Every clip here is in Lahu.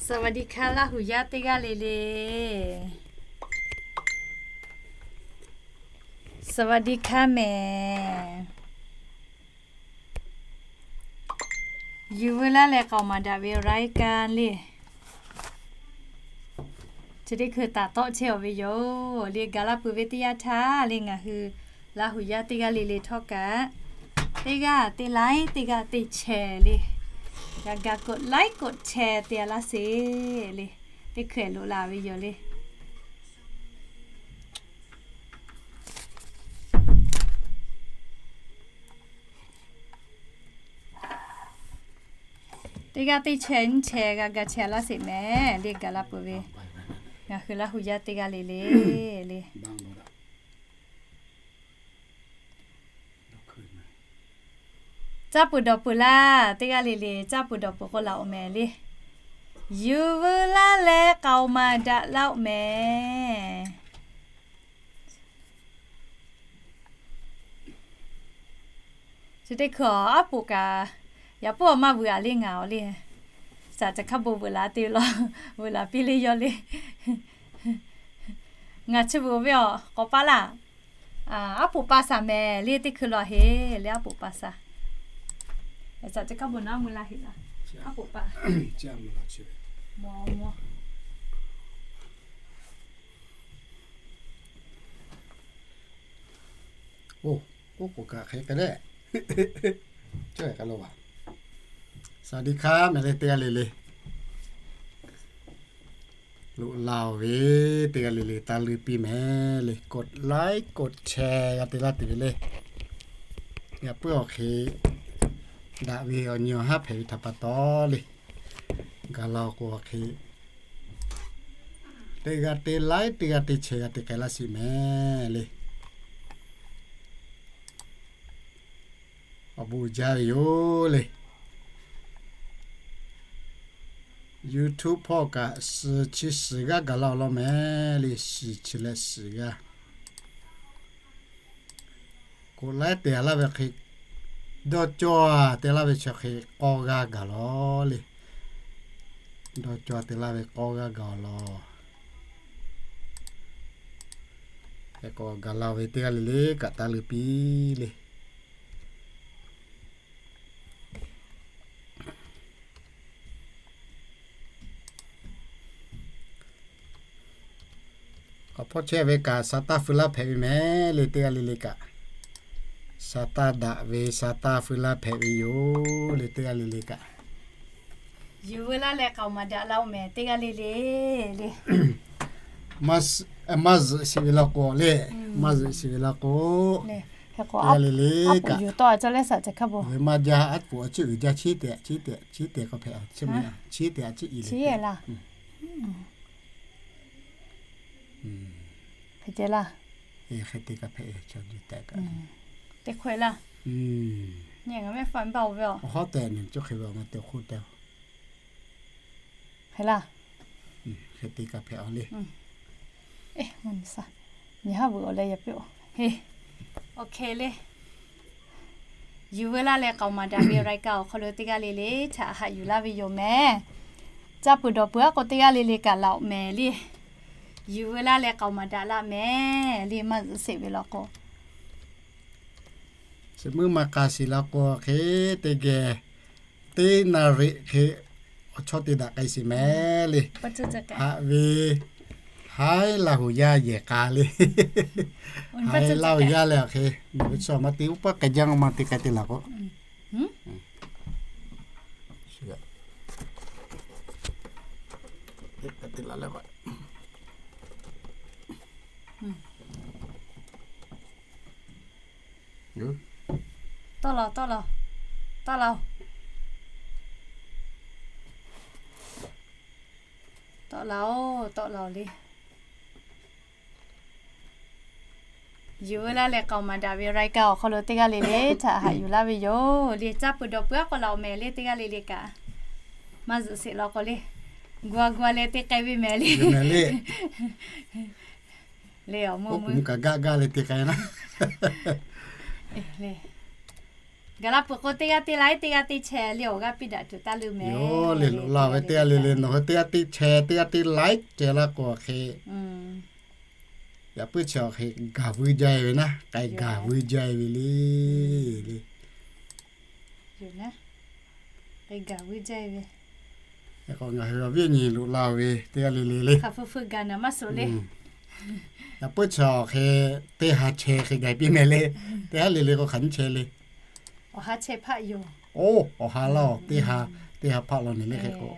สวัสดีค่ะ Laˇ huˍ yaˇ teˇ g'aˇ le le. สวัสดีค่ะ mehˍ. Yuˬ veu laˇ leh k'aoˍ maˍ daꞈ ve รายการ le. Chi teˇ hkui taˍ tawˆ chehˇ-aˬ ve yoˬ le. Gaˬ la peuˬ ve teˇ yanˇ htaˇ le, ngaˬ hui Laˇ huˍ yaˇ teˇ g'aˇ le le htawˇ kaꞈ, teˇ g'aˇ te laiˉ, teˇ g'aˇ te chehˇ le. G'a ga กดไลค์ กดแชร์ te-a laˇ sheˍ le. Teˇ hkui loꞈ la ve yoˬ le. Teˇ g'aˇ teˇ chehˇ nyiˇ chehˇ g'a ga chehˇ laˇ sheˍ mehˍ le. Gaˬ la peuˬ ve ngaˬ hui Laˇ huˍ yaˇ teˇ g'aˇ le le le. Caˇ peuˬ dawˬ peuˬ laˇ, teˇ g'aˇ le le caˇ peuˬ dawˬ peuˬ k'o laˬ-oˬ mehˍ le. Yuˬ veu laˇ leh k'aoˍ maˍ daꞈ laˇ-oˆ mehˍ. Chi teˇ hkui aˉ poꞈ kaꞈ, yaꞈ puiˉ awˬ maˇ vuiˬ-a le ngaˬ-oˬ le. Saˍ ca hkaˇ bon vuiˬ laˬ te law, vuiˬ laˬ piˇ le yawˇ le. Ngaˬ chi vuiˬ ve awˬ k'awꞈ pa laˇ. Aˉ poꞈ pa saˍ mehˍ le. Teˇ hkui law heˆ le, aˉ poꞈ pa saˍ. Saˍ ca hkaˇ bon naˉ mui la heˆ laˇ. Aˉ poꞈ pa. Oˇ, oˇ k'oˍ kaꞈ hk'e k'ai leh, cawˇ-e k'ai lo vaˬ. สวัสดีค่ะ mehˍ le teˇ g'aˇ le le. Loꞈ la-oˬ ve teˇ g'aˇ le le taˇ leuˇ piˇ mehˍ le. กดไลค์ กดแชร์ g'a te laˇ te ve le. Yaꞈ puiˉ awˬ hk'e daꞈ ve awˬ nyi awˬ haˉ hpehꞈ ve htaꞈ pa taw le. Gaˬ la k'o awˬ hk'e teˇ g'aˇ te laiˉ, teˇ g'aˇ te chehˇ g'a te k'ai laˇ sheˍ mehˍ le. Awˬ bon jaˇ ve yoˬ le. YouTube hpawˇ kaꞈ suhˍ chi suhˍ g'aˇ gaˬ la-oˬ law mehˍ le. Suhˍ chi leh suhˍ g'aˇ. K'oꞈ laiˉ te-a laˇ ve hk'e, dawˇ cawˇ-a te laˇ ve chi hk'e k'awˇ g'aˇ gaˬ law le. Dawˇ cawˇ-a te laˇ ve k'awˇ g'aˇ gaˬ-oˬ law. Hk'e k'o gaˬ la-oˬ ve teˇ g'aˇ le le kaꞈ taˇ leuˇ piˇ le. K'awꞈ hpawˇ chehˇ ve kaꞈ sa taˇ feu laˇ hpehꞈ ve mehˍ le teˇ g'aˇ le le kaꞈ. Sa taˇ daꞈ ve sa taˇ feu laˇ hpehꞈ ve yoˬ le teˇ g'aˇ le le kaꞈ. Yuˬ veu laˇ leh k'aoˍ maˍ daꞈ laˇ-oˬ mehˍ teˇ g'aˇ le le le. Maˇ zuhꞈ sheˍ ve law k'o le. Maˇ zuhꞈ sheˍ ve law k'o, teˇ g'aˇ le le kaꞈ. Yuˬ tawˆ-a ca leh saˍ ca hkaˇ bon ve maˇ jaˇ. Aˉ poꞈ a ciˉ uiˍ jaˇ. Chiˉ te, chiˉ te, chiˉ te k'awꞈ hpehꞈ-a. Chiˉ te a ciˉ i le. Hk'e te laˇ. Hk'e te kaꞈ hpehꞈ-e chaw juˬ tehꞈ kaꞈ. Teˇ hk'oˆ-e laˇ. Ngaˬ mehˆ faˆ baˇ-oˬ ve a. Hawˉ tehꞈ nyi cawˇ hk'e ve awˬ ma te hk'oˆ te. Hk'e laˇ. Hk'e te kaꞈ hpehꞈ-a le. Nyi haˉ vuiˬ awˬ leh yaꞈ piˇ-oˬ. Oˇ hk'e le. Yuˬ veu laˇ leh k'aoˍ maˍ daꞈ ve รายการ awˬ hk'aw lo teˇ g'aˇ le le htaꞈ haꞈ yuˬ laˇ ve yoˬ mehˍ. Caˇ peuˬ dawˬ peuˬ-a k'o teˇ g'aˇ le le kaꞈ laˬ-oꞈ mehˍ le. Yuˬ veu laˇ leh k'aoˍ maˍ daꞈ laˇ mehˍ le. Maˇ zuhꞈ sheˍ ve law k'o, chi meuˇ maˇ k'a sheˍ law k'o hk'e te geh teˇ na reꞈ hk'e awˬ chawˇ te daꞈ k'ai sheˍ mehˍ le. Haꞈ ve, haiˉ Laˇ huˍ yaˇ yehˬ k'a le. Haiˉ Laˇ huˍ yaˇ leh awˬ hk'e, nawˬ ve chaw maˇ te uˉ paˇ k'ai jaˇ, maˇ te k'ai te laˬ k'o. Tawˆ la, tawˆ la, tawˆ la-oˬ. Tawˆ la-oˬ, tawˆ la-oˬ le. Yuˬ veu laˇ leh k'aoˍ maˍ daꞈ ve รายการ awˬ hk'aw lo teˇ g'aˇ le le htaꞈ haꞈ yuˬ laˇ ve yoˬ le. Caˇ peuˬ dawˬ peuˬ-a k'o laˬ-oꞈ mehˍ le teˇ g'aˇ le le kaꞈ. Maˇ zuhꞈ sheˍ law k'o le. Gua gua leh te k'ai ve mehˍ le. Le awˬ meuˇ meuˇ kaꞈ gaˇ gaˇ leh te k'ai na le. Gaˬ la peuˬ k'o, teˇ g'aˇ teˇ like, teˇ g'aˇ teˇ share le awˬ g'aˇ piˇ daꞈ tuˬ taˇ leuˆ meh. Yoˬ le, loꞈ la ve teˇ g'aˇ le le nawˬ hui teˇ g'aˇ teˇ share, teˇ g'aˇ teˇ like ceh laˇ k'o hk'e, yaꞈ puiˉ chi awˬ hk'e gaˬ vuiˇ jaˇ ve naˉ, k'ai gaˬ vuiˇ jaˇ ve le le. Ngaˬ hui awˬ viˉ awˬ nyi loꞈ la ve teˇ g'aˇ le le le. Yaꞈ puiˉ chi awˬ hk'e teˇ ha share hk'e gaˬ piˇ meh le. Teˇ g'aˇ le le k'o hk'aˬ nyiˇ share le. Oˇ, awˬ ha laˇ-oˬ, teˇ ha, teˇ ha hpaˆ law nyi le hk'e k'o.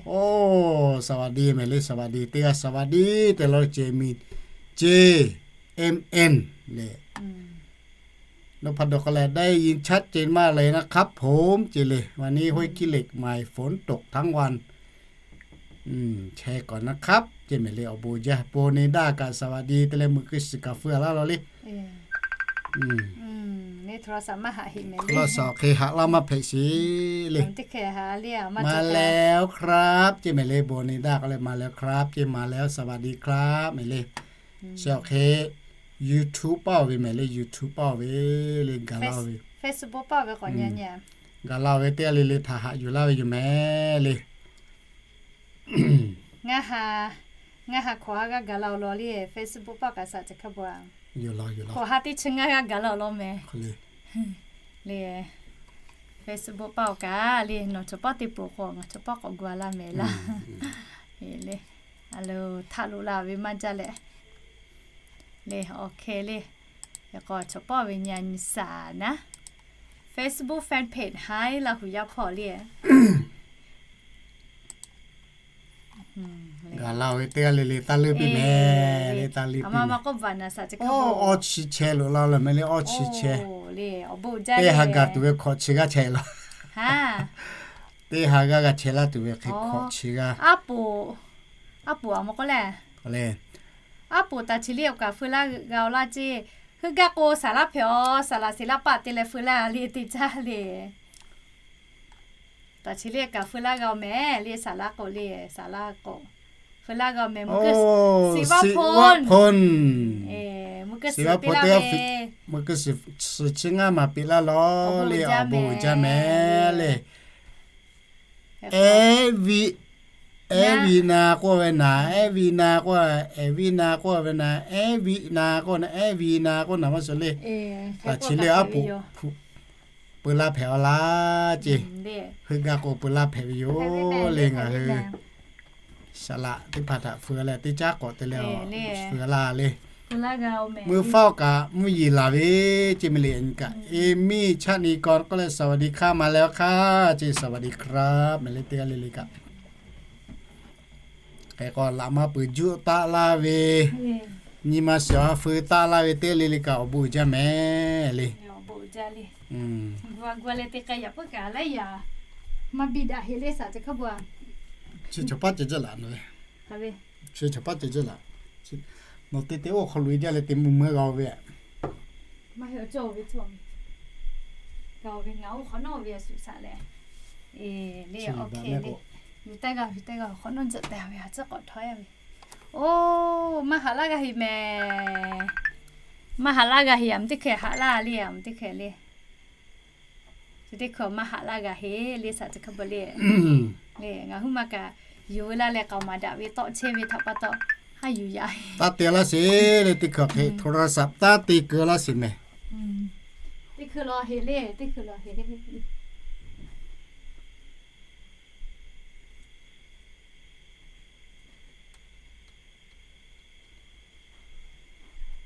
Oˇ, สวัสดี meh le, สวัสดี teˇ g'aˇ สวัสดี te law ce mi, ce, mn le. Nawˬ hpaˍ dawˬ k'o leh ได้ยินชัดเจนมากเลยนะครับผม ce le. วันนี้ห้วยขี้เหล็ก ใหม่ ฝนตกทั้งวัน อืม แชร์ก่อนนะครับ ce meh le. Awˬ bon jaˇ, bon ne daˇ kaꞈ สวัสดี te leh meuꞈ keu shiˍ kaꞈ feu laˇ law le. Hk'e law sawˍ hk'e haꞈ laˇ maˇ hpehꞈ sheˍ le. มาแล้วครับ ce meh le. Bon ne daˇ k'o leh มาแล้วครับ ce, มาแล้ว สวัสดีครับ meh le. Chi awˬ hk'e YouTube paˇ ve meh le, YouTube paˇ ve le, gaˬ la ve, gaˬ la ve teˇ g'aˇ le le htaꞈ haꞈ yuˬ laˇ ve yoˬ meh le. Ngaˬ ha hk'awꞈ ha g'aˇ gaˬ la-oˬ law le, Facebook paˇ kaꞈ saꞈ ca hkaˇ ba. Hk'awꞈ ha teˇ chi ngaˇ g'aˇ gaˬ la-oˬ law meh le. Facebook paˇ-oˬ kaꞈ le, nawˬ chaw paˇ te peuˬ k'o ngaˬ chaw paˇ k'awꞈ gu-a laˇ meh laˇ. Le, a lo htaˆ loꞈ la ve maˇ jaˇ leh le, awˬ hk'e le. Yaꞈ k'aw chaw paˇ ve nyi nyi saˍ naˉ, Facebook fan page Haiˉ Laˇ Huˍ Yaˇ hpawˇ le. Gaˬ la ve teˇ g'aˇ le le taˇ leuˆ piˇ meh le, taˇ leuˆ piˇ meh. Awˇ chi chehˇ loꞈ la leh meh le, awˇ chi chehˇ. Teˇ ha gaˬ tuˬ ve hkawꞈ chi g'aˇ chehˇ law. Teˇ ha g'aˇ g'a chehˇ laˇ tuˬ ve hk'e hkawꞈ chi g'aˇ. Aˉ poˍ, aˉ poˍ a mawˬ k'oˆ leh, aˉ poˍ taˍ chi le awˬ kaꞈ feu laˇ g'a-oˬ laˇ ceˇ. Heuˆ gaˇ k'o saˍ laˇ hpehꞈ-aˬ, saˍ laꞈ seˍ laˇ paˆ te leh feu laˇ le teˇ caˇ le. Taˍ chi le kaꞈ feu laˇ g'a-oˬ meh le, saˍ laˇ k'o le, saˍ laˇ k'o feu laˇ g'a-oˬ meh. Meuꞈ keu shiˍ vaˇ hponˇ, meuꞈ keu shiˍ teˇ g'aˇ ve, meuꞈ keu shiˍ chi ngaˇ maˍ peꞈ laˇ law le, awˬ bon uiˍ jaˇ meh le. Eˉ viˆ, eˉ viˆ na k'oˆ ve naˍ, eˉ viˆ na k'oˆ, eˉ viˆ na k'oˆ ve naˍ, eˉ viˆ na k'oˆ na, eˉ viˆ na k'oˆ naˍ maˇ suh le. Taˍ chi le aˉ poˍ peu laˇ hpehꞈ-aˬ laˇ ceˇ. Heuˆ gaˇ k'o peu laˇ hpehꞈ ve yoˬ le. Ngaˬ hui saˍ laꞈ teˇ hpaˍ htaꞈ feu leh teˇ caˉ k'awꞈ te leh feu laˇ le. Meuˇ faˉ-oˬ kaꞈ mvuhˇ yeˬ laˬ ve ceˇ meh le. Nyi kaꞈ Emi Chaˇ Ni Kaw k'oˆ leh สวัสดีค่ะ มาแล้วค่ะ ceˇ, สวัสดีครับ meh le teˇ g'aˇ le le kaꞈ. Hk'e k'o laꞈ maˇ peuˬ juˆ taˆ laˇ ve, nyi ma shiˍ-a feu taˆ laˇ ve teˇ g'aˇ le le kaꞈ awˬ bon uiˍ jaˇ meh le. Chi chaw paˉ ceh jaˇ laꞈ, chi chaw paˉ ceh jaˇ laꞈ. Nawˬ te te oˇ hk'aw loꞈ-e jaˇ leh te mvuh meuˇ g'a-o ve. Oˇ, maˇ haꞈ laˇ g'a heˍ meh. Maˇ haꞈ laˇ g'a heˍ, aˬ meh teˇ hkeh haꞈ laˇ le, aˬ meh teˇ hkeh le. Chi teˇ hkeh maˇ haꞈ laˇ g'a heˍ le, saꞈ chi hk'e bvuhꞈ le. Le, ngaˬ huiˉ ma kaꞈ yuˬ ve laˇ leh k'aoˍ maˍ daꞈ ve tawˆ chehˇ ve htaꞈ pa taw, haˉ yuˬ yaꞈ heˍ. Taˇ te laˇ sheˍ le, teˇ hkeh hk'e โทรศัพท์ taˇ te keu laˇ sheˍ meh. Teˇ hkeh law heˍ le, teˇ hkeh law heˍ.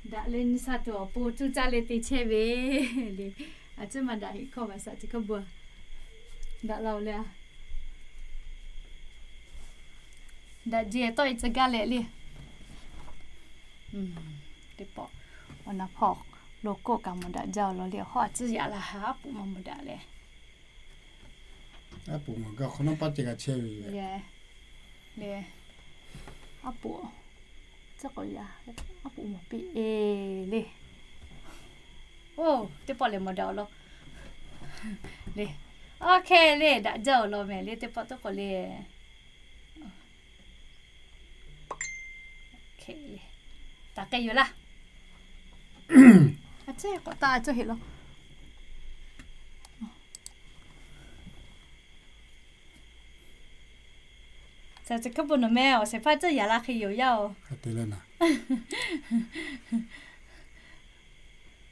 Daꞈ leh nyi sha tuˬ awˬ pon cuˇ caˇ leh te chehˇ ve le. A ciˉ ma daꞈ heˍ hkawˇ maˍ saꞈ chi hk'e bvuhꞈ. Daꞈ la-oˬ le. Daꞈ jehˬ tawˆ-e tcuh gaˇ leh le. Teˇ pawˆ awˬ na hpawˇ lo k'oˆ kaꞈ mawˬ daꞈ jaˇ-oˬ law le. Hawˉ a ciˉ yaꞈ la ha aˉ poꞈ maˇ mawˬ daꞈ leh. Aˉ poꞈ mawˬ gaˇ hk'awꞈ nawˉ paˇ ceh g'a chehˇ ve le. Aˉ poꞈ, ciˉ k'awꞈ yaꞈ, aˉ poꞈ mawˬ piˇ-e le. Oˇ, teˇ pawˆ lehˬ mawˬ daꞈ-oˬ law le. Oˇ hk'e le, daꞈ jaˇ-oˬ law meh le, teˇ pawˆ teˇ k'awꞈ le. Taˍ k'ai yoˬ laˇ. A ciˉ k'awꞈ taˆ a cawˇ heˆ law. Saˍ Caˍ Hkaˇ Bon nawˬ meh awˬ shehˍ hpaˇ ceuˬ yaꞈ la hk'e yoˬ yaˇ oˬ.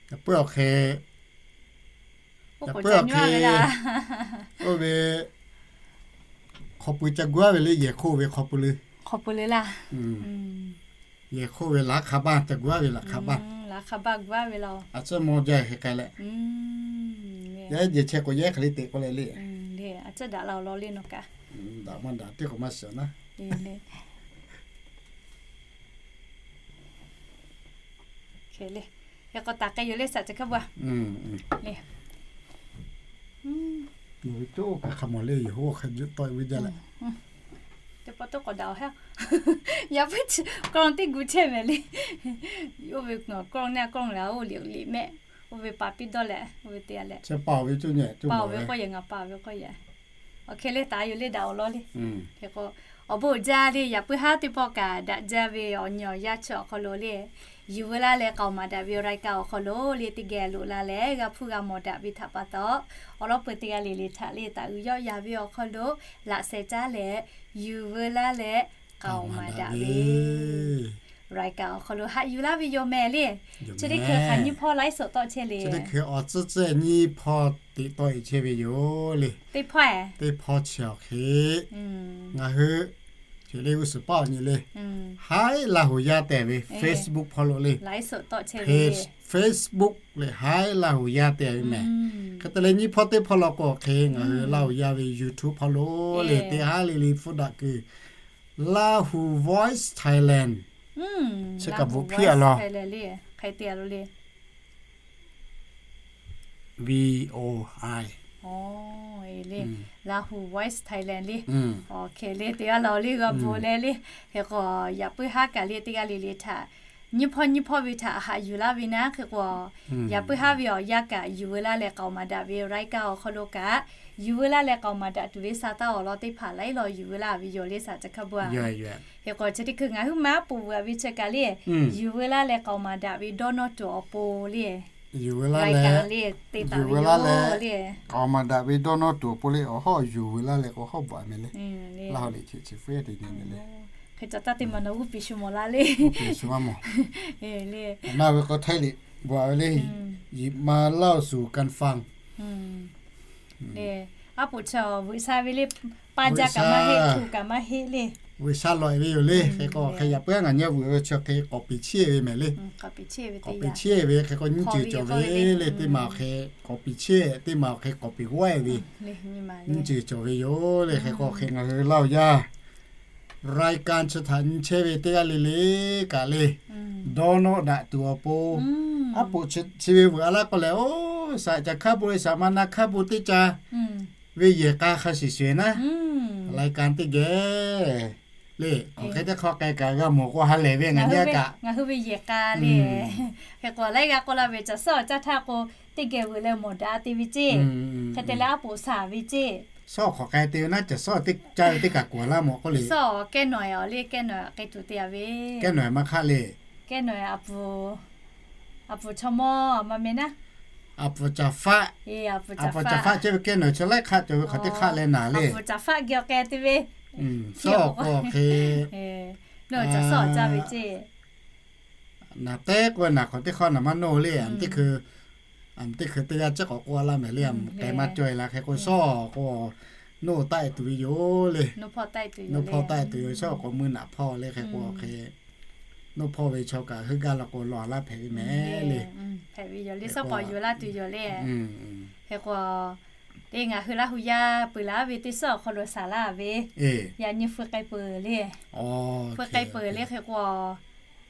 Yaꞈ puiˉ awˬ hk'e, yaꞈ puiˉ awˬ hk'e, oˇ ve hk'aw pui ca guˇ aˉ ve le, yehˬ hk'oˆ ve hk'aw pui le. Hk'aw pui le laˇ. Yehˬ hk'oˆ ve laꞈ hk'a baˇ ca guˇ aˉ ve laꞈ hk'a baˇ. Laꞈ hk'a baˇ guˇ aˉ ve law. A ciˉ mawˇ jaˇ hk'e k'ai leh, yaˇ jehˬ chehˇ k'o yaˇ hk'e le teꞈ k'oˆ leh le. A ciˉ daꞈ la awˬ lawn le nawˬ kaꞈ. Daꞈ maˇ daꞈ teˇ k'o maˇ shiˍ naˉ. Hk'e le. Hk'e k'o taˍ k'ai yoˬ le Saˍ Caˍ Hkaˇ Bon. Nawˬ ve coˇ kaꞈ hk'a mawˬ le, yehˬ hoˉ hk'a juˆ tawˆ ve jaˇ leh. Teˇ pawˆ tawˇ k'awꞈ daꞈ awˬ heˉ. Yaꞈ puiˉ chi กล้อง teˇ gu chehˇ mehˍ le. Oˇ ve กล้อง naˇ กล้อง la oˇ liꞈ liꞈ mehˆ. Oˇ ve pa piˇ dawˇ leh oˇ ve te a leh. Chi pa awˬ ve coˇ nyi, pa awˬ ve k'oˆ yehˬ, ngaˬ pa awˬ ve k'oˆ yehˬ. Awˬ hk'e le taˍ yoˬ le daꞈ awˬ lawn le. Hk'e k'o, awˬ bon uiˍ jaˇ le yaꞈ puiˉ haˉ teˇ pawˆ kaꞈ daꞈ jaˇ ve awˬ nyi awˬ yaˇ chi awˬ hk'aw lo le, yuˬ veu laˇ leh k'aoˍ maˍ daꞈ ve รายการ awˬ hk'aw lo le teˇ geh loꞈ la leh g'a hpuˇ g'a mawˬ daꞈ ve htaꞈ pa taw, awˬ lawn peuˬ teˇ g'aˇ le le htaꞈ le taꞈ uiˍ yawˆ yan ve awˬ hk'aw lo laꞈ sheh caˉ leh yuˬ veu laˇ leh k'aoˍ maˍ daꞈ ve รายการ awˬ hk'aw lo haꞈ yuˬ laˇ ve yoˬ mehˍ le. Chi teˇ hkui hk'aˬ nyiˇ hpawˇ ไลฟ์สด tawˆ chehˇ le. Chi teˇ hkui awˬ tcuhˉ tcuhˉ nyiˇ hpawˇ teꞈ tawˆ e chehˇ ve yoˬ le. Teˇ hpawˇ, teˇ hpawˇ chi awˬ hk'e ngaˬ hui, chi le g'uˇ suhˍ paˆ awˬ nyi le, Haiˉ Laˇ huˍ yaˇ tehꞈ ve Facebook hpawˇ lo le. Facebook leh Haiˉ Laˇ huˍ yaˇ tehꞈ ve mehˍ. Hk'e te leh nyiˇ hpawˇ teˇ hpawˇ law k'o hk'e ngaˬ hui Laˇ huˍ yaˇ ve YouTube hpawˇ lo le teˇ haˉ le le hpfuhˇ daꞈ kuiˬ Lahu Voice Thailand chi kaꞈ bvuhꞈ hpiˇ a law. Hk'e te a lo le. V O I. Lahu Voice Thailand le. Awˬ hk'e le teˇ g'aˇ la le g'a bon leh le. Hk'e k'o yaꞈ puiˉ haˉ kaꞈ le teˇ g'aˇ le le htaꞈ nyiˇ hpawˇ nyiˇ hpawˇ ve htaꞈ haꞈ yuˬ laˇ ve naˉ hk'e k'o, yaꞈ puiˉ haˉ ve awˬ yanˇ kaꞈ yuˬ veu laˇ leh k'aoˍ maˍ daꞈ ve รายการ awˬ hk'aw lo kaꞈ yuˬ veu laˇ leh k'aoˍ maˍ daꞈ tuˬ ve sa taˇ awˬ lawn teˇ hpaˍ laiˉ law yuˬ veu laˇ ve yoˬ le Saˍ Caˍ Hkaˇ Bon. Hk'e k'o chi teˇ hkui ngaˬ huiˉ ma aˉ poꞈ veuꞈ ve chi kaꞈ le, yuˬ veu laˇ leh k'aoˍ maˍ daꞈ ve dawˇ nawˇ tuˬ awˬ pon le. Yuˬ veu laˇ leh, yuˬ veu laˇ leh k'aoˍ maˍ daꞈ ve dawˇ nawˇ tuˬ awˬ pon le awˬ hawˉ yuˬ veu laˇ leh k'o hawˉ bvuhꞈ a meh le. Laˇ hawˉ le chi chi fuiˉ te nyi le. Hk'e ca taˇ te maˬ nawˬ g'uˇ piˍ shu mawˬ la le. Awˬ na ve k'o Htaiˇ liꞈ bvuhꞈ a ve le. Yiˍ ma laˇ awˬ suˍ การฟัง Aˉ poꞈ chaw veuꞈ sha ve le, pa jaˇ kaꞈ maˇ heˆ, tuˬ kaꞈ maˇ heˆ le. Veuꞈ sha lawꞈ e ve yoˬ le. Hk'e k'o hk'e yaꞈ puiˉ ngaˬ nyi veuꞈ ve chi hk'e k'awꞈ piˍ chiˇ ve mehˍ le. K'awꞈ piˍ chiˇ ve hk'e k'o nyiˇ ceuˬ cawˬ ve le. Teˇ maˬ awˬ hk'e k'awꞈ piˍ chiˇ, teˇ maˬ awˬ hk'e k'awꞈ piˍ g'awˇ e ve nyiˇ ceuˬ cawˬ ve yoˬ le. Hk'e k'o hk'e ngaˬ hui Laˇ huˍ yaˇ รายการ chi htaꞈ nyi chehˇ ve teˇ g'aˇ le le kaꞈ le, dawˇ nawˇ daꞈ tuˬ awˬ pon, aˉ poꞈ chi ve veuꞈ a laˇ k'o lehˬ, oˇ Saˍ Caˍ Hkaˇ Bon le, Saˍ Ma Na Hkaˇ Bon teˇ ca ve yehˬ k'a hk'a shuˍ shuˍ naˉ, รายการ teˇ geh le, hk'aˬ hk'e teˇ hk'awꞈ k'ai kaꞈ g'a mawˬ k'o ha lehˬ ve ngaˬ nyi kaꞈ, ngaˬ hui ve yehˬ k'a le. Hk'e k'o laiˉ g'aˇ k'oˆ laˇ ve caˬ suhˉ awˬ caˇ htaˇ k'o, teˇ geh veuꞈ leh mawˬ daꞈ te ve ceˇ. Hk'e te leh aˉ poꞈ shaˍ ve ceˇ. Suhˉ hk'aˬ k'ai te ve naˉ, caˬ suhˉ teˇ caˇ ve teˇ kaꞈ kuˬ laˇ mawˬ k'oˆ le. Suhˉ kehˉ nawˬ awˬ le, kehˉ nawˬ k'ai tuˬ te a ve. Kehˉ nawˬ maˇ hk'aˆ le. Kehˉ nawˬ aˬ puˍ, aˬ puˍ chaw mawˇ maˇ meh naˉ. Aˬ puˍ caˍ faˆ, aˬ puˍ caˍ faˆ chehˇ ve kehˉ nawˬ chaw laiˉ hk'aˆ cawˬ ve hk'aˬ teˇ hk'aˆ leh naˍ le. Aˬ puˍ caˍ faˆ geh awˬ k'ai te ve. Suhˉ k'o hk'e, naˬ caˬ suhˉ awˬ caˇ ve ceˇ. Naˬ tehˉ k'oˆ ve naˬ hk'awꞈ teˇ hk'awꞈ naˬ maˇ noˇ le. Aˬ teˇ hkui, aˬ teˇ hkui teˇ g'aˇ ciˉ k'awꞈ k'oˆ laˇ mehˍ le. Aˬ tehꞈ maˇ cawˬ e la hk'e k'o suhˉ k'o, noˇ taˆ e tuˬ ve yoˬ le. Noˇ hpawˇ taˆ e tuˬ yoˬ. Suhˉ k'o mui naꞈ hpawˇ le hk'e k'o hk'e, noˇ hpawˇ ve chaw kaꞈ heuˆ gaˇ la k'o lawˬ laˇ hpehꞈ ve mehˍ le. Hk'e k'o, teˇ ngaˬ hui Laˇ huˍ yaˇ peuˬ laˇ ve teˇ suhˉ awˬ hk'aw lo shaˍ laˇ ve, yaꞈ nyi feu k'ai peuˬ le. Feu k'ai peuˬ le hk'e k'o,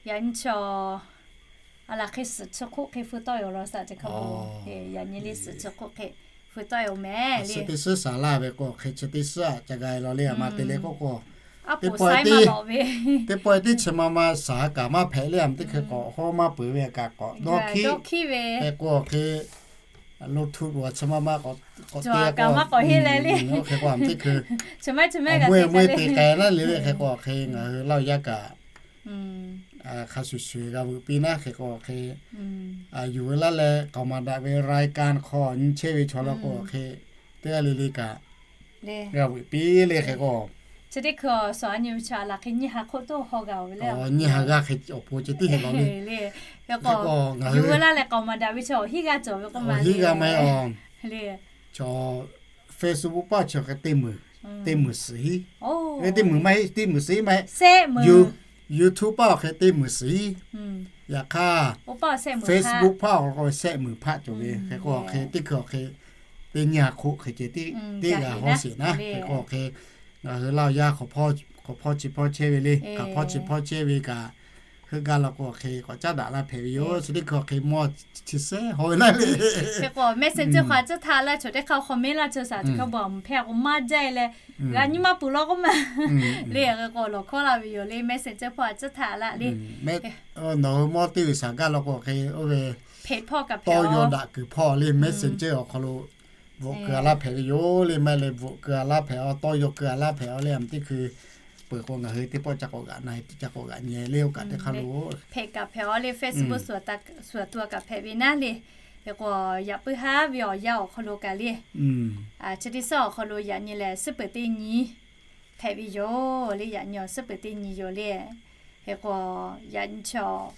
yaꞈ nyi chaw a laˬ hk'e suhˍ chi hk'oˆ hk'e feu tawˆ e awˬ lawn Saˍ Caˍ Hkaˇ Bon. Yaꞈ nyi le suhˍ chi hk'oˆ hk'e feu tawˆ e awˬ mehˍ le. Chi teˇ suhˉ shaˍ laˇ ve k'o hk'e chi teˇ suhˉ ca g'a e law le. Aˬ ma te le k'oˆ k'o, teˇ pawˆ teˇ, teˇ pawˆ teˇ chi ma ma shaˍ kaꞈ maˇ hpehꞈ le. Aˬ ma teˇ hkui k'awꞈ hawˉ maˇ peuˬ ve kaꞈ k'awꞈ dawˇ hkiˉ ve k'o hk'e, lo htu lo a chi ma ma k'awꞈ te kaꞈ maˇ k'awꞈ heˆ leh le. Oˇ hk'e k'o aˬ ma teˇ hkui, awˬ meuˇ e meuˇ te k'ai naˉ le le. Hk'e k'o hk'e ngaˬ hui Laˇ huˍ yaˇ kaꞈ hk'a shuˍ shuˍ g'a veuꞈ piˇ naˉ. Hk'e k'o hk'e, yuˬ veu laˇ leh k'aoˍ maˍ daꞈ ve รายการ hk'aw nyi chehˇ ve chaw law k'o hk'e, teˇ g'aˇ le le kaꞈ g'a veuꞈ piˇ le. Hk'e k'o Chi teˇ hkui awˬ suhˍ a nyi ve chaw a laˬ hk'e nyiˇ ha hk'oˆ toˇ haw g'a-oˬ ve le. Nyiˇ ha g'a hk'e awˬ pon ceh tiˉ heˆ law le. Hk'e k'o, yuˬ veu laˇ leh k'aoˍ maˍ daꞈ ve chaw awˬ hiˉ g'a cawˬ ve k'oˆ ma le. Chaw Facebook paˇ chi hk'e teˇ meunˍ, teˇ meunˍ suhˍ hiˉ. Teˇ meunˍ maˇ heˆ, teˇ meunˍ suhˍ hiˉ maˇ heˆ. YouTube paˇ awˬ hk'e teˇ meunˍ suhˍ hiˉ. Yaꞈ hk'aˇ, Facebook paˇ awˬ hk'e shehˆ meunˍ hpaˆ cawˬ ve. Hk'e k'o hk'e teˇ hkui awˬ hk'e teˇ nyiˇ ha hk'oˆ hk'e ceh tiˉ teˇ g'a hawˉ sheˍ naˉ. Hk'e k'o hk'e ngaˬ hui laˇ awˬ yanˇ k'awꞈ hpawˇ chi hpawˇ chehˇ ve le. K'awꞈ hpawˇ chi hpawˇ chehˇ ve kaꞈ, heuˆ gaˇ la k'o hk'e k'awꞈ caˉ daꞈ la hpehꞈ ve yoˬ. Chi teˇ hkui awˬ hk'e mawˇ chi sehˉ haw ve naˉ le. Hk'e k'o Messenger hk'aw a ciˉ htaˇ laˇ chaw teˇ hk'aˇ hk'aw mehˉ laˇ chaw saˍ chi hk'a bvuhꞈ a mvuhˬ hpehˇ k'o maˇ jaˇ e leh, g'a nyi maˇ peuˬ law k'oˆ ma le. Hk'e k'o lawˬ hkawˇ la ve yoˬ le, Messenger hpawˇ a ciˉ htaˇ laˇ le. Nawˬ hui mawˇ teˇ g'uiˬ shaˍ gaˇ la k'o hk'e oˇ ve hpehꞈ hpawˇ kaꞈ hpehꞈ tawˇ yaw daꞈ kuiˬ hpawˇ le, Messenger awˬ hk'aw lo bvuhꞈ keu a laˇ hpehꞈ ve yoˬ le. Maˇ heˆ leh bvuhꞈ keu a laˇ hpehꞈ a, tawˇ yaw keu a laˇ hpehꞈ a le. Aˬ teˇ hkui peuˬ k'o ngaˬ hui teˇ pawˆ ca k'awꞈ g'aꞈ na, ca k'awꞈ g'aꞈ nyi le. Oˇ kaꞈ teˇ hk'aˇ lo hpehꞈ kaꞈ hpehꞈ a le, Facebook suhˍ tuˬ a kaꞈ hpehꞈ ve naˉ le. Hk'e k'o yaꞈ puiˉ haˉ ve awˬ yanˇ awˬ hk'aw lo kaꞈ le, chi teˇ suhˉ awˬ hk'aw lo yaꞈ nyi lehˬ suhˉ peuˬ teˇ nyi hpehꞈ ve yoˬ le. Yaꞈ nyi awˬ suhˉ peuˬ teˇ nyi yoˬ le. Hk'e k'o yaꞈ nyi chaw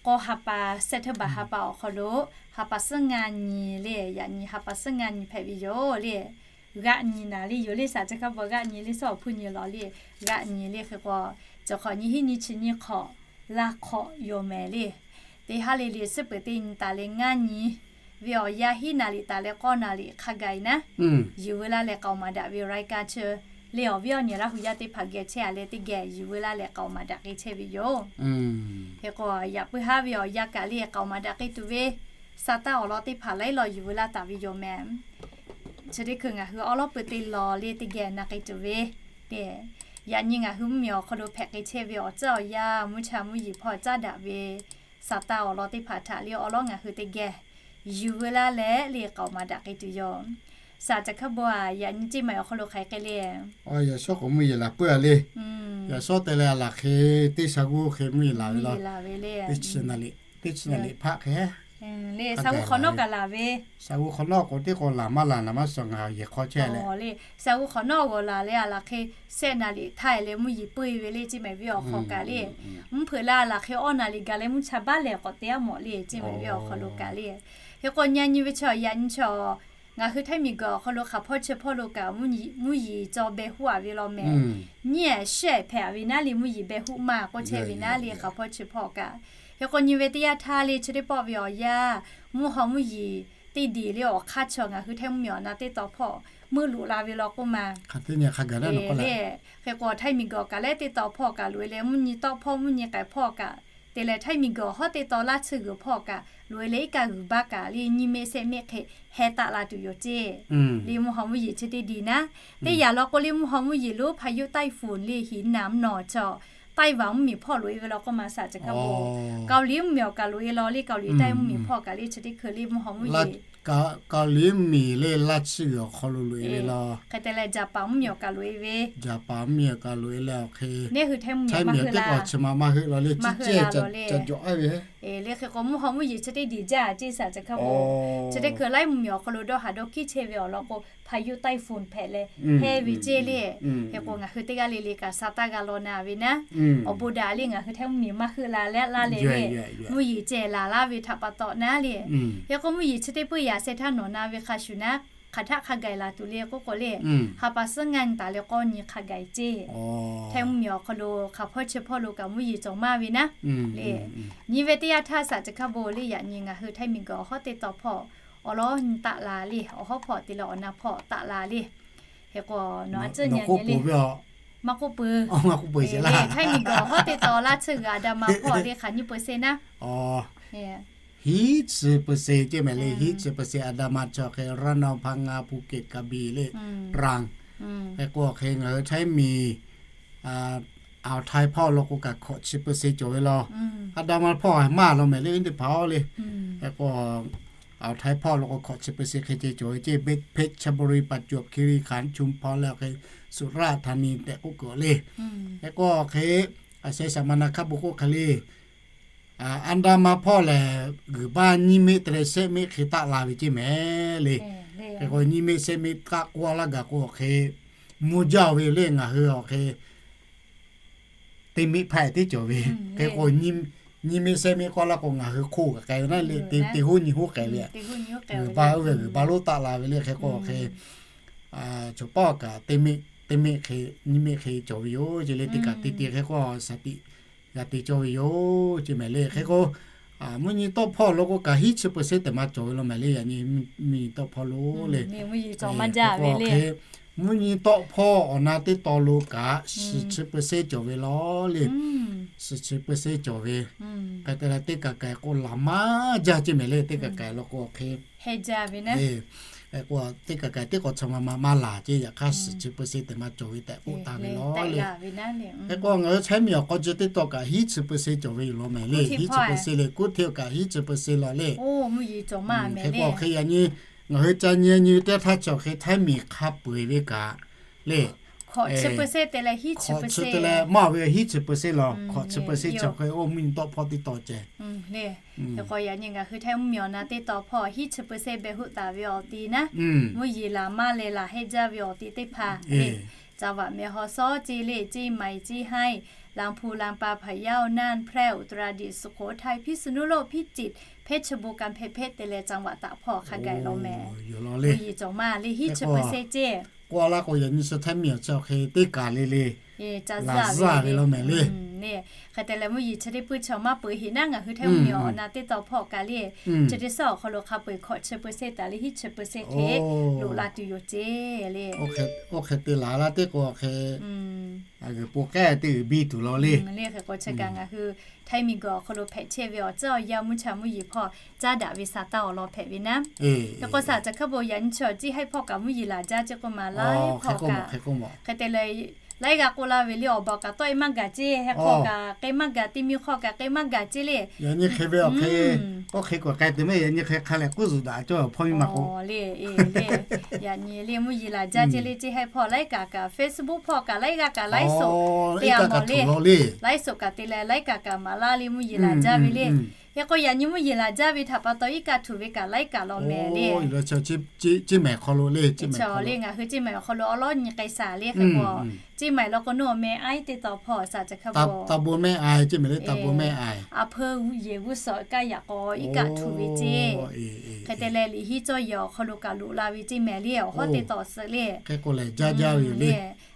k'awˇ ha pa, September ha pa awˬ hk'aw lo ha pa suhˉ ngaˇ nyi le. Yaꞈ nyi ha pa suhˉ ngaˇ nyi hpehꞈ ve yoˬ le. G'aˆ nyi naˍ le yoˬ le, saˍ chi hk'a bvuhꞈ g'aˆ nyi le, suhˉ awˬ hpuˇ nyi lawˬ le. G'aˆ nyi le hk'e k'o, cawˬ hk'awꞈ nyi hiˉ nyi chi nyi hk'awꞈ laˇ hk'awꞈ yoˬ mehˍ le. Teˇ haˉ le le suhˉ peuˬ teˇ nyi taˍ leh ngaˇ nyi ve awˬ yanˇ hiˉ naˍ liꞈ taˍ leh k'awˇ naˍ liꞈ hk'a gaˬ e naˉ, yuˬ veu laˇ leh k'aoˍ maˍ daꞈ ve awˬ รายการ chi le awˬ viˉ awˬ nyi Laˇ hu yaˇ teˇ hpaˍ geh chehˇ a leh teˇ geh yuˬ veu laˇ leh k'aoˍ maˍ daꞈ k'ai chehˇ ve yoˬ. Hk'e k'o yaꞈ puiˉ haˉ ve awˬ yanˇ kaꞈ le k'aoˍ maˍ daꞈ k'ai tuˬ ve, sa taˇ awˬ lawn teˇ hpaˍ laiˉ law yuˬ veu laˇ taˍ ve yoˬ mehˍ. Chi teˇ hkui ngaˬ hui awˉ lawˉ pui teˇ law le teˇ geh na k'ai tuˬ ve le. Yaꞈ nyi ngaˬ hui mvuhˇmiˬ awˬ hk'aw lo hpehꞈ k'ai chehˇ ve awˬ ceuˬ awˬ yanˇ mvuhˇ cha mvuhˇ yeˬ hpawˇ caˉ daꞈ ve, saˍ taˍ awˬ lawn teˇ hpaˍ htaꞈ le awˉ lawˉ ngaˬ hui teˇ geh yuˬ veu laˇ leh le k'aoˍ maˍ daꞈ k'ai tuˬ yoˬ. Saˍ caˬ hkaˇ bon a, yaꞈ nyi ceˇ maˬ awˬ hk'aw lo hk'aˬ hk'e le, yaꞈ shawˉ k'awꞈ mvuhˇ yeˬ laˬ puiˉ a le. Yaꞈ shawˉ te leh a laˬ hk'e teˇ sha g'uˇ hk'e mvuhˇ yeˬ laˬ ve law. Teˇ chi naˍ liꞈ, teˇ chi naˍ liꞈ hpaˆ hk'e le, sha g'uˇ hk'awꞈ nawˉ kaꞈ laˬ ve. Sha g'uˇ hk'awꞈ nawˉ k'o teˇ k'o laˬ maˇ laˬ naˍ maˇ suh ngaˬ yehˬ hk'aw chehˇ leh, sha g'uˇ hk'awꞈ nawˉ g'awˬ laˬ leh a laˬ hk'e shehˆ naˍ liꞈ htaˇ e leh mvuhˇ yeˬ puiˇ ve le ceˇ maˬ ve awˬ hk'aw kaꞈ le, mvuhˇ hpeuꞈ la a laˬ hk'e awˇ naˍ liꞈ gaˬ leh mvuhˇ cha baˆ lehˬ k'awꞈ te a mawˬ le ceˇ maˬ ve awˬ hk'aw lo kaꞈ le. Hk'e k'o nyi nyi ve chaw yaꞈ nyi chaw ngaˬ hui Htaiˇ miˬ guiˬ awˬ hk'aw lo hk'aˬ hpawˇ chi hpawˇ lo kaꞈ mvuhˇ yeˬ cawˬ beh huˆ a ve law mehˍ. Nyiˇ ehˍ shehˆ hpehꞈ a ve naˉ le mvuhˇ yeˬ beh huˆ maˇ k'oˆ chehˇ ve naˉ le hk'aˬ hpawˇ chi hpawˇ kaꞈ. Hk'e k'o nyi ve teˇ yanˇ htaˇ le chi teˇ pawˆ ve awˬ yanˇ mvuhˇ haw mvuhˇ yeˬ teˇ diˬ le awˬ hk'aˇ chaw ngaˬ hui Htaiˇ mvuhˇmiˬ awˬ na teˇ taw hpawˇ meuˇ loꞈ la ve law k'oˆ ma le. Hk'e k'o Htaiˇ miˬ guiˬ kaꞈ leh teˇ taw hpawˇ kaꞈ loꞈ e leh mvuhˇ nyi tawˆ hpawˇ mvuhˇ nyi k'ai hpawˇ kaꞈ te leh Htaiˇ miˬ guiˬ awˬ hawˉ teˇ taw laˇ tsuhˇ g'uiˬ hpawˇ kaꞈ loꞈ e leh iˉ kaˆ g'uiˬ baˆ kaꞈ le nyiˇ meˆ shehˆ meˆ hk'e heh taˆ la tuˬ yoˬ ceˇ. Le mvuhˇ haw mvuhˇ yeˬ chi teˇ diˬ naˉ, teˇ yanˇ law k'o le mvuhˇ haw mvuhˇ yeˬ lonˉ พายุไต้ฝุ่น le hiˍ naˍ mvuhˇ naw chaw Taiˇ vaˍ mvuhˇmiˬ hpawˇ loꞈ e ve law k'oˆ ma saˍ caˬ hkaˇ bon. Kaoˍliˍ mvuhˇmiˬ awˬ kaꞈ loꞈ e law le, Kaoˍliˍ Taiˇ mvuhˇmiˬ hpawˇ kaꞈ le chi teˇ hkui le mvuhˇ haw mvuhˇ yeˬ Kaoˍliˍ mvuhˇmiˬ le laˇ tsuhˇ g'uiˬ awˬ hk'aw lo loꞈ e ve law. Hk'e te leh Jaˍpaˍ mvuhˇmiˬ awˬ kaꞈ loꞈ e ve, Jaˍpaˍ mvuhˇmiˬ awˬ kaꞈ loꞈ e leh awˬ hk'e Htaiˇ mvuhˇmiˬ maˇ heuˆ la, maˇ heuˆ la le, chi ceh ca jawꞈ a ve le. Hk'e k'o mvuhˇ haw mvuhˇ yeˬ chi teˇ diˬ jaˇ ceˇ saˍ caˬ hkaˇ bon. Chi teˇ hkui Laˇ mvuhˇmiˬ awˬ hk'aw lo dawˇ haˍ dawˇ hkiˉ chehˇ ve awˬ lawn k'o พายุไต้ฝุ่น hpehꞈ leh heh ve ceˇ le. Hk'e k'o ngaˬ hui teˇ g'aˇ le le kaꞈ sa taˇ g'a law na ve naˉ, awˬ bon daꞈ le ngaˬ hui Htaiˇ mvuhˇmiˬ maˇ heuˆ la leh laˇ leh le mvuhˇ yeˬ ceh laˬ laˇ ve htaꞈ pa taw naˉ le. Hk'e k'o mvuhˇ yeˬ chi teˇ puiˇ yaꞈ sheh htaˇ nawˬ na ve hk'a shuˍ naˉ hk'aˬ htaˆ hk'a gaˬ laˬ tuˬ le k'oˆ k'o le, ha pa suhˉ ngaˇ nyi taˍ leh k'awˇ nyi hk'a gaˬ ceˇ. Htaiˇ mvuhˇmiˬ awˬ hk'aw lo hk'aˬ hpawˇ chi hpawˇ lo kaꞈ mvuhˇ yeˬ cawˬ maˇ ve naˉ le. Nyi ve teˇ yanˇ htaˇ saˍ caˬ hkaˇ bon le yaꞈ nyi ngaˬ hui Htaiˇ miˬ guiˬ awˬ hawˉ teˇ taw hpawˇ awˬ lawˉ nyi taˆ la le, awˬ hawˉ hpawˇ te leh awˬ na hpawˇ taˆ la le. Hk'e k'o nawˬ a tcuhˇ nyi le, maˇ k'oˆ peuˬ. Htaiˇ miˬ guiˬ awˬ hawˉ teˇ taw laˇ tsuhˇ g'uiˬ a da ma hpawˇ le hk'aˬ nyiˇ peuˬ se naˉ hiˉ tcuhˇ peuˬ se ceˇ mehˍ le. Hiˉ tcuhˇ peuˬ se a da ma chaw hk'e Ranawˇ, Hpaˇ ngaˇ, Phuˍ kehˬ, Kaˍ biˍ le, Ranˍ. Hk'e k'o hk'e ngaˬ hui Htaiˇ miˬ Aoˍ Htaiˇ hpawˇ lo k'o kaꞈ hkawꞈ chi peuˬ se cawˬ ve law. A da ma hpawˇ maˇ law mehˍ le teˇ hpaˍ le. Hk'e k'o Aoˍ Htaiˇ hpawˇ lo k'o hkawꞈ chi peuˬ se hk'e ceh cawˬ ve ceˇ. เพชรบุรี ประจวบคีรีขันธ์ ชุมพร leh awˬ hk'e สุราษฎร์ธานี tehꞈ k'oˆ kuiˬ le. Hk'e k'o hk'e a sheh shaˍ ma na hkaˇ bon k'oˆ hk'e le, a da ma hpawˇ lehˬ g'uiˬ baˆ nyiˇ meˆ te leh shehˆ meˆ hk'e taˆ la ve ceˇ mehˍ le. Hk'e k'o nyiˇ meˆ shehˆ meˆ taˆ k'oˆ laˇ gaˬ k'o hk'e mvuh jaˇ ve le. Ngaˬ hui awˬ hk'e teˇ miˆ hpaˆ tiˉ cawˬ ve. Hk'e k'o, nyi miˆ shehˆ miˆ k'awˇ laˇ k'o, ngaˬ hui hk'oˆ kaꞈ k'ai ve naˉ le. Teˇ hoˉ nyi hoˉ k'ai ve. G'uiˬ ba oˇ ve g'uiˬ ba lonˉ taˆ la ve le. Hk'e k'o, hk'e chaw paˉ kaꞈ teˇ miˆ, teˇ miˆ hk'e, nyi miˆ hk'e cawˬ ve yoˬ ce le. Teˇ kaꞈ te te hk'e k'o, shaˍ tiꞈ g'a te cawˇ ve yoˬ ce mehˍ le. Hk'e k'o, mvuhˇ nyi tawˆ hpawˇ lo k'o kaꞈ hiˉ chi เปอร์เซ็นต์ teˇ ma cawˬ ve law mehˍ le. Yaꞈ nyi mvuhˇ nyi tawˆ hpawˇ lo le. Hk'e k'o, hk'e mvuhˇ nyi tawˆ hpawˇ awˬ na teˇ taw lo kaꞈ suhˍ chi เปอร์เซ็นต์ cawˬ ve law le. Suhˍ chi เปอร์เซ็นต์ cawˬ ve. Hk'e te leh teˇ kaꞈ kaꞈ k'o laˬ maˇ jaˇ ce mehˍ le. Teˇ kaꞈ kaꞈ law k'o hk'e, hk'e k'o teˇ kaꞈ kaꞈ teˇ k'awꞈ chaw ma ma maˇ laˬ ce. Yaꞈ hk'aˇ suhˍ chi เปอร์เซ็นต์ teˇ ma cawˬ ve tehꞈ k'oˆ taˍ ve law le. Hk'e k'o, ngaˬ hui Htaiˇ miˬ awˬ hk'aw ceh teˇ taw kaꞈ hiˉ chi เปอร์เซ็นต์ cawˬ ve yoˬ law mehˍ le. Hiˉ chi เปอร์เซ็นต์ le. Kuˉ hteˇ kaꞈ hiˉ chi เปอร์เซ็นต์ law le. Hk'e k'o, hk'e yaꞈ nyi ngaˬ hui ca nyi nyi teˇ htaˇ chi awˬ hk'e Htaiˇ miˬ hk'a peu-eˬ ve kaꞈ le, hk'awꞈ chi เปอร์เซ็นต์ te leh hiˉ chi เปอร์เซ็นต์ te leh maˇ ve hiˉ chi เปอร์เซ็นต์ law. Hk'awꞈ chi เปอร์เซ็นต์ cawˬ hk'e oˇ mvuhˇ nyi tawˆ hpawˇ teˇ taw ceh le. Hk'e k'o, yaꞈ nyi ngaˬ hui Htaiˇ mvuhˇ miˬ awˬ na teˇ taw hpawˇ hiˉ chi เปอร์เซ็นต์ beh hoˆ taˍ ve awˬ ti naˉ, mvuhˇ yeˬ laˬ maˇ leh laˬ heˆ jaˇ ve awˬ ti teˇ hpaˍ le. จังหวัดแม่ฮ่องสอน ce le, เชียงใหม่ เชียงราย ลำพูน ลำปาง พะเยา น่าน แพร่ อุตรดิตถ์ สุโขทัย พิษณุโลก พิจิตร เพชรบูรณ์ กำแพงเพชร te leh จังหวัดตาก hpawˇ hk'a gaˬ law mehˍ. Mvuhˇ yeˬ cawˬ maˇ le hiˉ chi เปอร์เซ็นต์ ce. K'oˆ laˇ k'o, yaꞈ nyi chi Htaiˇ miˬ awˬ chi awˬ hk'e teˇ kaˬ le le laˬ zuhˇ ve law mehˍ le. Hk'e te leh mvuhˇ yeˬ chi teˇ puiˉ chaw maˇ peuˬ heꞈ naˉ, ngaˬ hui Htaiˇ mvuhˇ miˬ awˬ na teˇ taw hpawˇ kaꞈ le, chi teˇ suhˉ awˬ hk'aw lo hk'a peu-eˬ hk'awꞈ chi เปอร์เซ็นต์ taˍ le hiˉ chi เปอร์เซ็นต์ hk'e loꞈ la tuˬ yoˬ ce le. Oˇ hk'e te laˬ laˇ teˇ k'o hk'e, g'uiˬ po k'ehˉ teˇ g'uiˬ biˇ tuˬ law le. Hk'e k'o, chi kaꞈ ngaˬ hui Htaiˇ miˬ guiˬ awˬ hk'aw lo hpehꞈ chehˇ ve awˬ tcuhˉ awˬ yanˇ mvuhˇ cha mvuhˇ yeˬ hpawˇ caˉ daꞈ ve sa taˇ awˬ lawn hpehꞈ ve naˉ. Hk'e k'o, saˍ ca hk'aˇ bon yaꞈ nyi chi awˬ ciˇ haiˆ hpawˇ kaꞈ mvuhˇ yeˬ laˬ jaˇ ce k'o maˍ laiˉ hpawˇ kaꞈ hk'e te leh, laiˉ g'a k'oˆ laˇ ve le, awˬ baˬ kaꞈ tawˆ e maˇ gaˬ ce, heh hk'aw kaꞈ k'e maˇ gaˬ, teˇ miˇ hk'aw kaꞈ k'e maˇ gaˬ ce le. Yaꞈ nyi hk'e ve awˬ hk'e, oˇ hk'e k'awꞈ k'ai tuˬ mehˍ. Yaꞈ nyi hk'e hk'a lehˬ k'uˉ zuhꞈ daꞈ cawˇ hpawˇ miˇ ma k'o le. Yaꞈ nyi le mvuhˇ yeˬ laˬ jaˇ ce le, ciˇ haiˆ hpawˇ laiˉ kaꞈ kaꞈ Facebook hpawˇ kaꞈ laiˉ g'aˇ kaꞈ laiˉ soꞈ te a mawˬ le. Laiˉ soꞈ kaꞈ te leh laiˉ kaꞈ kaꞈ maˍ laˇ le mvuhˇ yeˬ laˬ jaˇ ve le. Hk'e k'o, yaꞈ nyi mvuhˇ yeˬ laˬ jaˇ ve htaꞈ pa taw iˉ kaˆ htuꞈ ve kaꞈ laiˉ kaꞈ law mehˍ le. Chi mehˍ hk'aw lo le, ngaˬ hui ciˇ mehˍ awˬ hk'aw lo awˉ lawˉ nyi k'ai shaˍ le. Hk'e k'o, ciˇ mehˍ law k'o, nawˬ meh aiˉ teˇ taw hpawˇ saˍ ca hk'aˇ bon, taˇ bon meh aiˉ ce mehˍ le, taˇ bon meh aiˉ. A hpeu yeˬ g'uˇ suhˍ kaˇ yaꞈ k'aw iˉ kaˆ htuꞈ ve ce. Hk'e te leh, liꞈ hiˉ cawˇ yehˬ awˬ hk'aw lo kaꞈ loꞈ la ve ce mehˍ le, awˬ hawˉ teˇ taw suhˍ le. Hk'e k'o lehˬ, jaˇ jaˇ ve yoˬ le.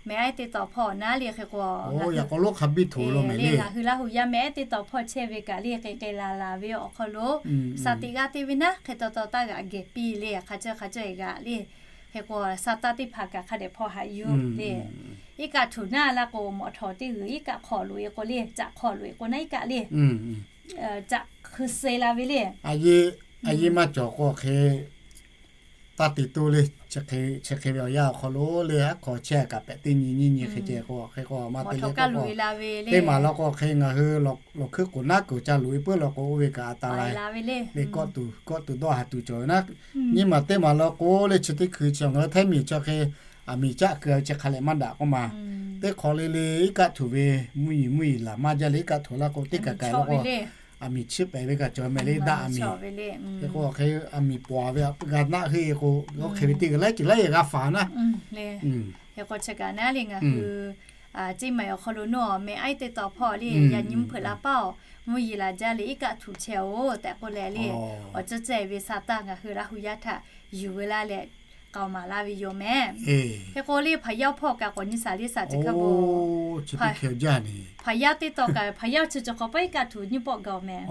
Meh aiˉ teˇ taw hpawˇ naˉ le. Hk'e k'o, yaꞈ k'aw lonˉ hk'a biˇ htuꞈ lo mehˍ le. Ngaˬ hui Laˇ hu yaˇ meh aiˉ teˇ taw hpawˇ chehˇ ve kaꞈ le, k'e k'e laˬ laˬ ve awˬ hk'aw lo shaˍ tiꞈ g'a te ve naˉ, hk'e taw taw taˇ g'aꞈ gehˬ piˇ le, hk'a cawˇ hk'a cawˇ e g'aꞈ le. Hk'e k'o, sa taˇ teˇ hpaˍ kaꞈ hk'a dehꞈ hpawˇ haꞈ yuˬ le. Iˉ kaˆ htuꞈ naˉ la k'o, mawꞈ htawˍ teˇ g'uiˬ iˉ kaˆ hk'awꞈ loꞈ e k'o le, caꞈ hk'awꞈ loꞈ e k'o naˉ iˉ kaˆ le, caꞈ hkui suh la ve le. A yeˇ maˇ cawˬ k'o hk'e, taˇ te toˇ le. Chi hk'e ve awˬ yanˇ awˬ hk'aw lo le, aˉ hk'aw chehˇ kaꞈ pehꞈ teˇ nyi nyiˇ nyi hk'e ceh k'o, hk'e k'o maˇ te le k'o, teˇ maˬ law k'o hk'e ngaˬ hui lawˬ hkuiˉ k'oˍ naˉ kuiˬ ca loꞈ e puiˉ law k'o, oˇ ve kaꞈ a ta la le. Kawˆ tuˬ, kawˆ tuˬ dawˇ ha tuˬ cawˬ ve naˉ. Nyiˇ maˬ teˇ maˬ law k'o le, chi teˇ hkui chi ngaˬ hui Htaiˇ miˬ chi hk'e aˬ miˍ caˆ keu ve chi hk'a lehˬ maˇ daꞈ k'oˆ ma. Teˇ hk'awꞈ le le iˉ kaˆ htuꞈ ve, mvuhˇ yeˬ mvuhˇ yeˬ laˬ maˇ jaˇ le, iˉ kaˆ htuꞈ laˇ k'o teˇ kaꞈ kaꞈ law k'o, aˬ miˍ chiˇ pehˍ ve kaꞈ cawˬ mehˍ le, daꞈ aˬ miˍ. Hk'e k'o hk'e aˬ miˍ paw ve g'a naˆ heˆ k'o, oˇ hk'e ve teˇ g'aˇ laiˉ ceuˬ laiˉ yehˬ g'a faˍ naˉ. Hk'e k'o, chi kaꞈ naˉ le ngaˬ hui ciˇ mehˍ awˬ hk'aw lo nawˬ meh aiˉ teˇ taw hpawˇ le, yaꞈ nyi mvuhˇ hpeuꞈ la paˇ-oˬ, mvuhˇ yeˬ laˬ jaˇ le iˉ kaˆ htuꞈ chehˇ-oˬ tehꞈ k'oˆ leh le, awˬ ceuˬ ceh ve sa taˇ ngaˬ hui Laˇ hu yaˇ htaꞈ yuˬ ve laˇ leh k'aoˍ maˍ laˇ ve yoˬ mehˍ. Hk'e k'o le, hpaˍ yaˇ hpawˇ kaꞈ k'awꞈ nyi shaˍ le, shaˍ chi hk'a bon. Hpaˍ yaˇ teˇ taw kaꞈ hpaˍ yaˇ chi cawˬ hk'awꞈ paˇ iˉ kaˆ htuꞈ nyiˇ pawˆ gaˬ-oˬ mehˍ.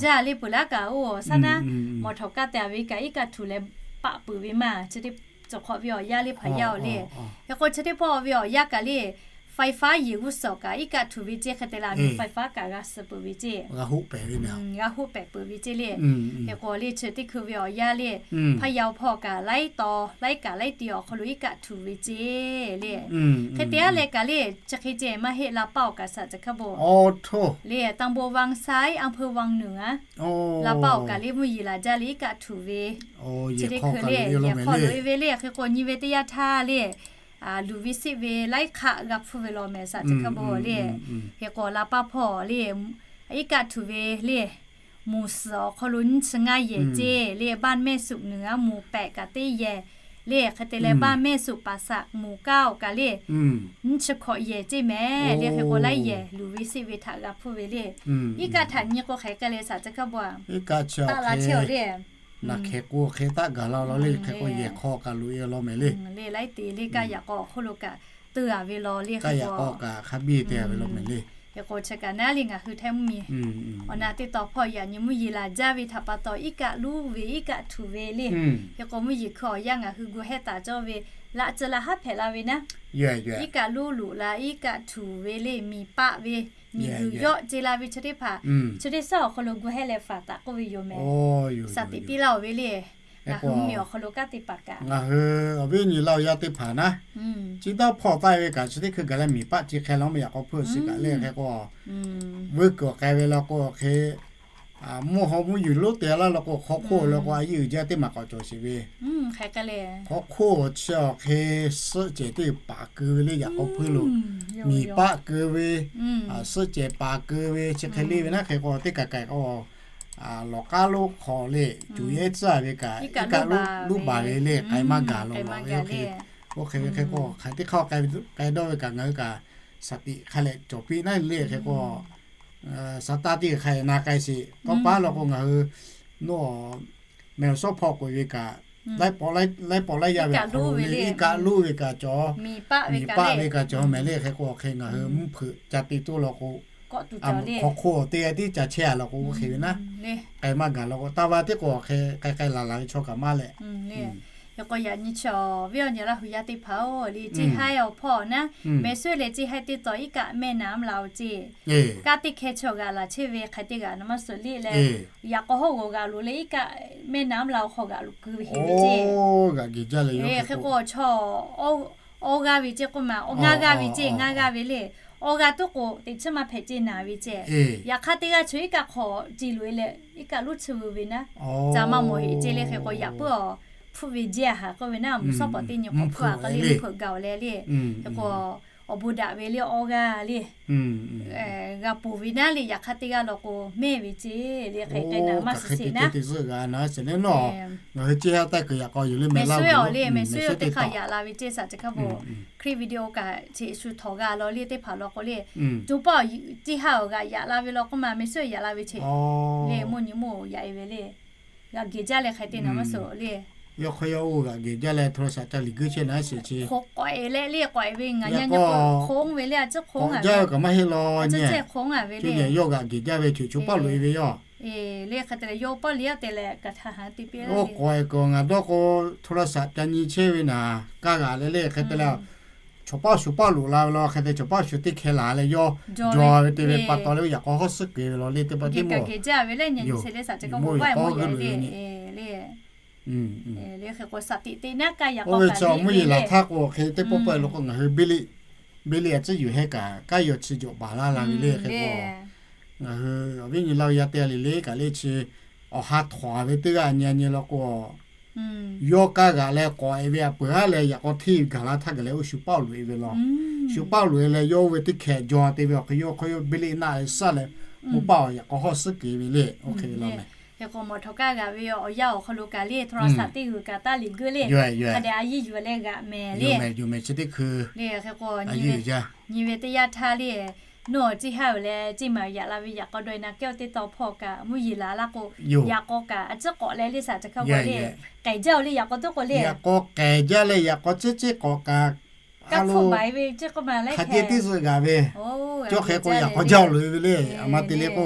Jaˇ le peuˬ laˇ kaꞈ oˇ awˬ shaˉ naˉ, mawˬ htawˍ kaˇ te a ve kaꞈ iˉ kaˆ htuꞈ leh paˆ peuˬ ve maˇ. Chi teˇ cawˬ hk'awꞈ ve awˬ yanˇ le hpaˍ yaˇ-oˬ le. Hk'e k'o, chi teˇ pawˆ ve awˬ yanˇ kaꞈ le, ไฟฟ้า yeˬ g'uˇ suhˍ kaꞈ iˉ kaˆ htuꞈ ve ce hk'e te leh, aˬ miˍ ไฟฟ้า kaꞈ g'a suh peuˬ ve ce, g'a hoˆ pehˍ peuˬ ve ce le. Hk'e k'o le, chi teˇ hkui ve awˬ yanˇ le, hpaˇ yaˇ hpawˇ kaꞈ laiˉ taw laiˉ kaꞈ laiˉ ti awˬ hk'aw lo iˉ kaˆ htuꞈ ve ce le. Hk'e te aˉ leh kaꞈ le, chi hk'e ceh maˇ heˆ, la paˇ-oˬ kaꞈ shaˍ chi hk'a bon. Le ตำบลวังไซ อำเภอวังเหนือ la paˇ-oˬ kaꞈ le mvuhˇ yeˬ laˬ jaˇ le iˉ kaˆ htuꞈ ve. Chi teˇ hkui le, yehˬ hk'aw loꞈ e ve le. Hk'e k'o, nyi ve teˇ yanˇ htaˇ le, luˬ ve siˆ ve laiˉ hk'aˆ g'a hpfuhˇ ve law mehˍ shaˍ chi hk'a bon le. Hk'e k'o, la paˇ hpawˇ le, iˉ kaˆ htuꞈ ve le, หมู่สี่ awˬ hk'aw lo nyiˇ chi ngaˇ yehˬ ce le, บ้านแม่สุขเหนือ หมู่แปด kaꞈ teˇ yehˬ le. Hk'e te leh baˇ mehˇ suꞈ paˍ saꞈ moˍ kaˇ awˬ kaꞈ le, nyiˇ chi hkawꞈ yehˬ ceˇ mehˍ le. Hk'e k'o laiˉ yehˬ luˬ ve seˆ ve htaꞈ g'a hpuˇ ve le. Iˉ kaˆ htaꞈ nyi k'o hk'aˬ hk'e leh saˍ chi hkaˇ bvuhꞈ a, taˆ la chehˇ awˬ le. Naˬ hkehˍ k'o hk'e taˆ gaˬ la law le. Hk'e k'o yehˬ hk'aw kaꞈ loꞈ e law mehˍ le. Le laiˉ te le kaˆ yaꞈ k'aw awˬ hk'oˆ lo kaꞈ teu a ve law le. Hk'e k'o kaꞈ hk'a biˇ te a ve law mehˍ le. Hk'e k'o chi kaꞈ naˉ le ngaˬ hui htaiˇ mvuhˇmiˬ awˬ na teˇ taw hpawˇ yaꞈ nyi mvuhˇ yeˬ laˬ jaˇ ve htaꞈ pa taw, iˉ kaˆ luˉ ve iˉ kaˆ htuꞈ ve le. Hk'e k'o mvuhˇ yeˬ hkui awˬ yanˇ ngaˬ hui gu hehˇ taˍ cawˇ ve, laꞈ tcuh laꞈ haˉ hpehꞈ la ve naˉ, iˉ kaˆ luˉ loꞈ la iˉ kaˆ htuꞈ ve le. Miˬ paˆ ve, miˬ guiˬ yawˆ ce la ve chi teˇ hpaˍ, chi teˇ suhˉ awˬ hk'aw lo gu hehˇ leh faˍ taˍ k'oˆ ve yoˬ mehˍ. Saˍ tiꞈ piˇ laˇ oˬ ve le. Ngaˬ hui mvuhˇmiˬ awˬ hk'aw lo kanˉ te paˍ kaꞈ, ngaˬ hui awˬ viˉ awˬ nyi laˇ oˬ yaˇ teˇ hpaˍ naˉ, chi taˇ hpawˇ taˆ ve kaꞈ chi teˇ hkui gaˬ leh miˬ paˆ ce hk'e la maˇ yaꞈ k'aw hpuˇ shiˍ kaꞈ le. Hk'e k'o vuiˇ kuiˬ awˬ k'ai ve law k'o hk'e, mvuhˇ haw mvuhˇ yuˬ lonˉ te laˇ law k'o hk'aw hk'oˆ law k'o a yeˇ uiˍ jaˇ teˇ maˬ k'awꞈ cawˬ sheˍ ve. Hk'aw hk'oˆ chi awˬ hk'e suhˆ cehˬ teˇ paˍ keu ve le. Yaꞈ k'aw hpuˇ lo miˬ paˆ keu ve, suhˆ cehˬ paˍ keu ve chi hk'e le ve naˉ. Hk'e k'o teˇ kaˬ kaˬ k'o lawˬ k'aˉ lonˉ hk'aw le, cuˬ yehˉ tcuhˉ ve kaꞈ iˉ kaˆ luˉ baˬ ve le. K'ai maˇ gaˬ law law ve oˇ hk'e, oˇ hk'e ve hk'e k'o hk'aˬ teˇ hk'aˇ k'ai dawˇ ve kaꞈ ngaˬ hui kaꞈ saˍ tiꞈ hk'a leh cawˬ piˇ naˉ le. Hk'e k'o saˍ taˇ teˇ hk'aˬ hk'e na k'ai sheˍ. Tawˇ paˉ law k'o ngaˬ hui nawˬ mehˬ awˬ shawˉ hpawˇ k'oꞈ-e ve kaꞈ, laiˉ pawˆ laiˉ yaˇ ve hk'aw lo le iˉ kaˆ luˉ ve kaꞈ cawˬ, miˬ paˆ ve kaꞈ cawˬ mehˍ le. Hk'e k'o hk'e ngaˬ hui mvuhˇ hpeuꞈ ca te toˇ law k'o, hk'aw hk'oˆ teˇ g'aˇ tiˉ ca chehˇ a law k'o oˇ hk'e ve naˉ, k'ai maˇ gaˬ law k'o taˇ va teˇ k'o hk'e k'ai k'ai laˬ laˬ ve chaw kaꞈ maˇ leh. Hk'e k'o yaꞈ nyi chi awˬ viˉ awˬ nyi Laˇ hui yaˇ teˇ hpaˍ-oˬ le, ceˇ haiˇ awˬ hpawˇ naˉ, mehˍ suhˉ leh ceˇ haiˇ teˇ taw iˉ kaˆ mehˆ naˍ mvuhˇ la-oˬ ceˇ. Kanˉ teˇ hkeh chi awˬ g'aꞈ laˬ chehˇ ve hk'aˬ teˇ g'aꞈ na maˇ suhˍ le leh, yaꞈ k'aw hawˉ g'awˬ g'aꞈ loꞈ leh iˉ kaˆ mehˆ naˍ mvuhˇ la awˬ hk'aw g'aꞈ loꞈ keu ve heˆ ve ceˇ. Hk'e k'o chaw awˇ g'aˇ ve ceˇ k'oˆ ma, awˬ ngaˇ g'aˇ ve ceˇ, ngaˇ g'aˇ ve le. Awˇ g'aˇ tuˉ k'o teꞈ chiˉ maˇ hpehꞈ ceˇ naˍ ve ceˇ. Yaꞈ hk'aˇ teˇ g'aˇ chi iˉ kaˆ hk'aw ce loꞈ-e leh iˉ kaˆ luˉ chi veu ve naˉ, ca maˇ mawˬ heˆ ceˇ le. Hk'e k'o yaꞈ puiˉ awˬ hpfuhˆ ve jehˇ a haˍ k'oˆ ve naˉ, mvuhˇ shawˉ pawˍ teˇ nyi k'awꞈ hpfuhˆ a k'oˆ le, mvuhˇ hpeuꞈ gaˬ-oˬ leh le. Hk'e k'o awˬ bon daꞈ ve le awˇ g'aˇ le g'a ponˬ ve naˉ le. Yaꞈ hk'aˇ teˇ g'aˇ law k'o mehˇ ve ceˇ le. Hk'e k'ai naˍ maˇ suhˍ sheˍ naˉ, ngaˬ hui ceˇ haiˇ taˇ kuiˬ yaꞈ k'aw yoˬ le mehˍ suhˉ awˬ le, mehˍ suhˉ teˇ hk'aˇ yaꞈ la ve ceˇ. Saˍ chi hkaˇ bon Hkriꞈ video kaꞈ cheꞈ shu htawˍ g'a law le teˇ hpaˍ law k'o le, co paˇ ceˇ haiˇ awˬ g'aꞈ yaꞈ la ve law k'oˆ ma, mehˍ suhˉ yaꞈ la ve ceˇ le. Mvuhˇ nyi mvuhˇ yaꞈ-e ve le. G'aꞈ gehˬ jaˇ leh hk'e te naˍ maˇ suhˍ le. Yawˇ hk'aw yawˇ oˇ g'aꞈ gehˬ jaˇ leh hto la shaꞈ ca liꞈ guiˇ chehˇ naˉ sheˍ chi. K'awꞈ-e leh le, k'awꞈ-e ve ngaˬ nyi k'o hk'oˆ ve le, a ciˉ hk'oˆ jaˇ ve kaꞈ maˇ heˆ law nyi. Yawˇ g'aꞈ gehˬ jaˇ ve co co paˇ loꞈ-e ve yawˇ le. Hk'e te leh yawˇ paˇ le te leh kaꞈ htaꞈ ha te piˇ oˇ k'awꞈ-e k'o ngaˬ dawˇ k'o hto la shaꞈ ca nyi chehˇ ve naˍ, kaˇ g'aꞈ leh le. Hk'e te leh chaw paˇ shu paˇ loꞈ la ve law. Hk'e te chaw paˇ shu teˇ hkeh laˬ leh yawˇ jaw ve te ve pa taw le, yaꞈ k'aw hawˉ suhˉ keu ve law le teˇ pa teˇ mawˬ. Mvuhˇ yeˬ laˬ htaˇ k'o hk'e teˇ pawˆ pawˆ lo k'o ngaˬ hui biˇ liꞈ, biˇ liꞈ a ciˉ yuˬ hehˇ kaꞈ kaˇ yaw chi jawꞈ baˬ laˇ la ve le. Hk'e k'o ngaˬ hui awˬ viˉ nyi Laˇ hu yaˇ teˇ g'aˇ le le kaꞈ le chi awˬ ha htawnˍ ve teˇ g'aˇ nyi nyi law k'o, yawˇ kaˇ g'aꞈ leh k'awꞈ-e ve a peuˬ haˉ leh yaꞈ k'aw hteˇ gaˬ la htaˇ gaˬ leh oˇ shu paˇ loꞈ-e ve law. Shu paˇ loꞈ-e leh yawˇ oˇ ve teˇ hkeh jaw te ve awˬ hk'e yawˇ hk'aw yawˇ biˇ liꞈ naˆ leh shaˉ leh, mvuhˇ paˆ awˬ yaꞈ k'aw hawˉ suhˉ keu ve le. Oˇ hk'e ve law mehˍ. Hk'e k'o mawˬ htawꞈ kaˇ g'aꞈ ve awˬ yanˇ awˬ hk'aw lo kaꞈ le hto la shaꞈ teˇ g'uiˬ kaꞈ taˇ liꞈ guiˇ le. Hk'a dehꞈ a yiˇ yuˬ leh g'aꞈ mehˍ le. Chi teˇ hkui le hk'e k'o nyi ve teˇ yanˇ htaˇ le, nawˬ ceˇ haiˇ-oˬ leh ceˇ maˬ yaꞈ la ve yaꞈ k'aw dawˇ-e na kehˉ-oˬ teˇ taw hpawˇ kaꞈ mvuhˇ yeˬ laˬ laˇ k'o, yaꞈ k'aw kaꞈ a ciˉ k'awꞈ leh le saˍ chi hkaˇ bon le. K'ehˬ jaˇ-oˬ le yaꞈ k'aw tuˉ k'o le. Yaꞈ k'aw k'ehˬ jaˇ leh yaꞈ k'aw ciˉ ciˉ k'awꞈ kaꞈ, a lo hk'a ceˇ teˇ zuhꞈ g'aꞈ ve, cawˇ hk'e k'o yaꞈ k'aw jaˇ loꞈ-e ve le. A ma te le k'o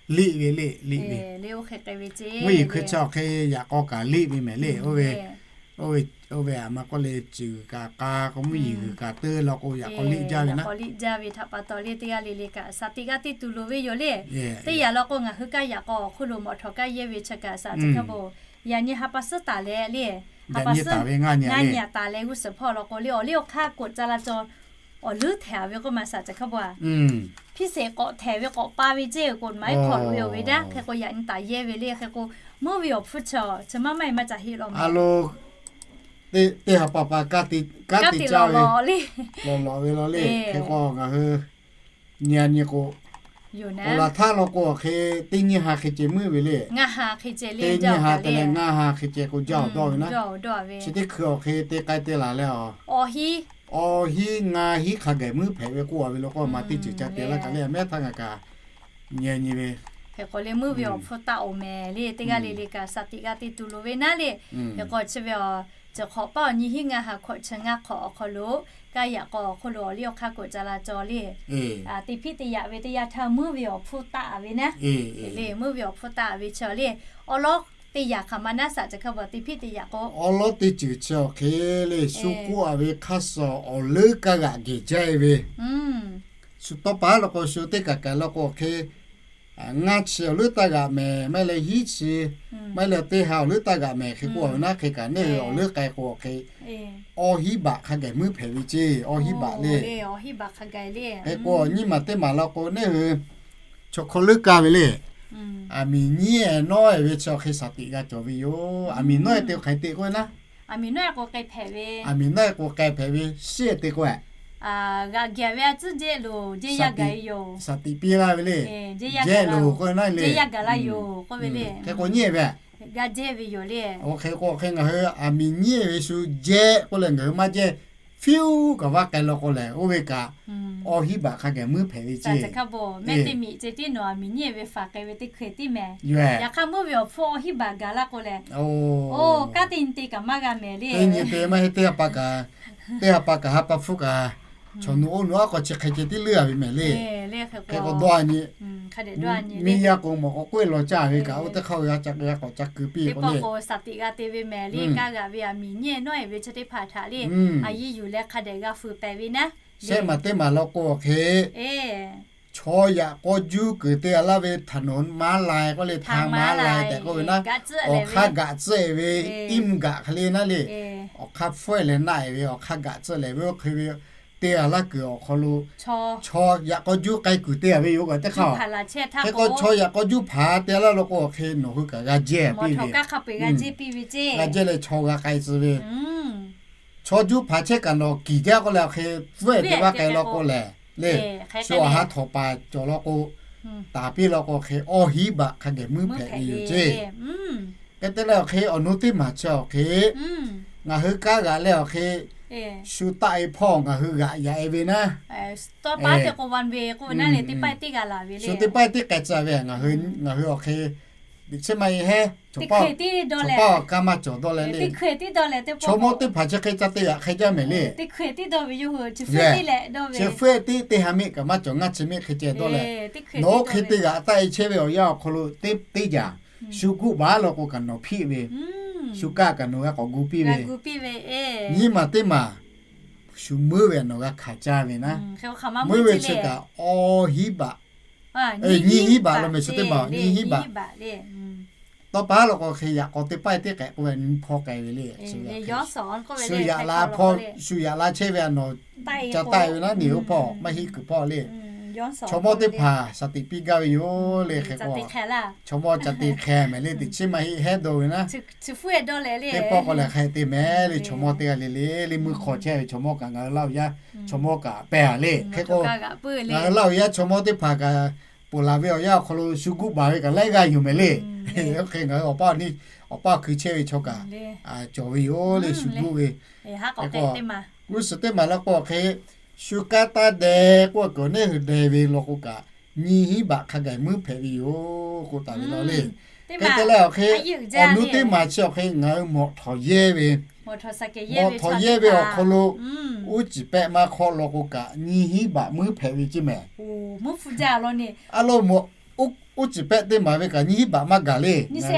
liꞈ ve le, liꞈ ve mvuhˇ yeˬ hkui chi awˬ hk'e yaꞈ k'aw kaꞈ liꞈ ve mehˍ le. Oˇ ve, oˇ ve a ma k'oˆ le, ciˬ g'uiˬ kaꞈ k'a k'o mvuhˇ yeˬ g'uiˬ kaꞈ teu law k'o yaꞈ k'aw liꞈ jaˇ ve naˉ. Liꞈ jaˇ ve htaꞈ pa taw le teˇ g'aˇ le le kaꞈ saˍ tiꞈ g'aˇ teˇ tu lo ve yoˬ le. Teˇ yanˇ law k'o ngaˬ hui kaˇ yaꞈ k'aw awˬ hk'oˆ lo mawˬ htawꞈ kaˇ yehˇ ve chi kaꞈ saˍ chi hkaˇ bon yaꞈ nyi ha pa suhˉ taˍ leh le, ha pa suhˉ ngaˇ nyi a taˍ leh g'uˇ suhˍ hpawˇ law k'o le awˬ liˇ awˬ hk'aˇ k'oꞈ ca la caw awˬ leuˉ htehˍ ve k'oˆ ma saˍ chi hkaˇ bon a hpiˇ sheˍ k'awꞈ htehˍ ve k'awꞈ pa ve ceˇ k'oꞈ maˍ iˉ hk'aw loꞈ ve awˬ ve daˇ. Hk'e k'o yaꞈ nyi taˍ yehˇ ve le. Hk'e k'o mvuhˇ ve awˬ hpfuhˇ chi chi maˇ maˇ e maˇ ca heˆ law mehˍ. Teˇ ha pa pa kanˉ te caˇ ve lawˬ lawˬ ve law le. Hk'e k'o ngaˬ hui nyi a nyi k'o Oˬ, laˬ htaˇ law k'o awˬ hk'e teˇ nyiˇ ha hk'e ceh meuˉ ve le. Teˇ nyiˇ ha te leh ngaˇ ha hk'e ceh k'o jaˇ awˬ dawˇ ve naˉ. Chi teˇ hkui awˬ hk'e te k'ai te laˬ leh a, awˬ hiˉ ngaˇ hiˉ hk'a gaˬ meuˉ hpehꞈ ve k'oˆ a ve law k'o, maˇ teˇ ceuˬ ca te laˇ kaꞈ le, mehˉ htaˇ ngaˬ kaꞈ nyi nyi ve hk'e k'o le, meuˉ ve awˬ hpfuhˇ taˆ oˬ mehˍ le. Teˇ g'aˇ le le kaꞈ shaˍ tiꞈ g'a te tuˬ loˍ ve naˉ le. Hk'e k'o chi ve awˬ ceuˬ hk'awꞈ paˇ awˬ nyiˇ hiˉ ngaˇ ha hkawꞈ chi ngaˇ hk'awꞈ awˬ hk'aw lo, kaˇ yaꞈ k'aw awˬ hk'aw lo awˬ liˇ awˬ hk'aˇ k'oꞈ ca la cawˬ le. Teˇ hpiˇ teˇ yaꞈ ve teˇ yanˇ htaˇ meuˉ ve awˬ hpfuhˇ taˆ ve naˉ. Le meuˉ ve awˬ hpfuhˇ taˆ ve chi awˬ le, awˉ lawˉ teˇ yaꞈ hk'aˬ ma naˉ shaꞈ ca hk'a bvuhꞈ teˇ hpiˇ teˇ yaꞈ k'o, awˉ lawˉ teˇ ceuˬ chi awˬ hk'e le shu k'oˆ a ve hk'aˇ suh awˬ leuˉ kaˇ g'aꞈ gehˬ jaˇ e ve, shu tawˇ pa law k'o shu teˇ kaˬ kaˬ law k'o awˬ hk'e ngaˇ chi awˬ leuˉ taˇ g'aꞈ mehˍ, maˇ heˆ leh hiˉ chi, maˇ heˆ leh teˇ ha awˬ leuˉ taˇ g'aꞈ mehˍ hk'e k'oˆ a ve naˉ. Hk'e kaꞈ neˇ hui awˬ leuˉ k'ai k'o awˬ hk'e awˇ hiˉ baꞈ hk'a gaˬ meuˉ hpehꞈ ve ceˇ. Awˇ hiˉ baꞈ le. Hk'e k'o nyiˇ maˬ teˇ maˬ law k'o neˇ hui chaw hk'aw leuˉ kaˇ ve le. Aˬ miˍ nyiˉ e nawˉ e ve chi awˬ hk'e shaˍ tiꞈ g'a cawˬ ve yoˬ. Aˬ miˍ nawˉ e te hk'aˬ hk'e te k'oˆ ve naˉ, aˬ miˍ nawˉ e k'o k'ai hpehꞈ ve, shiˉ e te k'oˆ ve, g'aꞈ geh ve a tcuhˉ jehˇ loˬ, jehˇ yaˇ gaˬ ve yoˬ. Shaˍ tiꞈ piˇ laˇ ve le. Jehˇ loˬ k'oˆ ve naˉ le. Jehˇ yaˇ gaˬ laˇ yoˬ k'oˆ ve le. Hk'e k'o nyiˉ e ve g'a jehˇ ve yoˬ le. Oˇ hk'e k'o hk'e ngaˬ hui aˬ miˍ nyiˉ e ve shu jehˇ k'oˆ leh ngaˬ hui maˇ jehˇ, fiˇ uˉ kaꞈ vaˇ k'ai law k'o lehˬ, oˇ ve kaꞈ awˇ hiˉ baꞈ hk'a gaˬ meuˉ hpehꞈ ve ceˇ. Mehˆ teˇ miꞈ ceh tiˉ nawˬ aˬ miˍ nyiˉ e ve faˍ k'ai ve teˇ hkui tiˉ mehˍ. Yaꞈ hk'aˇ meuˉ ve awˬ hpfuhˇ awˇ hiˉ baꞈ gaˬ laˇ k'o lehˬ, oˇ kanˉ te nyi te kaꞈ maˇ g'a mehˍ le. Teˇ nyi te maˇ heˆ, teˇ ha pa kaꞈ, teˇ ha pa kaꞈ ha pa hpfuhˇ kaꞈ, chaw nu oˇ nu aˉ k'aw chi hk'e ceh tiˉ leuˉ a ve mehˍ le. Hk'e k'o dawˇ a nyi, miˇ yaˇ k'o mawˬ k'o k'oˆ e law caˇ ve kaꞈ oˇ teˇ hk'aˇ g'a ca k'awꞈ ca keu piˇ k'o le. Shaˍ tiꞈ g'a te ve mehˍ le. Kaˇ g'aꞈ ve aˬ miˍ nyiˉ e nawˉ e ve chi teˇ hpaˍ htaꞈ le, a yiˇ yuˬ leh hk'a dehꞈ g'a fuiˍ pehˍ ve naˉ. Shehˆ maˬ teˇ maˬ law k'o awˬ hk'e chaw yaꞈ k'aw juˇ kuiˬ te a laˇ ve ถนนม้าลาย k'oˆ le, ทางม้าลาย tehꞈ k'oˆ ve naˉ, awˬ hk'aˇ gaꞈ tcuhˆ e ve, iˉ mvuhˇ gaꞈ hk'e le naˉ le, awˬ hk'aˇ hpfuhˇ e leh naˆ e ve, awˬ hk'aˇ gaꞈ tcuhˆ leh ve oˇ hk'e ve te a laˇ kuiˬ awˬ hk'aw lo chaw yaꞈ k'aw juˇ k'ai kuiˬ te a ve yoˬ kaꞈ teˇ hk'aˇ. Hk'e k'o chaw yaꞈ k'aw juˇ hpaˍ te a laˇ law k'o awˬ hk'e nawˬ hui kaꞈ g'a jehˇ piˇ ve, g'a jehˇ leh chaw g'a k'ai tcuh ve. Chaw juˇ hpaˍ chehˇ kaꞈ nawˬ kiˬ jaˇ k'oˆ leh awˬ hk'e pfuhˇ e te vaˇ k'ai law k'o lehˬ le, shu awˬ ha htawnˍ paˍ cawˬ law k'o, taˍ piˇ law k'o awˬ hk'e awˇ hiˉ baꞈ hk'a geh meuˉ hpehꞈ ve yoˬ ceˇ. Hk'e te leh awˬ hk'e awˬ nu teˇ maˬ chi awˬ hk'e ngaˬ hui kaˇ g'aꞈ leh awˬ hk'e shu taˆ e hpawˇ ngaˬ hui g'aꞈ yaꞈ e ve naˉ, shu teˇ pawˆ teˇ k'ai tcuh ve ngaˬ hui awˬ hk'e, teꞈ chiˉ maˇ heˆ, chaw paˇ awˬ kaˇ maˇ cawˬ dawˇ leh le. Chaw mawˇ teˇ hpaˍ chi hk'e ca te g'aꞈ hk'e jaˇ mehˍ le. Chi hpfuhˆ e tiˉ teˇ ha miˆ kaꞈ maˇ cawˬ, ngaˇ chi miˆ hk'e ceh dawˇ leh, nawˬ oˇ hk'e te g'aꞈ taˆ e chehˇ ve awˬ yanˇ awˬ hk'aw lo teˇ teˇ jaˬ shu guˆ baˬ law k'o kaꞈ nawˬ hpiˆ ve, shu kaˇ kaꞈ nawˬ g'a k'awꞈ gu piˇ ve, nyiˇ maˬ teˇ maˬ shu meuˉ ve nawˬ g'a hkanˍ caˇ ve naˉ. Meuˉ ve chi kaꞈ awˇ hiˉ baꞈ, nyiˇ hiˉ baꞈ law mehˍ, shu teˇ maˬ nyiˇ hiˉ baꞈ. Tawˇ pa law k'o hk'e yaꞈ k'aw teˇ paˆ teˇ k'ehꞈ k'oˆ ve nyi hpawˇ k'ai ve le. Shu yaꞈ la hpawˇ, shu yaꞈ la chehˇ ve a nawˬ ca taˆ e ve naˉ, neˬ oˇ hpawˇ maˇ heˆ kuiˬ hpawˇ le. Chaw mawˇ teˇ hpaˍ shaˍ tiꞈ piˇ gaˇ ve yoˬ le. Hk'e k'o chaw mawˇ ca te hk'e mehˍ le, teꞈ chiˉ maˇ heˆ hehˉ dawˇ ve naˉ. Teˇ pawˆ k'o lehˬ hk'e te mehˍ le, chaw mawˇ teˇ g'aˇ le le le meuˇ hk'aw chehˇ ve chaw mawˇ kaꞈ ngaˬ hui Laˇ huˍ yaˇ chaw mawˇ kaꞈ pehˇ a le. Hk'e k'o ngaˬ hui Laˇ huˍ yaˇ chaw mawˇ teˇ hpaˍ kaꞈ ponˬ laˬ ve awˬ yanˇ awˬ hk'aw lo shu guˆ baˬ ve kaꞈ laiˉ g'aˇ yoˬ mehˍ le. Oˇ hk'e ngaˬ hui awˬ paˇ awˬ niˇ awˬ paˇ awˬ hkui chehˇ ve chaw kaꞈ cawˬ ve yoˬ le, shu guˆ ve. G'uˇ suhˍ teˇ maˬ law k'o hk'e shu kanˉ taˇ deh k'oˆ kuiˬ neˇ hui deh ve law k'o kaꞈ nyiˇ hiˉ baꞈ hk'a gaˬ meuˉ hpehꞈ ve yoˬ k'oˆ taˍ ve law le. Hk'e te leh awˬ hk'e awˬ nu teˇ maˬ chi awˬ hk'e ngaˬ hui mawꞈ htawˍ yehˇ ve, mawꞈ htawˍ yehˇ ve awˬ hk'aw lo uˉ ciˍ pehˆ maˇ hk'awˆ law k'o kaꞈ nyiˇ hiˉ baꞈ meuˉ hpehꞈ ve ceˇ mehˍ. A lo, uˉ ciˍ pehˆ teˇ maˬ ve kaꞈ nyiˇ hiˉ baꞈ maˇ gaˬ le. Nyiˇ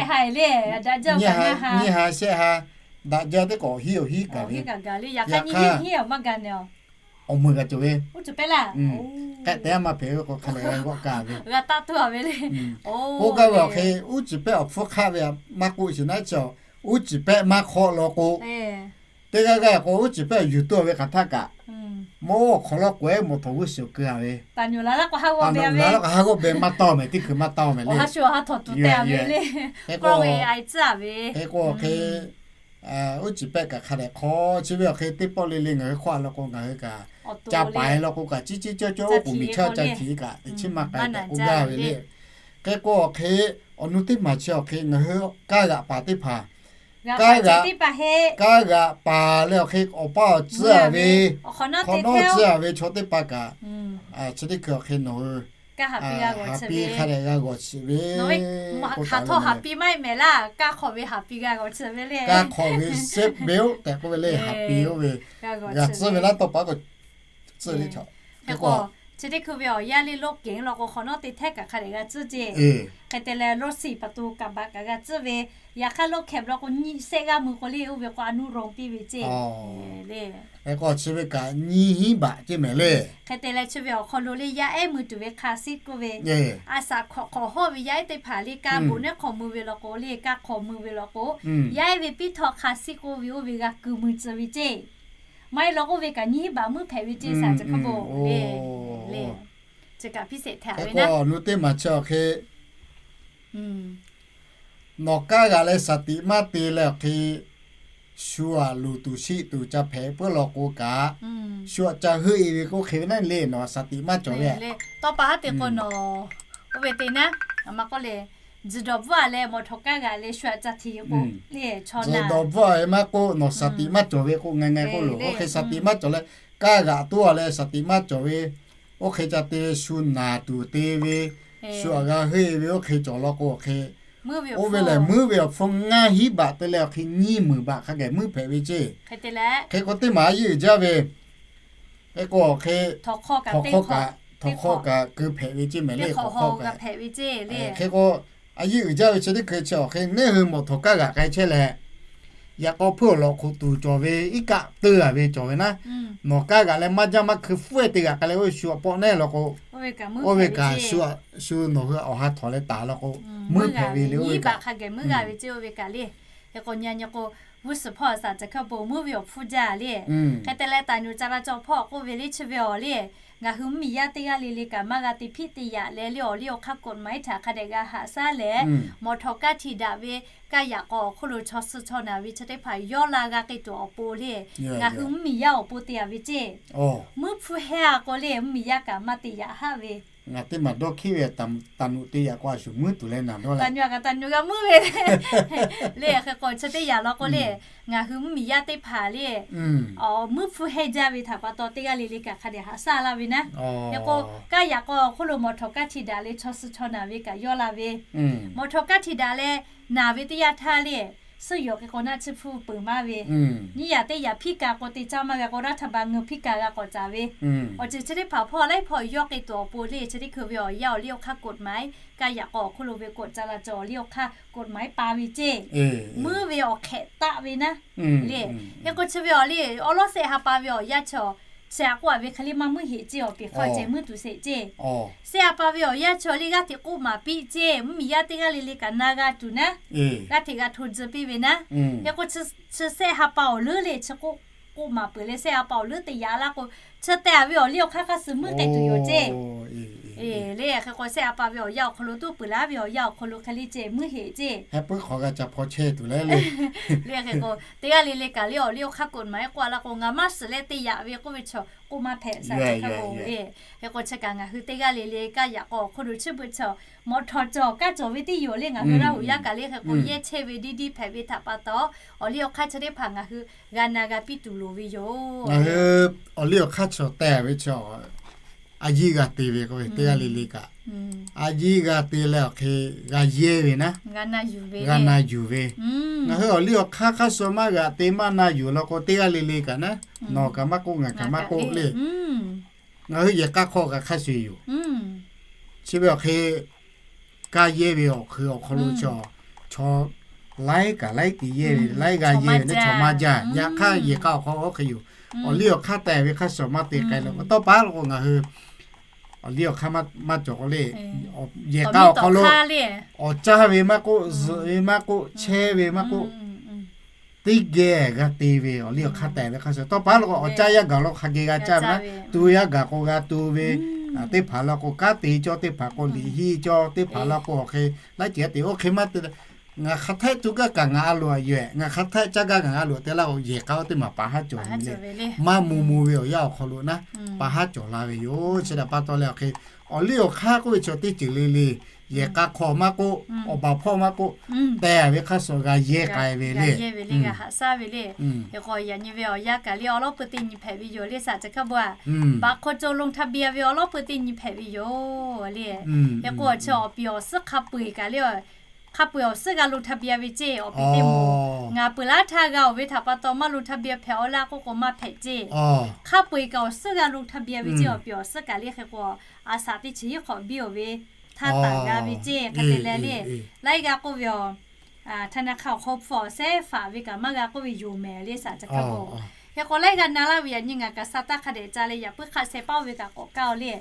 ha shehˆ ha daꞈ jaˇ teˇ k'awꞈ hiˉ awˬ hiˉ gaˬ ve. Yaꞈ hk'aˇ awˬ meuˬ g'a cawˬ ve, k'ehˆ te a maˇ hpehꞈ ve k'o hk'a lehˬ g'a g'awˆ kaˇ ve. K'oˆ gaˇ ve awˬ hk'e uˉ ciˍ pehˆ awˬ hpfuhˇ hk'aˆ ve maˇ k'oˆ sheˍ naˉ, chi uˉ ciˍ pehˆ maˇ hk'awˆ law k'o, teˇ g'aˇ g'aˇ k'o uˉ ciˍ pehˆ yuˬ tuˬ ve hk'aˬ htaˇ kaꞈ, mawˇ awˬ hk'aw lo k'awehˉ mawꞈ htawˍ g'uˇ suhˍ keu a ve, taˍ nuˬ la laˇ k'o haˉ g'awˇ beh maˇ tawˇ mehˍ, teˇ hkui maˇ tawˇ mehˍ le. Hk'e k'o hk'e uˉ ciˍ pehˆ kaꞈ hk'a dehꞈ hk'aw chi ve awˬ hk'e teˇ pawˆ le le ngaˬ hui hk'awˆ a law k'o ngaˬ hui kaꞈ ca paˍ e law k'o kaꞈ, ciˉ ciˉ cawˇ cawˇ oˉ k'oˍ miˬ chaˇ ca htiꞈ kaꞈ teꞈ chiˉ maˇ k'ai tehꞈ k'oˆ gaˇ ve le. Hk'e k'o awˬ hk'e, awˬ nu teˇ maˬ chi awˬ hk'e ngaˬ hui kaˇ g'aꞈ paˍ teˇ hpaˍ, kaˇ g'aꞈ, kaˇ g'aꞈ paˍ leh awˬ hk'e awˬ paˇ awˬ tcuhˉ a ve, hk'awꞈ nawˉ tcuhˉ a ve chaw teˇ hpaˍ kaꞈ, chi teˇ hkui awˬ hk'e nawˬ hui haˍ pi hk'a dehꞈ g'a g'awˬ chi ve, hk'aˬ htawˇ haˍ pi maˇ heˆ mehˍ laˇ, kaˇ hk'awꞈ ve haˍ pi g'a g'awˬ chi ve le. Kaˇ hk'awꞈ ve sehˉ beoˆ tehꞈ k'oˆ ve le, haˍ pi oˇ ve g'a tcuhˉ ve laˇ tawˇ paˍ k'o tcuhˉ ve chaw. Hk'e k'o, chi teˇ hkui ve awˬ yanˇ le loˇ kehˬ law k'o hk'awꞈ nawˉ te htehˇ kaꞈ hk'a dehꞈ g'a tcuhˉ ceˇ. Hk'e te leh loˇ siˍ pa taw kaꞈ baꞈ kaꞈ g'a tcuhˉ ve, yaꞈ hk'aˇ loˇ hkehꞈ law k'o nyiˇ sehˆ g'aˇ mui k'o le, oˇ ve k'o a nuˇ ron piˇ ve ceˇ le. Hk'e k'o chi ve kaꞈ nyiˇ hinˉ baꞈ ceˇ mehˍ le. Hk'e te leh chi ve awˬ hk'aw lo le yaˇ ehˉ mui tuˬ ve hk'a siˆ k'oˆ ve, a shaꞈ hk'awꞈ hk'awꞈ hawˇ ve yaˇ ehˉ teˇ hpaˍ le kaˇ bon neˉ hk'awꞈ mui ve law k'o le, kaˇ hk'awꞈ mui ve law k'o, yaˇ ehˉ ve piˇ htawˇ hk'a siˆ k'oˆ ve oˇ ve g'a ku mui tcuh ve ceˇ. Maˇ heˆ law k'oˆ ve kaꞈ nyiˇ hinˉ baꞈ meuˇ hpehꞈ ve ceˇ, shaˍ caˬ hk'a bon le. Chi kaꞈ piˇ shehˍ htaꞈ ve naˉ, awˬ nu teˇ maˬ chi awˬ hk'e nawˬ kaˇ g'aꞈ leh shaˍ tiꞈ maˇ te leh awˬ hk'e shu aꞈ luˬ tuˬ shiˆ tuˬ ca hpehꞈ puiˉ law k'o kaꞈ, shu aꞈ ca heuˆ e ve k'oˆ hk'e ve naˉ le, nawˬ shaˍ tiꞈ maˇ cawˬ ve. Tawˇ pa haˉ te k'o nawˬ oˇ ve te naˉ, a ma k'oˆ le, tzuhˬ dawˬ bvuhˆ a leh mawˬ htawˍ kaˇ g'aꞈ leh shu aꞈ ca htiꞈ k'o le, chaw tzuhˬ dawˬ bvuhˆ a ve maˇ k'oˆ, nawˬ shaˍ tiꞈ maˇ cawˬ ve k'o ngaˬ ngaˬ k'oˆ loˬ. Oˇ hk'e shaˍ tiꞈ maˇ cawˬ leh kaˇ g'aꞈ toˇ a leh shaˍ tiꞈ maˇ cawˬ ve, oˇ hk'e ca te ve shu naˬ tuˬ te ve, shu aꞈ g'a heuˆ e ve oˇ hk'e cawˬ law k'o awˬ hk'e, oˇ ve lehˬ meuˇ ve awˬ hpfuhˇ ngaˇ hinˉ baꞈ te leh awˬ hk'e nyiˇ meunˍ baꞈ hk'a geh meuˇ hpehꞈ ve ceˇ. Hk'e te leh, hk'e k'o teˇ maˬ a yeˇ uiˍ jaˇ ve, hk'e k'o awˬ hk'e htawnˍ hk'aw kaꞈ, htawnˍ hk'aw kaꞈ keu hpehꞈ ve ceˇ mehˍ le, hk'awꞈ hk'aw kaꞈ hpehꞈ ve ceˇ le. Hk'e k'o a yeˇ uiˍ jaˇ ve chi teˇ hkui chi awˬ hk'e neˇ hui mawˬ htawˍ kaˇ g'aꞈ k'ai chehˇ leh, yaꞈ k'aw hpeuˇ awˬ lawꞈ hk'oꞈ tuˬ cawˬ ve iˉ kaˆ teu a ve cawˬ ve naˉ, nawˬ kaˇ g'aꞈ leh maˇ jaˇ maˇ hkui hpfuhˇ e te g'aꞈ k'ai leh oˇ ve shu awˬ pawˆ neˉ law k'o, oˇ ve kaꞈ shu nawˬ hui awˬ ha htawꞈ leh taˍ law k'o, meuˇ hpehꞈ ve le oˇ ve kaꞈ hk'a geh meuˇ g'a ve ceˇ oˇ ve kaꞈ le. Hk'e k'o nyi nyi k'o, g'uˇ suhˍ hpawˇ shaˍ caˬ hk'a bon meuˇ ve awˬ hpfuhˇ jaˇ le. Hk'e te leh taˍ nyi ca la caw hpawˇ k'oˆ ve le chi ve awˬ le, ngaˬ hui mvuhˇmiˬ yaˇ teˇ g'aˇ le le kaꞈ maˇ g'a te hpiˆ te yaꞈ leh le awˬ liˇ awˬ hk'aˇ กฎหมาย htaꞈ hk'a dehꞈ g'a haꞈ shaˉ leh, mawˬ htawˍ kaˇ htiꞈ daꞈ ve kaˇ yaꞈ k'aw awˬ hk'oˆ lo chaw suh chaw naˬ ve chi teˇ hpaˍ yawˇ la g'a k'ai tuˬ awˬ pon le, ngaˬ hui mvuhˇmiˬ yaˇ awˬ pon te a ve ceˇ. Meuˇ hpfuhˇ hehˇ a k'o le mvuhˇmiˬ yaˇ kaꞈ maˇ te yaꞈ haˆ ve. Ngaˬ teˇ maˬ dawˇ hkiˉ ve taˍ nuꞈ te yaꞈ k'o a shuˍ meuˇ tuˬ leh naˬ dawˇ leh, taˍ nuꞈ kaꞈ taˍ nuꞈ g'a meuˇ ve le. Hk'e k'o chi teˇ yaꞈ law k'o le, ngaˬ hui mvuhˇmiˬ yaˇ teˇ hpaˍ le, meuˇ hpfuhˇ hehˇ jaˇ ve htaꞈ pa taw teˇ g'aˇ le le kaꞈ hk'a dehꞈ haꞈ shaˉ laˇ ve naˉ. Hk'e k'o kaˇ yaꞈ k'aw awˬ hk'oˆ lo mawˬ htawˍ kaˇ htiꞈ daꞈ leh chaw suh chaw naˬ ve kaꞈ yawˇ la ve, mawˬ htawˍ kaˇ htiꞈ daꞈ leh naˬ ve teˇ yanˇ htaˇ le, suhˉ yawˬ hk'e k'o naˆ tsuhˇ hpfuhˇ peuˬ maˇ ve, nyiˇ yaꞈ teˇ yaꞈ hpiˇ kaꞈ k'o te caˇ maˇ g'a k'o raˇ htaˇ ba ngeu hpiˇ kaꞈ g'a k'awꞈ caˍ ve, awˬ ceuˬ chi teˇ hpaˍ hpawˇ laiˉ hpawˇ yawˇ k'ai tuˬ awˬ pon le chi teˇ hkui ve awˬ yanˇ awˬ liˇ awˬ hk'aˇ กฎหมาย, kaˇ yaꞈ k'aw awˬ hk'oˆ lo ve k'awꞈ ca la cawˬ awˬ liˇ awˬ hk'aˇ กฎหมาย pa ve ceˇ. Meuˇ ve awˬ hk'ehꞈ taˆ ve naˉ le. Hk'e k'o chi ve awˬ le awˉ lawˉ sehˆ ha pa ve awˬ yanˇ chaw, chi aꞈ k'oˆ a ve hk'e le maˇ meuˇ heꞈ ceˇ, awˬ peˍ hk'aw ceh meuˇ tuˬ sheˍ ceˇ. Sehˆ ha pa ve awˬ yanˇ chaw le g'aˇ hteꞈ k'oˆ maˍ piˇ ceˇ, mvuhˇmiˬ yaˇ teˇ g'aˇ le le kaꞈ na g'a tuˬ naˉ, g'aˇ hteꞈ g'a hto tcuh piˇ ve naˉ. Hk'e k'o chi sehˆ ha pa awˬ leuˉ le chi k'oˆ k'oˆ maˍ peuˬ leh sehˆ ha pa awˬ leuˉ te yaꞈ laˇ k'o, chi teh a ve awˬ liˇ awˬ hk'aˇ hk'a suh meuˇ k'ai tuˬ yoˬ ceˇ. Le hk'e k'o sehˆ ha pa ve awˬ yanˇ awˬ hk'aw lo tuˉ peuˬ laˇ ve awˬ yanˇ awˬ hk'aw lo hk'e le ceh meuˇ heꞈ ceˇ. Heh puiˉ hk'awꞈ g'a ca hpaw chehˇ tuˬ le le. Le hk'e k'o teˇ g'aˇ le le kaꞈ le awˬ liˇ awˬ hk'aˇ กฎหมาย k'oˆ a laˇ k'o ngaˬ maˇ shiˍ leh te yaꞈ ve k'oˆ ve chaw k'oˆ maˇ hpehꞈ shaˍ caˬ hk'a bon le. Hk'e k'o chi kaꞈ ngaˬ hui teˇ g'aˇ le le kaˇ yaꞈ k'aw awˬ hk'oˆ lo chi beuꞈ chaw mawˬ htawˍ cawˬ kaˇ cawˬ ve teˇ yoˬ le ngaˬ hui Laˇ huˍ yaˇ kaꞈ le hk'e k'o yehˇ chehˇ ve diˇ diˇ hpehꞈ ve htaꞈ pa taw, awˬ liˇ awˬ hk'aˇ chi teˇ hpaˍ ngaˬ hui g'a na g'a piˇ tuˬ loˍ ve yoˬ. Ngaˬ hui awˬ liˇ awˬ hk'aˇ chaw teh ve chaw a yiˇ g'a te ve k'oˆ ve teˇ g'aˇ le le kaꞈ, a yiˇ g'a te leh awˬ hk'e g'a yehˇ ve naˉ, g'a na yuˬ ve. Ngaˬ hui awˬ liˇ awˬ hk'aˇ hk'aˇ suh maˇ g'a te maˇ na yuˬ law k'o teˇ g'aˇ le le kaꞈ naˉ, nawˬ kaꞈ maˇ k'oˆ ngaˬ kaꞈ maˇ k'oˆ le. Ngaˬ hui yehˬ k'a hk'aw kaꞈ hk'a shuˍ yoˬ. Chi ve awˬ hk'e kaˇ yehˇ ve awˬ hk'e awˬ hk'aw lo chaw, chaw laiˉ kaꞈ laiˉ te yehˇ ve laiˉ g'a yehˇ ve naˉ chaw maˇ jaˇ. Yaꞈ hk'aˇ yehˬ k'a awˬ hk'aw oˇ hk'e yoˬ. Awˬ liˇ awˬ hk'aˇ teh ve hk'aˇ suh maˇ te k'ai le. Tawˇ pa law k'o ngaˬ hui awˬ liˇ awˬ hk'aˇ maˇ cawˬ k'o le, yehˬ k'a awˬ hk'aw lo awˬ caˇ ve maˇ k'oˆ, zuhꞈ ve maˇ k'oˆ, chehˇ ve maˇ k'oˆ, teˇ geh g'a te ve awˬ liˇ awˬ hk'aˇ teh ve hk'aˇ suh. Tawˇ pa law k'o awˬ caˇ yaˇ gaˬ lo hk'a geh g'a caˇ ve naˉ, tu yaˇ gaˬ k'o g'a tu ve, teˇ hpaˍ law k'o kanˉ te cawˇ, teˇ hpaˍ k'o liꞈ hiˇ cawˇ, teˇ hpaˍ law k'o awˬ hk'e laiˉ ceuˬ te oˇ hk'e maˇ te le. Ngaˬ hk'aˬ htaˇ tuˇ gaˇ kaꞈ ngaˬ a loˍ aꞈ yoˬ ehˍ. Ngaˬ hk'aˬ htaˇ caˇ gaˇ ngaˬ a loˍ te laˇ k'o, yehˬ k'a oˇ teˇ maˬ paˍ haˉ cawˬ ve le. Maˇ mu mu ve awˬ yanˇ awˬ hk'aw lo naˉ, paˍ haˉ cawˬ la ve yoˬ. Chi htaꞈ pa taw leh awˬ hk'e, awˬ liˇ awˬ hk'aˇ k'oˆ ve chaw teˇ ceuˬ le le, yehˬ k'a hk'aw maˇ k'oˆ, awˬ baˬ hpawˇ maˇ k'oˆ, teh ve hk'aˇ suh g'a yehˇ k'ai ve le. Yaꞈ nyi ve awˬ yanˇ kaꞈ le awˬ lawˉ pui teˇ nyi hpehꞈ ve yoˬ le saˍ ca hk'a bo a. Baˬ hk'aw co ลงทะเบียน ve awˬ lawˉ pui teˇ nyi hpehꞈ ve yoˬ le. Hk'e k'o chi awˬ piˍ awˬ suhˉ hk'a peu-eˬ kaꞈ le, hk'a peu-eˬ awˬ suhˉ g'a ลงทะเบียน ve ceˇ awˬ piˍ teˇ moˍ. Ngaˬ peuˬ laˇ htaˇ g'a-oˬ ve htaꞈ pa taw maˇ ลงทะเบียน hpehꞈ-aw laˇ k'oˆ k'o maˇ hpehꞈ ceˇ. Hk'a peu-eˬ kaꞈ awˬ suhˉ g'a ลงทะเบียน ve ceˇ awˬ piˍ awˬ suhˉ kaꞈ le hk'e k'o, a shaꞈ teˇ chi hiˉ hk'awꞈ biˇ-oˬ ve htaˇ taˍ g'a ve ceˇ hk'e te leh le. Laiˉ g'a k'oˆ ve awˬ ธนาคาร awˬ hk'aw hpu awˬ sehˉ faˍ ve kaꞈ maˇ g'a k'oˆ ve yoˬ mehˍ le saˍ ca hk'a bo. Hk'e k'o laiˉ g'a na laˇ ve yaꞈ nyi ngaˬ kaꞈ sa taˇ hk'a dehꞈ ca leh yaꞈ puiˉ hk'a sheh paˇ-oˬ ve kaꞈ k'awꞈ kaˇ-oˬ le.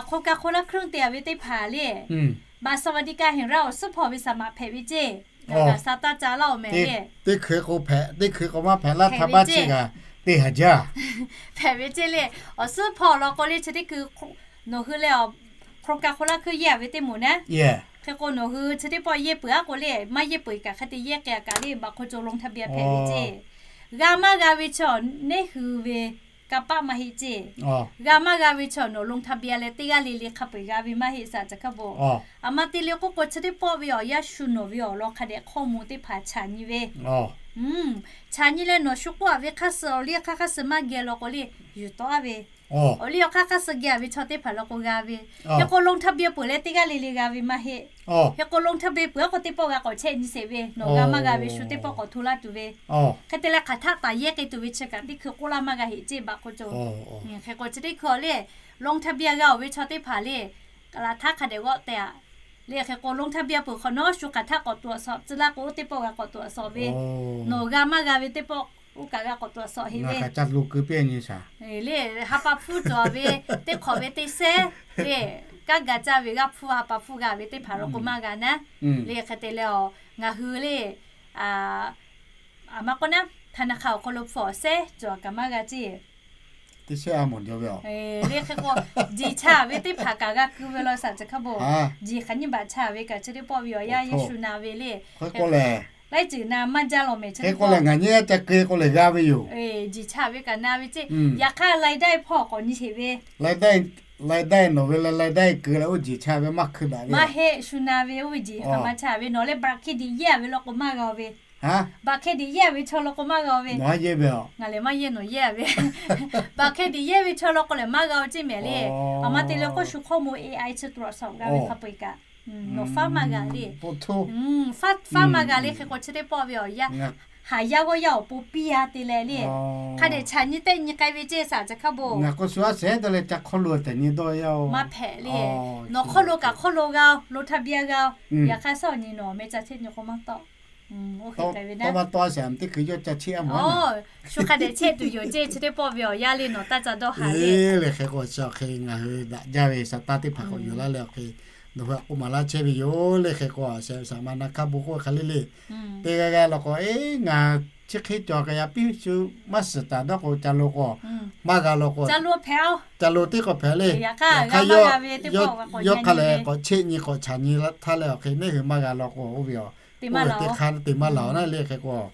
โครงการคนละครึ่ง te-a ve teˇ hpaˍ le, บัตรสวัสดิการแห่งรัฐ awˬ suhˉ hpawˇ ve saˍ maꞈ hpehꞈ ve ceˇ. Ngaˬ kaꞈ sa taˇ ca laˇ-oˬ mehˍ le. Teˇ hkui k'o hpehꞈ, teˇ hkui k'o maˇ hpehꞈ laˇ htaˇ maˇ chi g'a teˇ haˍ jaˇ hpehꞈ ve ceˇ le. Awˬ suhˉ hpawˇ law k'o le chi teˇ hkui nawˬ hui leh โครงการคนละครึ่ง yeˇ-a ve teˇ moˍ naˉ. Hk'e k'o nawˬ hui chi teˇ pawˆ yeˇ peuˬ-aˉ k'o le, maˇ yeˇ peuˬ kaꞈ hk'e te yeˇ k'ai kaꞈ le, บัตรคนจน ลงทะเบียน hpehꞈ ve ceˇ. G'a maˇ g'a ve chaw neˇ hui ve kanˇ paˆ maˇ heˆ ceˇ. G'a maˇ g'a ve chaw nawˬ ลงทะเบียน leh teˇ g'aˇ le le hk'a peu-eˬ g'a ve maˇ heˆ saˍ ca hk'a bo. Aˬ ma te le k'oˆ k'o chi teˇ pawˆ ve awˬ yanˇ shu nawˬ ve awˬ lawn hk'a dehꞈ ข้อมูล teˇ hpaˍ chaꞈ nyi ve chaꞈ nyi leh nawˬ shu k'oˆ-a ve hk'aˇ suh awˬ liˇ awˬ hk'aˇ hk'aˇ suh maˇ geh law k'o le, yuˬ tawˆ-a ve. Awˬ liˇ awˬ hk'aˇ hk'aˇ suh geh-a ve chaw teˇ hpaˍ law k'o g'a ve. Hk'e k'o ลงทะเบียน peuˬ leh teˇ g'aˇ le le g'a ve maˇ heˆ. Hk'e k'o ลงทะเบียน peuˬ-aˉ k'o teˇ pawˆ g'a k'awꞈ chehˇ nyi sheˍ ve, nawˬ g'a maˇ g'a ve shu teˇ pawˆ k'awꞈ hto laˇ tuˬ ve. Hk'e te leh hk'aˬ htaˆ taˍ yehˇ k'ai tuˬ ve chi kaꞈ teˇ hkui k'oˆ laˇ maˇ g'a heˆ ceˇ บัตรคนจน. Hk'e k'o chi teˇ hkui awˬ le ลงทะเบียน g'a-oˬ ve chaw teˇ hpaˍ le, laˬ htaˇ hk'a dehꞈ g'awˆ teh-a. Le hk'e k'o ลงทะเบียน peuˬ hk'awꞈ nawˉ shu hk'aˬ htaˆ k'awꞈ ตรวจสอบ tcuh laˇ k'o oˇ teˇ pawˆ g'a k'awꞈ ตรวจสอบ ve, nawˬ g'a maˇ g'a ve teˇ pawˆ oˇ kaꞈ g'a k'awꞈ ตรวจสอบ heˆ ve. Le ha pa hpfuhˇ cawˬ ve teˇ hk'awꞈ ve teˇ sehˉ le, kanˉ ga caˇ ve g'aˇ hpfuhˇ ha pa hpfuhˇ g'a ve teˇ hpaˍ law k'o maˇ g'a naˉ. Le hk'e te leh awˬ ngaˬ hui le, aˬ ma k'oˆ naˉ, ธนาคาร awˬ hk'aw lo hpu awˬ sehˉ cawˬ kaꞈ maˇ g'a ceˇ. Teˇ sehˉ a mawˬ jaw ve a. Le hk'e k'o, jeˬ chaꞈ ve teˇ hpaˍ kaꞈ g'a ku ve law saˍ ca hk'a bo. Jeˬ hk'aˬ nyiˇ baˬ chaꞈ ve kaꞈ chi teˇ pawˆ ve awˬ yanˇ yehˇ shu na ve le. Hk'e k'o lehˬ, laiˉ ceuˬ na maˇ jaˇ law mehˍ chi teˇ pawˆ lehˬ ngaˬ nyiˇ g'aˇ ca keu k'o lehˬ g'a ve yoˬ. Jeˬ chaꞈ ve kaꞈ na ve ceˇ. Yaꞈ hk'aˇ รายได้ hpawˇ k'awꞈ nyi sheˍ ve. รายได้ รายได้ nawˬ ve leh รายได้ keu leh oˇ jeˬ chaꞈ ve maˇ hkeu daꞈ ve. Maˇ heˆ, shu na ve oˇ ve jeˬ hk'aˬ ma chaꞈ ve nawˬ leh บัตรเครดิต yehˇ ve law k'o maˇ g'a ve. บัตรเครดิต yehˇ ve chaw law k'o maˇ g'a ve. Nawˬ ha yehˇ ve a. Ngaˬ lehˬ maˇ yehˇ, nawˬ yehˇ ve. บัตรเครดิต yehˇ ve chaw law k'o lehˬ maˇ g'a ve ceˇ mehˍ le. Aˬ ma te le k'o shu ข้อมูล เอไอ chi ตรวจสอบ g'a ve hk'a peu-eˬ kaꞈ, nawˬ faˉ maˇ g'a le. Faˉ maˇ g'a le hk'e k'o chi teˇ pawˆ ve awˬ yanˇ, haˍ yaˇ g'awˇ yaˇ awˬ pon piˇ-a te leh le. Hk'a dehꞈ chaꞈ nyi tehˆ nyi k'ai ve ceˇ saˍ ca hk'a bo. Ngaˬ k'o shu a shehˍ htaˇ leh ca hk'aw lo tehꞈ nyi dawˇ yaˇ-oˬ. Maˇ hpehꞈ le. Nawˬ hk'aw lo kaꞈ hk'aw lo g'a-oˬ, ลงทะเบียน g'a-oˬ. Yaꞈ hk'aˇ shaˉ awˬ nyi nawˬ meh ca chehˇ nyi k'o maˇ tawˆ. Oˇ hk'e k'ai ve naˉ. Tawˇ maˇ tawˇ a shaˍ teˇ hkui yawˇ ca chehˇ a mawˬ. Shu hk'a dehꞈ chehˇ tuˬ yoˬ ceˇ chi teˇ pawˆ ve awˬ yanˇ le nawˬ taˇ ca dawˇ haˍ le. Le hk'e k'o chi awˬ hk'e ngaˬ hui daꞈ jaˇ ve shaˍ taˇ teˇ hpaˍ k'awꞈ yuˬ laˇ leh awˬ hk'e nawˬ hui a k'oˆ maˍ laˇ chehˇ ve yoˬ. Le hk'e k'o a shaˍ shaˍ ma na hkaˇ bon k'oˆ ve hk'a le le. Teˇ g'aˇ g'aˇ law k'o, eˬ, ngaˬ chi hk'e cawˬ kaꞈ yaꞈ piˇ shu maˇ suhˍ taˍ dawˇ k'o ca lo k'o, maˇ g'a law k'o, ca lo teˇ k'awꞈ hpehꞈ le. Yaꞈ hk'aˇ yawˇ hk'a leh k'awꞈ cheˆ nyi k'awꞈ chaꞈ nyi htaˇ leh awˬ hk'e neˇ hui maˇ g'a law k'o, oˇ ve a, oˇ ve teˇ hk'aˇ te maˇ laˬ-oˬ naˉ le hk'e k'o,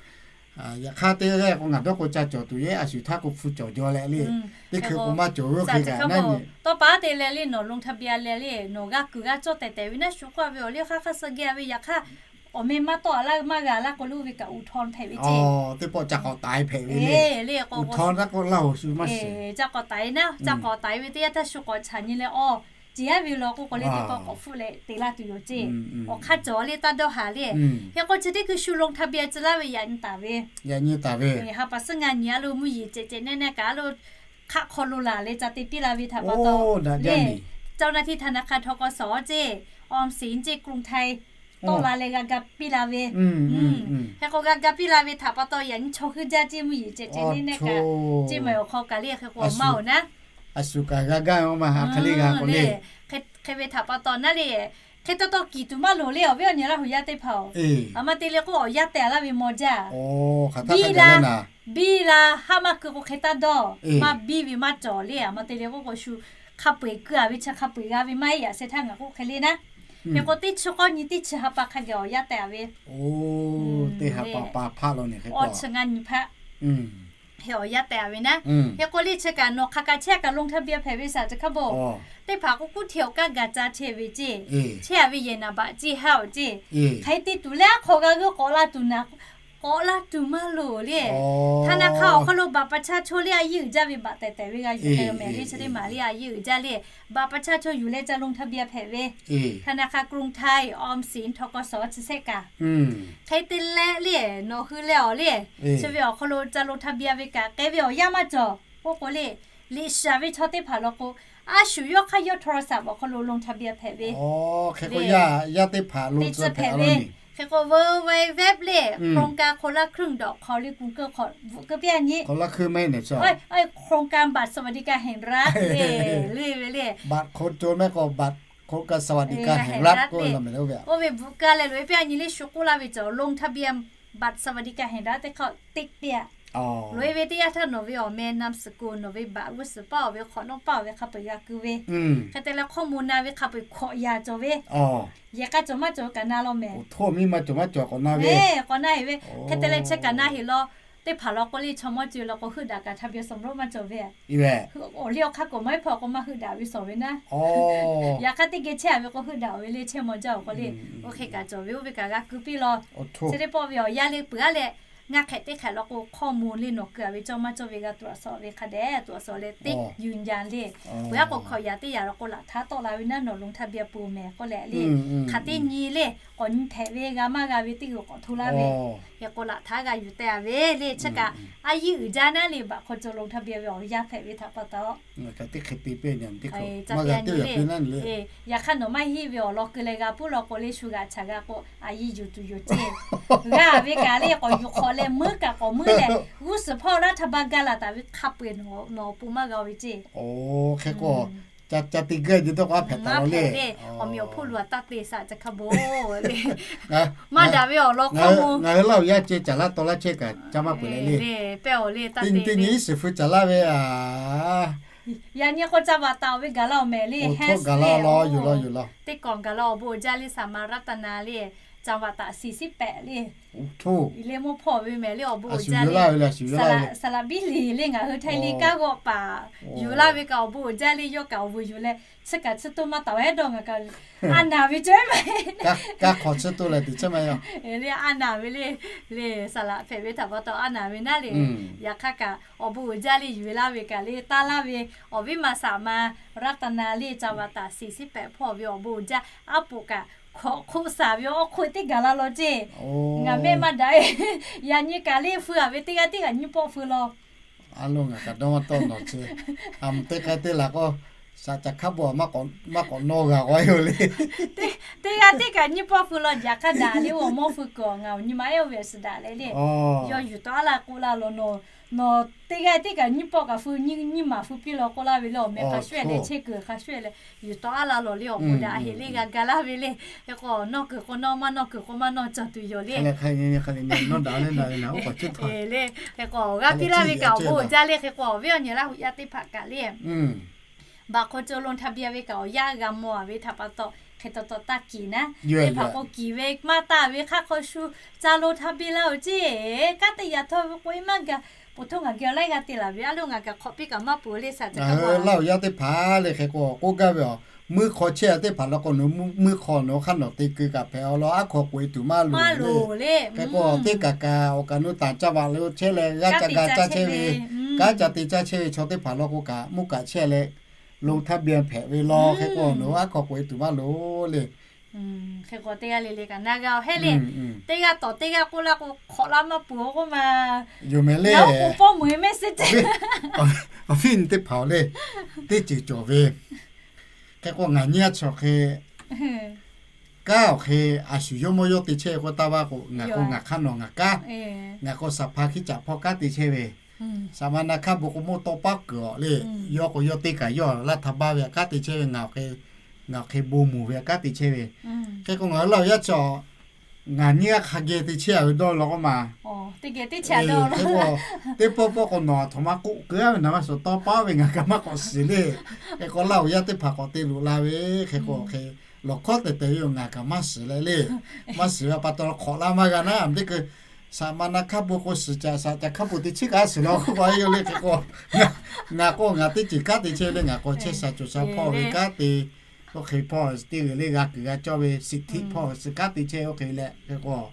yaꞈ hk'aˇ teˇ g'aˇ g'aˇ k'o ngaˬ dawˇ k'o ca cawˬ tuˬ yeˬ, a shu htaˇ k'o hpu cawˬ jaw leh le. Teˇ hkui k'o maˇ cawˬ ve oˇ hk'e kaꞈ naˉ nyi. Tawˇ pa te leh le nawˬ ลงทะเบียน leh le nawˬ g'a kuiˬ g'a cawˇ tehˬ tehˬ ve naˉ shu k'oˆ ve awˬ liˇ hk'aˇ hk'aˇ suh geh ve yaꞈ hk'aˇ awˬ meh maˇ tawˆ a laˇ maˇ g'a laˇ k'o le oˇ ve kaꞈ อุทธรณ์ hpehꞈ ve ceˇ. Teˇ pawˆ ca k'awꞈ taiˍ hpehꞈ ve le. อุทธรณ์ laˇ k'o laˇ hoꞈ shu maˇ shiˍ. Ca k'awꞈ taiˍ naˉ, ca k'awꞈ taiˍ ve teˇ yanˇ htaˇ shu k'awꞈ chaꞈ nyi leh awˬ, jeˬ yaˇ ve law k'oˆ k'o le teˇ pawˆ k'awꞈ hpfuhˆ leh te laˇ tuˬ yoˬ ceˇ. Awˬ hk'aˇ cawˬ le taˇ dawˇ haˍ le. Hk'e k'o chi teˇ hkui shu ลงทะเบียน tcuh laˇ ve yaꞈ nyi taˍ ve. Yaꞈ nyi taˍ ve. Ha pa suhˉ ngaˇ nyi a lo mvuhˇ yeˬ cehˬ cehˬ nehˆ nehˆ kaꞈ a lo hk'aˆ hk'aw lo laˬ leh ca te piˇ la ve htaꞈ pa taw le, เจ้าหน้าที่ธนาคาร ทกส ceˇ, ออมสิน ceˇ, กรุงไทย tawˆ la leh g'a ga piˇ la ve. Hk'e k'o g'a ga piˇ la ve htaꞈ pa taw yaꞈ nyi chaw heuˆ jaˇ ceˇ mvuhˇ yeˬ cehˬ cehˬ nehˆ nehˆ kaꞈ, ceˇ maˬ awˬ hk'aw kaꞈ le hk'e k'o maˇ-oˬ naˉ. A shu kaꞈ g'a gaˇ ve maˇ ha hk'e le g'a k'o le. Hk'e ve htaꞈ pa taw naˉ le, hk'e taw taw kiˬ tuˬ maˇ loˍ le awˬ viˉ awˬ nyi Laˇ huˍ yaˇ teˇ hpaˍ-oˬ. Aˬ ma te le k'o awˬ yanˇ teh laˇ ve maw jaˇ. Biˇ la, biˇ la, haˆ maˇ keu k'o hk'e taˇ dawˇ. Maˇ biˇ ve maˇ cawˬ le. Aˬ ma te le k'oˆ k'o shu hk'a peu-eˬ keu-a ve chi hk'a peu-eˬ g'a ve maˇ heˆ. Yaꞈ sheh htaˇ ngaˬ k'oˆ hk'e le naˉ. Hk'e k'o teˇ chi k'awˇ nyi teˇ chi ha pa hk'a geh awˬ yanˇ teh a ve. Awˬ chi ngaˇ nyi hpaˇ hk'e awˬ yanˇ teh a ve naˉ. Hk'e k'o le chi kaꞈ nawˬ hk'aˬ kaꞈ chehˇ kaꞈ ลงทะเบียน hpehꞈ ve สาธารณสุข teˇ hpaˍ k'o กรุงเทพ awˬ kaˉ gaˬ ca chehˇ ve ceˇ. Chehˇ a ve yehˬ naˍ baꞈ ceˇ ha awˬ ceˇ. Hk'e te tuˬ leh aˉ hk'aw g'a g'euˆ k'awꞈ la tuˬ naˍ, k'awꞈ la tuˬ maˇ loˍ le. ธนาคาร awˬ hk'aw lo บัตรประชาชน le a yiˇ uiˍ jaˇ ve บัตร tehˬ tehˬ ve g'a yuˬ k'ai mehˍ le. Chi teˇ maˬ le a yiˇ uiˍ jaˇ le, บัตรประชาชน yuˬ leh ca ลงทะเบียน hpehꞈ ve. ธนาคารกรุงไทย ออมสิน ทกส chi shehˆ kaꞈ. Hk'e te leh le nawˬ hui leh awˬ le, chi ve awˬ hk'aw lo ca ลงทะเบียน ve kaꞈ k'ai ve awˬ yanˇ maˇ cawˬ. Oˇ k'o le, liꞈ shaˍ ve chaw teˇ hpaˍ law k'o, a shu yawˇ hk'aˇ yawˇ โทรศัพท์ awˬ hk'aw lo ลงทะเบียน hpehꞈ ve. Awˬ hk'e k'o yaˇ yaˇ teˇ hpaˍ ลงทะเบียน hpehꞈ ve. Hk'e k'o เว็บไซต์ le โครงการคนละครึ่ง dot com le กูเกิล hk'aw bvuhꞈ keu piˇ a nyi. โครงการบัตรสวัสดิการแห่งรัฐ le le ve le. บัตรคนจน mehˆ k'o บัตรโครงการสวัสดิการแห่งรัฐ k'oˆ ve le. Oˇ ve bvuhꞈ keu leh loꞈ e piˇ a nyi le shu k'oˆ laˇ ve cawˬ ลงทะเบียน บัตรสวัสดิการแห่งรัฐ teˇ hk'aˇ teˇ piˇ a. Loꞈ e ve teˇ yanˇ htaˇ nawˬ ve awˬ meh นามสกุล nawˬ ve บัตร g'uˇ suhˍ paˇ awˬ ve hk'awꞈ nawˉ paˇ awˬ ve hk'a peu-eˬ g'a keu ve. Hk'e te leh ข้อมูล na ve hk'a peu-eˬ hkawꞈ yaꞈ cawˬ ve. Yehˬ k'a cawˬ maˇ cawˬ kaꞈ na law mehˍ. K'awꞈ na e ve. Hk'e te leh chi kaꞈ na heˍ law, teˇ hpaˍ law k'o le chaw mawˇ ceuˬ law k'o heuˆ daꞈ kaꞈ ทะเบียนสมรส maˇ cawˬ ve. Awˬ liˇ awˬ hk'aˇ k'oꞈ maˇ heˆ hpawˇ k'o maˇ heuˆ daꞈ ve shawˍ ve naˉ. Yaꞈ hk'aˇ teˇ geh chehˇ a ve k'o heuˆ daꞈ awˬ ve le chehˇ maw jaˇ awˬ k'o le. Oˇ hk'e kaꞈ cawˬ ve, oˇ ve kaꞈ g'a keu piˇ law. Chi teˇ pawˆ ve awˬ yanˇ le peuˬ a leh, ngaˇ hk'ehꞈ teˇ hk'ehꞈ law k'o ข้อมูล le nawˬ keu a ve cawˇ maˇ cawˇ ve g'a tuꞈ a shawˍ ve hk'a dehꞈ tuꞈ a shawˍ leh teˇ yuˬ nyaˬ le. Peuˬ a k'o hkawꞈ yaꞈ teˇ yaꞈ law k'o หลักฐาน tawˆ la ve naˉ nawˬ ลงทะเบียน peuˬ mehˍ k'oˆ leh le. Hk'aˬ teˇ nyi le k'awꞈ nyi hpehꞈ ve g'a maˇ g'a ve teˇ g'uiˬ k'awꞈ hto laˇ ve. Hk'e k'o หลักฐาน g'a yuˬ teh a ve le. Chi kaꞈ a yiˇ uiˍ jaˇ naˉ le บัตรคนจน ลงทะเบียน ve awˬ yanˇ hpehꞈ ve htaꞈ pa taw. Yaꞈ hk'aˇ nawˬ maˇ henˇ ve awˬ lawn keu leh g'a puiˉ law k'o le shu g'aꞈ chaꞈ g'a k'o a yiˇ yuˬ tuˬ yoˬ ceˇ. G'a ve kaꞈ le k'awꞈ yuˬ hk'awꞈ leh meuˉ kaꞈ k'awꞈ meuˉ leh g'uˇ suhˍ hpawˇ รัฐบาล gaˇ la taˍ ve hk'a peu-eˬ nawˬ awˬ pon maˇ g'a ve ceˇ. Hk'e k'o ca te gaˇ ve dawˇ k'o a hpehꞈ taˍ le. Awˬ meꞈ awˬ hponˇ luˬ a taˇ te shaꞈ ca hk'a bon le. Maˇ daꞈ ve awˬ lawn k'o, ngaˬ hui Laˇ huˍ yaˇ ceh caˍ laˇ taw laˇ chehˇ kaꞈ ca maˇ peuˬ leh le. Teˇ nyi teˇ nyi iˉ shiˍ feu caˍ laˇ ve a. Yaꞈ nyi k'o ca vaꞈ taˍ ve gaˬ la awˬ mehˍ le. Teˇ kawˬ gaˬ la awˬ bon uiˍ jaˇ le สามารถรัตนา le. Ca vaꞈ taˍ สี่สิบแปด le. Le mawˇ hpawˇ ve mehˍ le awˬ bon uiˍ jaˇ le. Saˍ laꞈ biˇ liˍ le ngaˬ hui Htaiˇ liˇ kanˉ g'awˆ paˍ yuˬ laˇ ve kaꞈ awˬ bon uiˍ jaˇ le yawˇ kaꞈ awˬ bon yuˬ leh chi kaꞈ chi to maˇ taˍ wehˉ dawˇ ngaˬ kaꞈ a naˍ ve cawˬ maˇ. Kanˉ hk'awꞈ chi to leh teꞈ chehˇ maˇ yaˇ. Le a naˍ ve le, le saˍ laꞈ hpehꞈ ve htaꞈ pa taw a naˍ ve naˉ le. Yaꞈ hk'aˇ kaꞈ awˬ bon uiˍ jaˇ le yuˬ ve laˇ ve kaꞈ le taˇ laˇ ve awˬ viˉ ma สามารถรัตนา le ca vaꞈ taˍ สี่สิบแปด hpawˇ ve awˬ bon uiˍ jaˇ aˉ poꞈ kaꞈ hkawꞈ hk'oˆ shaˍ ve awˬ hk'oˆ teˇ gaˬ la law ceˇ. Ngaˬ mehˆ maˇ daꞈ e. Yaꞈ nyi kaꞈ le feu a ve teˇ g'aˇ teˇ kaꞈ nyiˇ pawˆ feu law. A lo ngaˬ kaꞈ dawˇ maˇ tawˆ nawˬ chi. A mvuhˇ teˇ k'ai teˇ laˬ k'o, shaꞈ caˬ hkaˉ bon maˇ k'awꞈ nawˇ g'a k'aw yoˬ le. Teˇ g'aˇ teˇ kaꞈ nyiˇ pawˆ feu law jaꞈ hk'aˇ daꞈ le, awˬ mawˇ feu kuiˬ awˬ ngaˬ awˬ nyi ma ehˉ oˇ ve a suhˍ daꞈ leh le. Yawˇ yuˬ tawˆ aˉ la k'oˆ la law nawˬ, nawˬ teˇ g'aˇ teˇ kaꞈ nyiˇ pawˆ kaꞈ feu, nyiˇ maˬ feu piˇ law k'oˆ laˇ ve le, awˬ meh hk'a shuˍ leh chehˇ kuiˬ hk'a shuˍ leh yuˬ tawˆ aˉ la law le awˬ bon daꞈ heˍ le g'a ga laˇ ve le. Hk'e k'o nawˇ kuiˬ k'o nawˇ, maˇ nawˇ kuiˬ k'o maˇ nawˇ cawˬ tuˬ yoˬ le. Le hk'e k'o awˬ g'aˇ piˇ laˇ ve kaꞈ awˬ bon uiˍ jaˇ le hk'e k'o awˬ viˉ awˬ nyi Laˇ huˍ yaˇ teˇ hpaˍ kaꞈ le บัตรคนจน ลงทะเบียน ve kaꞈ awˬ yanˇ g'a mawˬ a ve htaꞈ pa taw hk'e taw taw taˇ kiˍ naˉ. Teˇ hpaˍ k'o kiˍ ve maˇ taˇ ve hk'aˇ hk'aw shu ca ลงทะเบียน laˇ oˬ ceˇ. Kanˉ te yaꞈ htawˇ ve k'o e maˇ gaˬ, ผม htaˇ ngaˬ geh laiˉ g'a te laˬ ve a lo ngaˬ kaꞈ hk'awꞈ piˇ kaꞈ maˇ peuˬ le shaˍ caˬ kaꞈ Laˇ huˍ yaˇ teˇ hpaˍ le hk'e k'o k'oˆ gaˇ ve a, muiˇ hk'aw chehˇ teˇ hpaˍ law k'o nawˬ muiˇ hk'aw nawˬ hk'aˇ nawˬ te keu kaꞈ hpehꞈ awˬ lawn aˉ hk'aw k'oꞈ e tuˬ maˇ loˍ le. Hk'e k'o teˇ kaꞈ kaꞈ awˬ kaꞈ nu taˍ caˇ vaꞈ lo chehˇ leh g'aˇ ca ga caˇ chehˇ ve, kanˉ ca te caˇ chehˇ ve chaw teˇ hpaˍ law k'o kaꞈ mvuhˇ kaꞈ chehˇ leh ลงทะเบียน hpehꞈ ve law hk'e k'o nawˬ aˉ hk'aw k'oꞈ e tuˬ maˇ loˍ le. Hk'e k'o teˇ g'aˇ le le kaꞈ na g'a awˬ heˆ le. Teˇ g'aˇ tawˍ teˇ g'aˇ k'oˆ laˇ k'o hk'awꞈ laˇ maˇ peuˬ k'oˆ ma. Yoˬ mehˍ le. Awˬ viˉ nyi teˇ hpaˍ le, teˇ ceuˬ cawˬ ve. Hk'e k'o ngaˬ nyi a chaw hk'e kanˉ awˬ hk'e a shu yawˇ mawˇ yawˇ te chehˇ ve k'o taˇ vaˇ k'o ngaˬ k'o ngaˬ hk'aˇ nawˬ ngaˬ kanˉ, ngaˬ k'o saˍ hpaˇ hkiˇ caꞈ hpawˇ kanˉ te chehˇ ve. Saˍ ma na hkaˇ bon k'o mawˇ tawˇ paˉ kuiˬ awˬ le. Yawˇ k'o yawˇ teˇ kaꞈ yawˇ laˇ htaˇ baˇ ve a kanˉ te chehˇ ve, ngaˬ awˬ hk'e ngaˬ awˬ hk'e bon moˍ ve a kanˉ te chehˇ ve. Hk'e k'o ngaˬ hui Laˇ huˍ yaˇ chaw ngaˬ nyi a hk'a geh te chehˇ a ve dawˇ law k'o ma. Hk'e k'o teˇ pawˆ pawˆ k'o nawˬ a htoꞈ ma k'oˆ keu a ve naˍ ma suhˍ tawˇ paˉ ve ngaˬ kaꞈ maˇ k'awꞈ shiˍ le. Hk'e k'o Laˇ huˍ yaˇ teˇ hpaˍ k'awꞈ te loꞈ la ve, hk'e k'o hk'e lawˬ hkawˉ tehˬ tehˬ ve yoˬ. Ngaˬ kaꞈ maˇ shiˍ leh le, maˇ shiˍ ve pa taw hk'awꞈ laˇ maˇ g'a naˉ, teˇ hkui saˍ ma na hkaˇ bon k'o shiˍ caꞈ, saˍ caꞈ hkaˇ bon teˇ chiˉ kaꞈ shiˍ la k'oˆ k'o, a yoˬ le hk'e k'o, ngaˬ k'o ngaˬ teˇ ceuˬ kanˉ te chehˇ le, ngaˬ k'awꞈ chehˇ sha cawˬ sha hpawˇ ve kanˉ te, oˇ hk'e hpawˇ teˇ g'uiˬ le g'a kuiˬ g'a cawˇ ve siˍ htiˆ hpawˇ shiˍ kanˉ te chehˇ oˇ hk'e leh hk'e k'o,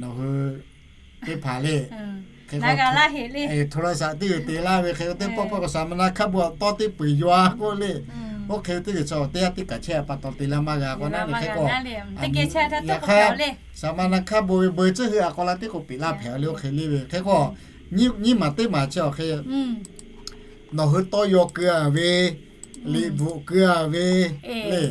nawˬ hui teˇ hpaˍ le, hk'e k'o, hto la shaꞈ teˇ g'uiˬ te laˇ ve hk'e k'o, teˇ pawˆ pawˆ k'o saˍ ma na hkaˇ bon awˬ tawˇ teˇ peu eˬ yaw a k'oˆ le, oˇ hk'e teˇ g'uiˬ chaw teˇ g'aˇ teˇ kaꞈ chehˇ pa taw te laˇ maˇ g'a k'o naˉ le hk'e k'o, yaꞈ hk'aˇ saˍ ma na hkaˇ bon ve beuꞈ tcuhˉ hui a k'aw la teˇ k'o peꞈ laˇ hpehꞈ le oˇ hk'e le ve hk'e k'o, nyiˇ maˬ teˇ maˬ chi awˬ hk'e nawˬ hui tawˇ yaw keu a ve, liꞈ bvuhꞈ keu a ve le,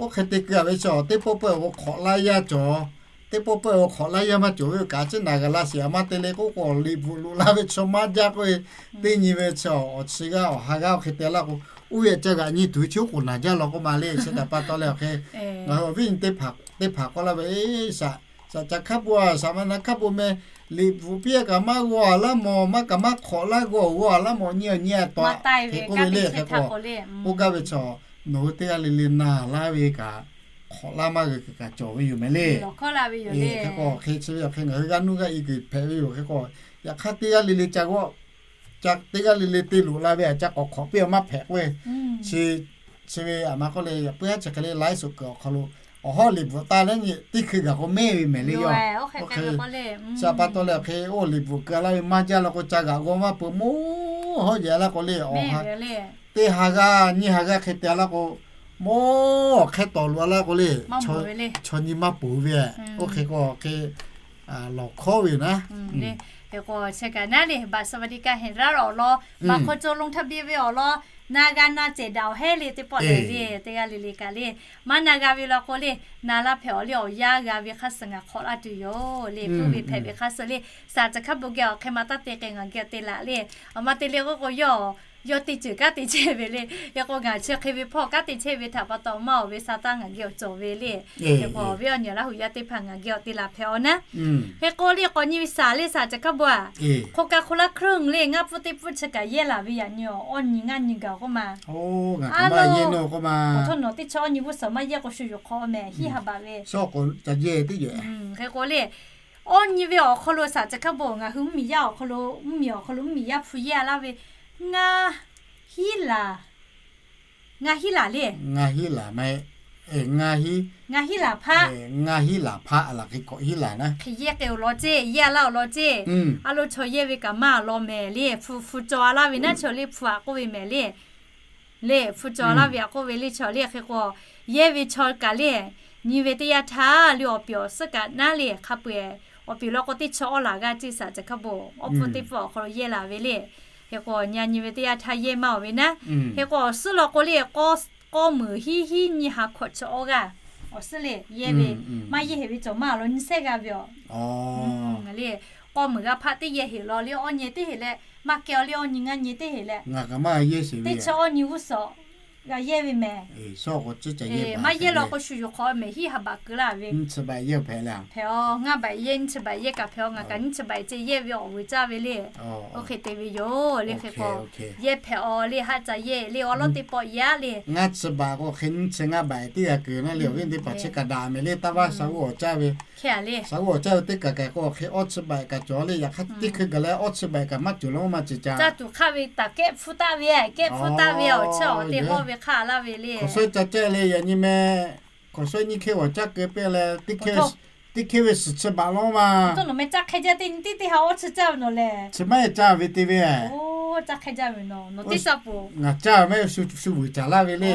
oˇ hk'e te keu a ve chi teˇ pawˆ pawˆ k'o hk'awꞈ laˇ yaˇ cawˬ, teˇ pawˆ pawˆ k'o hk'awꞈ laˇ yaˇ maˇ cawˬ ve kaꞈ, chi naˬ g'a laˇ shiˍ a ma te le k'oˆ k'o, liꞈ bvuhꞈ loꞈ laˇ ve chaw maˇ jaˇ k'oˆ ve, teˇ nyi ve chi awˬ chi g'aˇ awˬ ha g'aˇ oˇ hk'e te laˇ k'o, oˇ ve ca g'aꞈ nyi tuˬ ve chi oˉ k'oˍ naˬ jaˇ law k'oˆ ma le. Chi htaꞈ pa taw leh awˬ hk'e, ngaˬ hui awˬ viˉ nyi teˇ hpaˍ k'oˆ laˇ ve, saˍ caꞈ hkaˇ bon a, saˍ ma na hkaˇ bon meh, liꞈ bvuhꞈ piˇ a kaꞈ maˇ g'aw a laˇ mawˬ, maˇ kaꞈ maˇ hk'awꞈ laˇ g'aw g'aw a laˇ mawˬ, nyi a nyi a taw a hk'e k'oˆ ve le hk'e k'o, oˇ gaˇ ve chi nawˬ hui teˇ g'aˇ le le na laˇ ve kaꞈ, hk'awꞈ laˇ maˇ g'a kuiˬ kaꞈ cawˬ ve yoˬ meh le. Hk'e k'o hk'e chi ve awˬ hk'e ngaˬ hui g'aˇ nuˇ g'aˇ i kuiˬ hpehꞈ ve yoˬ hk'e k'o, yaꞈ hk'aˇ teˇ g'aˇ le le ca g'awˇ, teˇ g'aˇ le le te loꞈ la ve a ca k'awꞈ hk'awꞈ piˇ a maˇ hpehꞈ k'oˆ ve, chi ve a ma k'oˆ le, yaꞈ puiˉ haˉ chi hk'e le laiˉ suhˍ kuiˬ awˬ hk'aw lo awˬ hawˉ liꞈ bvuhꞈ taˍ leh nyi teˇ hkui gaˬ k'o mehˇ ve mehˍ le yoˬ. Oˇ hk'e chi pa taw leh hk'e oˇ liꞈ bvuhꞈ keu laˇ ve maˇ jaˇ law k'o, ca g'aꞈ g'aw maˇ peuˬ moˇ hawˉ jehˬ laˇ k'o le, teˇ ha g'aˇ nyiˇ ha g'aˇ hk'e te laˇ k'o, mawˇ hk'e tawˍ loꞈ laˇ k'o le, chaw nyi maˇ ponˬ ve, oˇ hk'e k'o hk'e lawˬ hkawˉ ve yoˬ naˉ. Hk'e k'o chi kaꞈ naˉ le, บัตรสวัสดิการแห่งรัฐ awˬ lawn, บัตรคนจนลงทะเบียน ve awˬ lawn, na g'a na cehˬ daꞈ awˬ heˉ le teˇ pawˆ le le, teˇ g'aˇ le le kaꞈ le, maˇ na g'a ve law k'o le, na laˇ hpehꞈ awˬ le awˬ yanˇ g'a ve hk'a suh ngaˬ hk'awꞈ laˇ tuˬ yoˬ le, puiˉ ve hpehꞈ ve hk'a suh le, saˍ caꞈ hkaˇ bon geh awˬ hk'e ma taˇ te k'ai ngaˬ geh awˬ te laˬ le, awˬ ma te le k'oˆ k'o yawˇ yawˇ te ceuˬ kanˉ te chehˇ ve le. Hk'e k'o ngaˬ chi hk'e ve hpawˇ kanˉ te chehˇ ve htaꞈ pa taw maˇ awˬ ve sa taˇ ngaˬ geh awˬ cawˬ ve le. Hk'e k'o awˬ viˉ awˬ nyi Laˇ huˍ yaˇ teˇ hpaˍ ngaˬ geh awˬ te laˬ hpehꞈ aw naˉ. Hk'e k'o le k'awꞈ nyi ve saˍ le saˍ caꞈ hkaˇ bon a, โครงการคนละครึ่ง le ngaˇ pfuhˇ teˇ pfuhˇ chi kaꞈ yehˇ laˬ ve yaꞈ nyi awˬ awˇ nyi ngaˇ nyi gaˬ k'oˆ ma. A lo, awˬ hk'aw nawˬ teˇ chaw awˇ nyi g'uˇ suhˍ maˇ yehˇ k'o shu yuˬ hk'awꞈ mehˍ hiˉ ha baꞈ ve. Hk'e k'o le, awˇ nyi ve awˬ hk'aw lo saˍ caꞈ hkaˇ bon ngaˬ hui mvuhˇmiˬ yaˇ awˬ hk'aw lo mvuhˇmiˬ awˬ hk'aw lo mvuhˇmiˬ yaˇ hpu yehˇ laˇ ve ngaˇ hiˉ laˬ, ngaˇ hiˉ laˬ le. Ngaˇ hiˉ laˬ ma, ngaˇ hiˉ, ngaˇ hiˉ laˬ hpaˆ, ngaˇ hiˉ laˬ hpaˆ laˬ hk'e k'awꞈ hiˉ laˬ naˉ. Hk'e yehˇ k'ai awˬ lawn ceˇ, yehˇ laˇ awˬ lawn ceˇ. A lo chaw yehˇ ve kaꞈ maˇ awˬ lawn mehˍ le, hpu hpu cawˬ a laˇ ve naˉ chaw le hpu aꞈ k'oˆ ve mehˍ le. Le hpu cawˬ laˇ ve aꞈ k'oˆ ve le chaw le hk'e k'o, yehˇ ve chaw kaꞈ le, nyi ve teˇ yanˇ htaˇ le awˬ piˍ awˬ suhˉ kaꞈ naˉ le hk'a peu-eˬ, awˬ piˍ law k'o teˇ chaw awˇ laˬ g'aˇ ceˇ saˍ caꞈ hkaˇ bon awˇ pfuhˇ teˇ pfuhˇ awˬ hk'aw lo yehˇ laˬ ve le. Hk'e k'o nyi a nyi ve teˇ yanˇ htaˇ yehˇ maˇ awˬ ve naˉ. Hk'e k'o awˬ suhˉ law k'o le k'awˇ meuˍ hiˉ hiˉ nyiˇ ha hawꞈ chi awˇ g'aˇ awˬ suhˉ le yehˇ ve, maˇ yehˇ heˍ ve cawˬ maˇ awˬ lawn nyiˇ shehˆ g'aˇ ve aˬ. Le k'awˇ meuˍ g'aˇ hpaˆ teˇ yehˇ heˍ law le awˇ nyi teˇ heˍ leh, maˇ kehˬ awˬ le awˇ nyi ngaˇ nyi teˇ heˍ leh, teˇ chaw awˇ nyi g'uˇ suhˍ g'a yehˇ ve mehˍ. Maˇ yehˇ law k'o shu yuˬ hk'awꞈ mehˍ hiˉ ha baꞈ keu laˇ ve. Hpehꞈ aw, ngaˇ baꞈ yehˇ nyiˇ chi baꞈ yehˇ kaꞈ hpehꞈ aw, ngaˬ kaꞈ nyiˇ chi baꞈ ceˇ yehˇ ve awˬ vuiˬ caˇ ve le. Oˇ hk'e te ve yoˬ le. Hk'e k'o yehˇ hpehꞈ aw le, haˆ ca yehˇ le, awˉ lawˉ teˇ pawˆ yaˇ le. Ngaˇ chi baꞈ k'o hk'e nyiˇ chi ngaˇ baꞈ teˇ g'aˇ keu naˉ le, awˬ viˉ teˇ hpaˍ chi kaꞈ daꞈ mehˍ le, taˇ vaˇ sha g'uˇ awˬ caˇ ve, sha g'uˇ awˬ caˇ ve teˇ kaˬ kaꞈ k'o hk'e awˇ chi baꞈ kaꞈ cawˬ le. Yaꞈ hk'aˇ teˇ hkui gaˬ leh awˇ chi baꞈ kaꞈ maˇ cawˬ la maˇ cawˬ ca. Caˇ tuˬ hk'aˆ ve taˍ kehˉ hpfuhˇ taˆ ve, kehˉ hpfuhˇ taˆ ve awˬ chi awˬ te hawˇ ve hk'aˇ laˇ ve le. Hk'awꞈ shawehˇ ca caˇ le yaꞈ nyi meh. Hk'awꞈ shawehˇ nyiˇ hkehˇ g'awˬ caˇ keu pehˇ leh, teˇ hkehˇ ve suhˍ chi baꞈ lawˇ ma. Nawˬ meh caˇ hk'e jaˇ teˇ nyi teˇ teˇ ha awˇ chi caˇ ve nawˬ lehˬ. Chi maˇ heˆ caˇ ve te ve. Oˇ, caˇ hk'e jaˇ ve nawˬ, nawˬ teˇ caˇ peuˬ. Ngaˬ caˇ ve maˇ heˆ, shu vuiˬ caˍ laˇ ve le.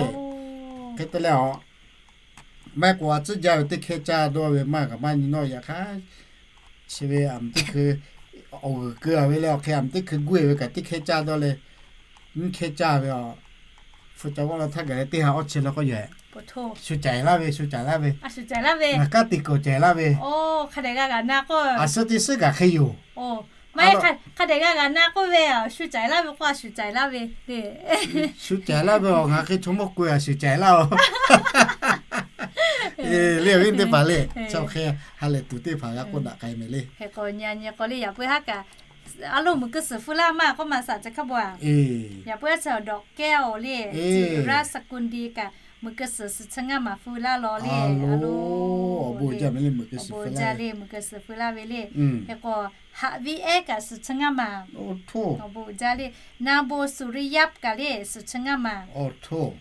Hk'e te leh a, maˇ heˆ k'o a tcuhˉ jaˇ ve teˇ hkehˇ caˇ dawˇ ve maˇ kaꞈ maˇ nyi nawˇ yaꞈ hk'aˇ, chi ve a teˇ hkui awˬ g'uiˬ keu a ve le, awˬ hk'e a teˇ hkui guˇ e ve kaꞈ teˇ hkehˇ caˇ dawˇ le, nyiˇ hkehˇ caˇ ve a, hpu ca g'awˇ la htaˇ gaˬ leh teˇ ha awˇ chi la k'oˆ yehˬ. Shu caiˍ laˇ ve, shu caiˍ laˇ ve. Ngaˬ kanˉ te kuiˬ caiˍ laˇ ve. Hk'a dehꞈ g'a g'a na k'o, a suhˉ teˇ suhˉ kaꞈ hk'e yoˬ. Maˇ heˆ, hk'a dehꞈ g'a g'a na k'oˆ ve, shu caiˍ laˇ ve k'o a shu caiˍ laˇ ve. Shu caiˍ laˇ ve a, ngaˬ hk'e chaw mawˇ k'oˆ a shu caiˍ laˇ o. Le awˬ viˉ teˇ hpaˍ le, chaw hk'e ha lehˬ tuˬ teˇ hpaˍ g'a k'oˆ daꞈ k'ai mehˍ le. Hk'e k'o nyi a nyi k'o le yaꞈ puiˉ haˉ kaꞈ, a loˇ meuˬ keu suhˍ hpu laˇ maˇ k'oˆ ma saˍ caꞈ hkaˇ bon a. Yaꞈ puiˉ haˉ chi dawꞈ kehˉ awˬ le, จิระสกุลดี kaꞈ Meuꞈ keu suhˍ suhˍ chi ngaˇ maˬ feu laˇ law le. Awˬ bon jaˇ le, meuꞈ keu suhˍ feu laˇ ve le. Hk'e k'o, haꞈ ve ehˉ kaꞈ suhˍ chi ngaˇ maˬ. Awˬ bon jaˇ le. Na bon suˍ ri yaˇ kaꞈ le suhˍ chi ngaˇ maˬ. Oˇ,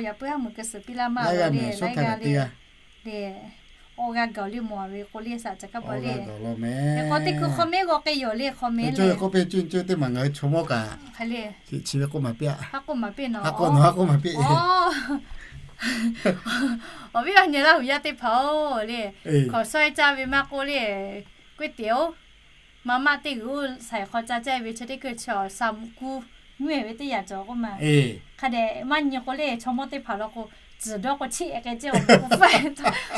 yaꞈ puiˉ haˉ meuꞈ keu suhˍ piˇ laˇ maˇ le, laiˉ g'aˇ le. Awˬ g'aˇ gaˬ le mawˬ ve k'o le, saˍ ca kaˇ baw le. Hk'e k'o teˇ hkui hk'aw mehˉ g'aw k'e yoˬ le, hk'aw mehˉ le. Teˇ maˬ ngaˬ hui chaw mawˇ kaꞈ chi ve k'oˆ maˍ piˇ-a. Haˉ k'oˆ maˍ piˇ-e. Awˬ viˉ awˬ nyi Laˇ huˍ yaˇ teˇ hpaˍ-oˬ le, hkawˍ shawehˇ caˇ ve maˇ k'oˆ le, ก๋วยเตี๋ยว maˇ maˆ teˇ g'uiˬ oˇ saiˍ hk'aw ca caˇ ve chi teˇ hkui chi saˍ mvuhꞈ ku nyuˇ-ehˍ ve teˇ yanˇ cawˬ k'oˆ ma. Hk'a dehꞈ maˇ nyi k'o le, chaw mawˇ teˇ hpaˍ law k'o, tzuhˬ dawˇ k'o chiˇ-ehˍ k'ai ceˇ awˬ pa.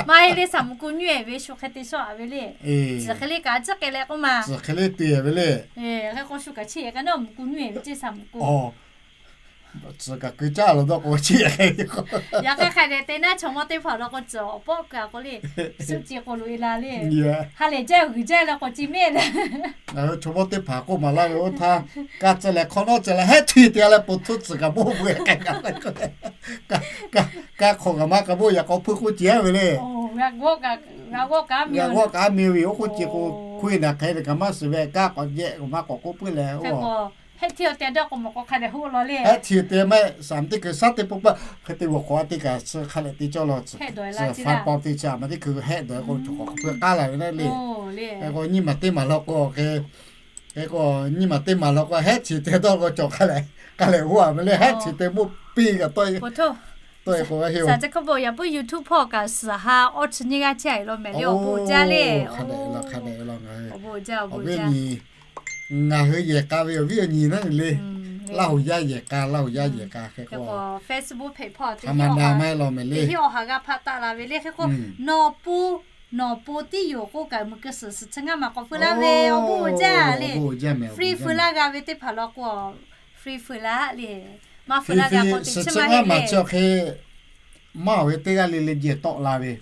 Maˇ heˆ le, saˍ mvuhꞈ ku nyuˇ-ehˍ ve shu hk'e te shawˆ-a ve le. Tzuhˬ hk'e le kaꞈ ciˇ k'ai leh k'oˆ ma. Tzuhˬ hk'e le te-a ve le. Hk'e k'o shu kaꞈ chiˇ-ehˍ k'ai naˉ mvuhꞈ ku nyuˇ-ehˍ ve ceˇ saˍ mvuhꞈ ku. Tzuhˬ kaꞈ keu caˇ law dawˇ k'o chiˇ-ehˍ k'ai. Yaꞈ hk'aˇ hk'a dehꞈ te naˉ chaw mawˇ teˇ hpaˍ law k'o, cawˬ awˬ pawˆ kaꞈ k'oˆ le, suˆ ce k'o loꞈ-e la le. Ha lehˬ jaˇ g'uiˬ jaˇ leh k'awꞈ ce mehˆ le. Ngaˬ hui chaw mawˇ teˇ hpaˍ k'oˆ maˍ laˇ ve, oˇ htaˇ kaˇ tcuh leh hk'awꞈ nawˉ tcuh leh hehˉ htiˇ te-a leh po htoˇ tcuhˍ kaꞈ boˆ ve, kaˇ hk'awꞈ kaꞈ maˇ k'a boˆ yaꞈ k'aw hpuiˇ k'oˆ ce-a ve le. G'a g'awˆ kaꞈ a miˬ ve, oˇ k'oˆ ce k'o, hkui naˬ hk'e ve kaꞈ maˇ suhˍ ve, kaˇ k'awꞈ jehˆ k'o maˇ k'awꞈ k'oˆ puiˉ leh oˇ. Hehˉ htiˇ te dawˇ k'o mawˬ k'o hk'a dehꞈ hoˆ law le. Hehˉ htiˇ te mehˆ saˍ mvuhꞈ teˇ hkui shaˉ teˇ pawˆ paˆ hk'e te g'awˬ hk'awꞈ-a teˇ kaꞈ suh hk'a lehˬ te cawˇ law tcuhˍ. Hehˉ dawˬ-e la tcuhˍ, fa taw te chi a ma teˇ hkui hehˉ dawˬ-e k'o, chaw hk'awꞈ hk'aw hpui k'aˉ la ve naˉ le. Hk'e k'o nyiˇ maˬ teˇ maˬ law k'o hk'e, hk'e k'o nyiˇ maˬ teˇ maˬ law k'o hehˉ htiˇ te dawˇ k'o cawˬ hk'a lehˬ, k'a lehˬ g'oˇ-a ve le, hehˉ htiˇ te moˇ piˇ kaꞈ tawˆ-e. Tawˆ-e k'o g'a heˆ-oˬ. Saˍ ca kaˇ baw yaꞈ puiˉ YouTube hpawˇ kaꞈ suhˍ ha awˇ chi nyiˇ g'aˇ chehˇ-a ve law mehˍ le, awˬ bon jaˇ le. Awˬ bon jaˇ, awˬ bon jaˇ. Ngaˬ hui yehˬ k'a ve awˬ viˉ awˬ nyi naˉ le. Laˇ huˍ yaˇ yehˬ k'a, Laˇ huˍ yaˇ yehˬ k'a hk'e k'o, Facebook hpehꞈ hpawˇ te ma na maˇ heˆ law mehˍ le. Hiˉ awˬ haˍ g'a hpaˆ taˆ la ve le. Hk'e k'o nawˬ po, nawˬ po tiˉ yoˬ k'oˆ kaꞈ meuꞈ keu suhˍ suhˍ chi ngaˇ maˬ k'awꞈ feu laˇ ve, awˬ bon jaˇ le. Free feu laˇ g'a ve teˇ hpaˍ law k'o, free feu laˇ le. Maˇ feu laˇ g'a k'o teˇ chi maˇ heˆ le. Chi awˬ hk'e maˇ-oˬ ve teˇ g'aˇ le le jehˬ tawˆ la ve.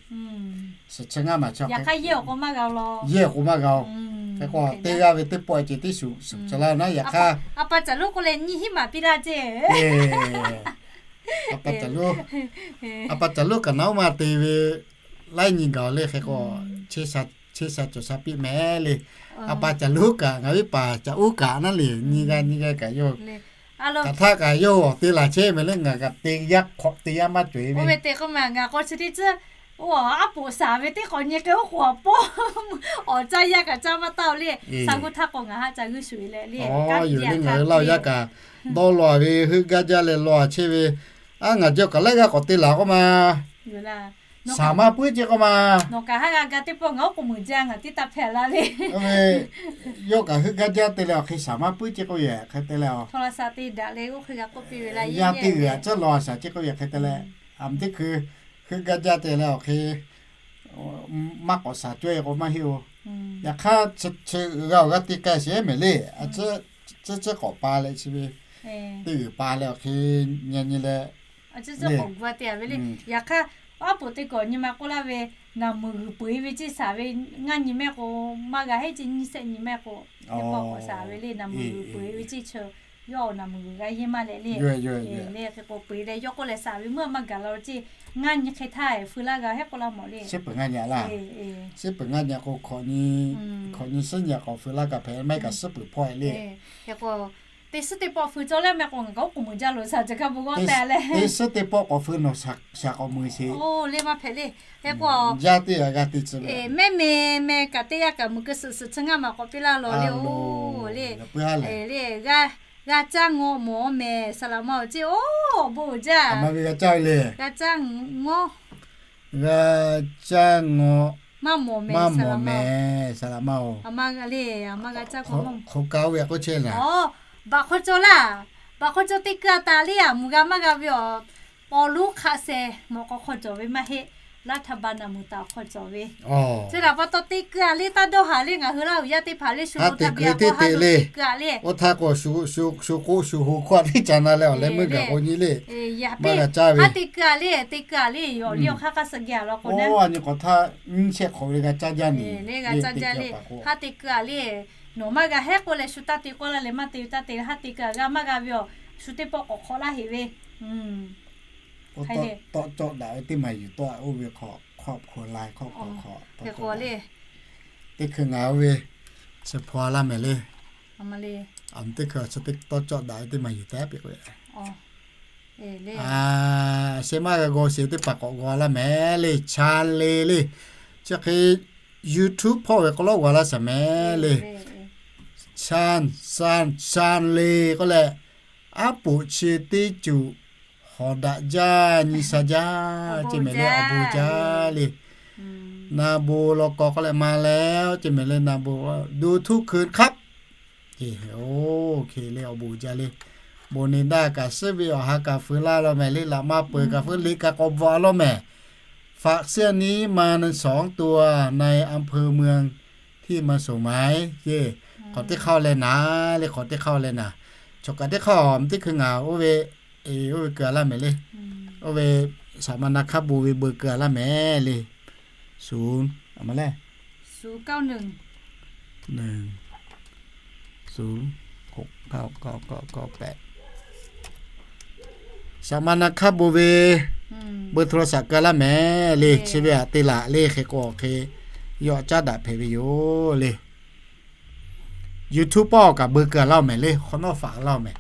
Suhˍ chi ngaˇ maˬ chi yaꞈ hk'aˇ yehˇ awˬ k'o maˇ g'a-o law. Yehˇ awˬ k'o maˇ g'a-o. Hk'e k'o teˇ g'aˇ ve teˇ pawˆ ceh tiˉ shuˍ shuˍ ca laˇ naˉ yaꞈ hk'aˇ. A pa caˬ lonˉ k'oˆ leh nyiˇ hinˉ maˍ piˇ laˇ ceˇ. A pa caˬ lonˉ, a pa caˬ lonˉ kaꞈ naˉ oˇ ma te ve laiˉ nyi gaˬ le hk'e k'o, chehˇ sha cawˬ sha piˇ mehˍ le. A pa caˬ lonˉ kaꞈ ngaˬ viˉ paˍ caˬ uˉ kaꞈ naˉ le, nyi g'a nyi g'a kaꞈ yawˇ kaꞈ htaˇ kaꞈ yawˇ awˬ te laˬ chehˇ mehˍ le, ngaˬ kaꞈ te yaˇ hk'awꞈ te yaˇ maˇ cawˬ-e ve. Oˇ ve te k'o ma ngaˬ k'o chi teˇ tcuhˉ, oˇ aˉ poꞈ shaˍ ve teˇ k'awꞈ nyi hk'e oˉ k'oˍ awˬ pawˇ awˬ caˇ yaˇ kaꞈ caˇ maˇ taˇ-o le. Sha g'uˇ htaˇ k'o ngaˬ haˆ ca g'uˇ shuˍ-e leh le. Awˬ, yawˇ le ngaˬ hui Laˇ huˍ yaˇ kaꞈ dawˇ law-a ve heuˆ gaˇ jaˇ leh law-a chehˇ ve. A, ngaˬ jawˇ kaꞈ laiˉ g'aˇ k'awꞈ te laˬ k'oˆ ma. Shaˍ maˇ puiˉ ce k'oˆ ma. Nawˬ kaꞈ haˉ g'a ga teˇ pawˆ ngaˬ oˉ k'oˍ meuꞈ jaˇ ngaˬ tiˉ taˇ hpehꞈ la le. Yawˇ kaꞈ heuˆ gaˇ jaˇ te leh awˬ hk'e shaˍ maˇ puiˉ ce k'oˆ yehˬ hk'e te leh a. Yaˇ teˇ g'uiˬ a tcuhˉ law a shaˍ ce k'oˆ yehˬ hk'e te leh, a, teˇ hkui heuˆ gaˇ jaˇ te leh awˬ hk'e maˇ k'awꞈ shaˍ cawˇ-e k'o maˇ heˆ-o. Yaꞈ hk'aˇ chi g'a awˬ g'aˇ te k'ai sheˍ mehˍ le. A, tcuhˉ tcuhˉ k'awꞈ pa leh chi ve teˇ g'uiˬ pa leh awˬ hk'e nyi nyi leh, yaꞈ hk'aˇ aˉ poꞈ teˇ kawꞈ nyi ma k'oˆ laˇ ve, naˬ muiˬ g'uiˬ peu-eˬ ve ceˇ shaˍ ve ngaˇ nyi mehˆ k'o, maˇ g'a heˆ ceˇ nyiˇ shehˆ nyi mehˆ k'o, teˇ pawˆ k'awꞈ shaˍ ve le. Naˬ muiˬ g'uiˬ peu-eˬ ve ceˇ chi, yawˇ naˬ muiˬ g'uiˬ g'a yeˇ maˇ leh le. Le hk'e k'o peu-eˬ leh yawˇ k'oˆ leh shaˍ ve meuˇ maˇ gaˬ la-o ceˇ, ngaˇ nyi hk'e htaˇ feu laˇ g'a hehˉ k'oˆ laˇ mawˬ le. Shehˉ peuˬ ngaˇ nyi k'o, hkawꞈ nyi suhˉ nyi k'awꞈ feu laˇ kaꞈ hpehꞈ maˇ heˆ kaꞈ suhˉ peuˬ hpawˇ-e le. Teˇ suhˉ teˇ pawˆ feu cawˇ leh mehˆ k'o ngaˬ kaꞈ oˉ k'oˍ meuꞈ jaˇ loˬ shaˍ ca kaˇ bon g'awˇ te leh. Teˇ suhˉ teˇ pawˆ k'awꞈ feu nawˬ shaˍ k'awꞈ meuꞈ sheˍ. Oˇ le maˇ hpehꞈ le. Hk'e k'o, mehˆ meh meh kaꞈ teˇ g'aˇ kaꞈ meuꞈ keu suhˍ suhˍ chi ngaˇ maˬ k'awꞈ piˇ laˇ law le. Oˇ le, g'a caˇ ngawˆ mawˬ mehˍ saˍ laꞈ ma-oˬ ceˇ. Oˇ, awˬ bon uiˍ jaˇ. G'a caˇ ngawˆ, g'a caˇ ngawˆ, maˇ mawˬ mehˍ saˍ laꞈ ma-oˬ. Hk'aˬ kaꞈ oˇ ve k'oˆ chehˇ laˬ. Baꞈ hk'aw cawˬ laˇ. Baꞈ hk'aw cawˬ teˇ keu a taˍ le, a muiˬ g'a maˇ g'a ve awˬ, paw luˉ hk'aˆ sheh mawꞈ k'aw hk'aw cawˬ ve maˇ heˆ. Laˇ htaˇ ba naˬ muiˬ taˍ awˬ hk'aw cawˬ ve. Chi htaꞈ pa taw teˇ keu a le taˇ dawˇ haˍ le, ngaˬ hui Laˇ huˍ yaˇ teˇ hpaˍ le shu teˇ keu a le. Oˇ htaˇ k'o shu k'oˆ shu ho hkawˇ a teˇ caꞈ na leh awˬ leh meuˇ gaˬ k'o nyi le. Haˉ teˇ keu a le, teˇ keu a le, awˬ liˇ awˬ hk'aˇ hk'aˇ suh geh a law k'o naˉ. Nyi k'awꞈ htaˇ nyiˇ shehˆ hk'awꞈ ve g'a caˇ jaˇ nyi le. Haˉ teˇ keu a le, nawˬ maˇ g'a hehˉ k'oˆ leh shu taˇ te k'oˆ laˇ leh maˇ te ve taˇ te leh haˉ teˇ keu a g'a maˇ g'a ve awˬ, shu teˇ pawˆ k'awꞈ hk'awꞈ laˇ heꞈ ve. Tawꞈ cawˇ daꞈ ve teˇ maˬ yuˬ tawˆ oˇ ve hk'aw, hk'awꞈ hk'oꞈ lai hk'awꞈ hk'oꞈ hk'aw, teˇ hkui ngaˬ oˇ ve chi hpaw laˇ mehˍ le. Aˬ, teˇ hkui chi teˇ tawˇ cawˇ daꞈ ve teˇ maˬ yuˬ tehꞈ piˇ k'o, a, sheh maˇ g'a g'aw sheˍ teˇ hpaˍ k'awꞈ g'aw laˇ mehˍ le. Chan le le. Chi hk'e YouTube hpawˇ ve k'aw lawˉ g'aw laˇ shaˍ mehˍ le. Chan, chan, chan le k'oˆ leh, aˉ poꞈ chi teˇ cuˬ hawˍ daꞈ jaˇ nyi sha jaˇ ce mehˍ le, awˬ bon jaˇ le. Na bon law k'aw k'oˆ leh ma leh ce mehˍ le, na bon duˬ htuˇ hkui hk'aˆ. Oˇ hk'e le awˬ bon jaˇ le. Bon ni daˇ kaꞈ suhˉ ve awˬ ha kaꞈ feu laˇ law mehˍ le, laꞈ maˇ peuˬ kaꞈ feu le kaꞈ k'awꞈ bvuhꞈ a law mehˍ. ฝากเสื้อนี้มาสองตัว ในอำเภอเมืองที่มาส่งไหม ce. Hk'awꞈ teˇ hk'aˇ leh naˍ le, hk'awꞈ teˇ hk'aˇ leh naˍ. Chaw kaꞈ teˇ hk'aˇ awˬ teˇ hkui ngaˬ oˇ ve, oˇ ve keu a laˇ mehˍ le. Oˇ ve saˍ ma na hk'aˇ bon ve beu keu a laˇ mehˍ le. ศูนย์ a ma le, ศูนย์ ศูนย์ หก เก้า เก้า เก้า เก้า แปด Saˍ ma na hk'aˇ bon ve เบอร์โทรศัพท์ keu a laˇ mehˍ le. Chi ve aꞈ te laꞈ le hk'e k'o hk'e yawˇ caˉ daꞈ hpehꞈ ve yoˬ le. YouTube pawˆ kaꞈ beu keu a laˇ mehˍ le, hk'awꞈ nawˉ ฝาก laˇ mehˍ.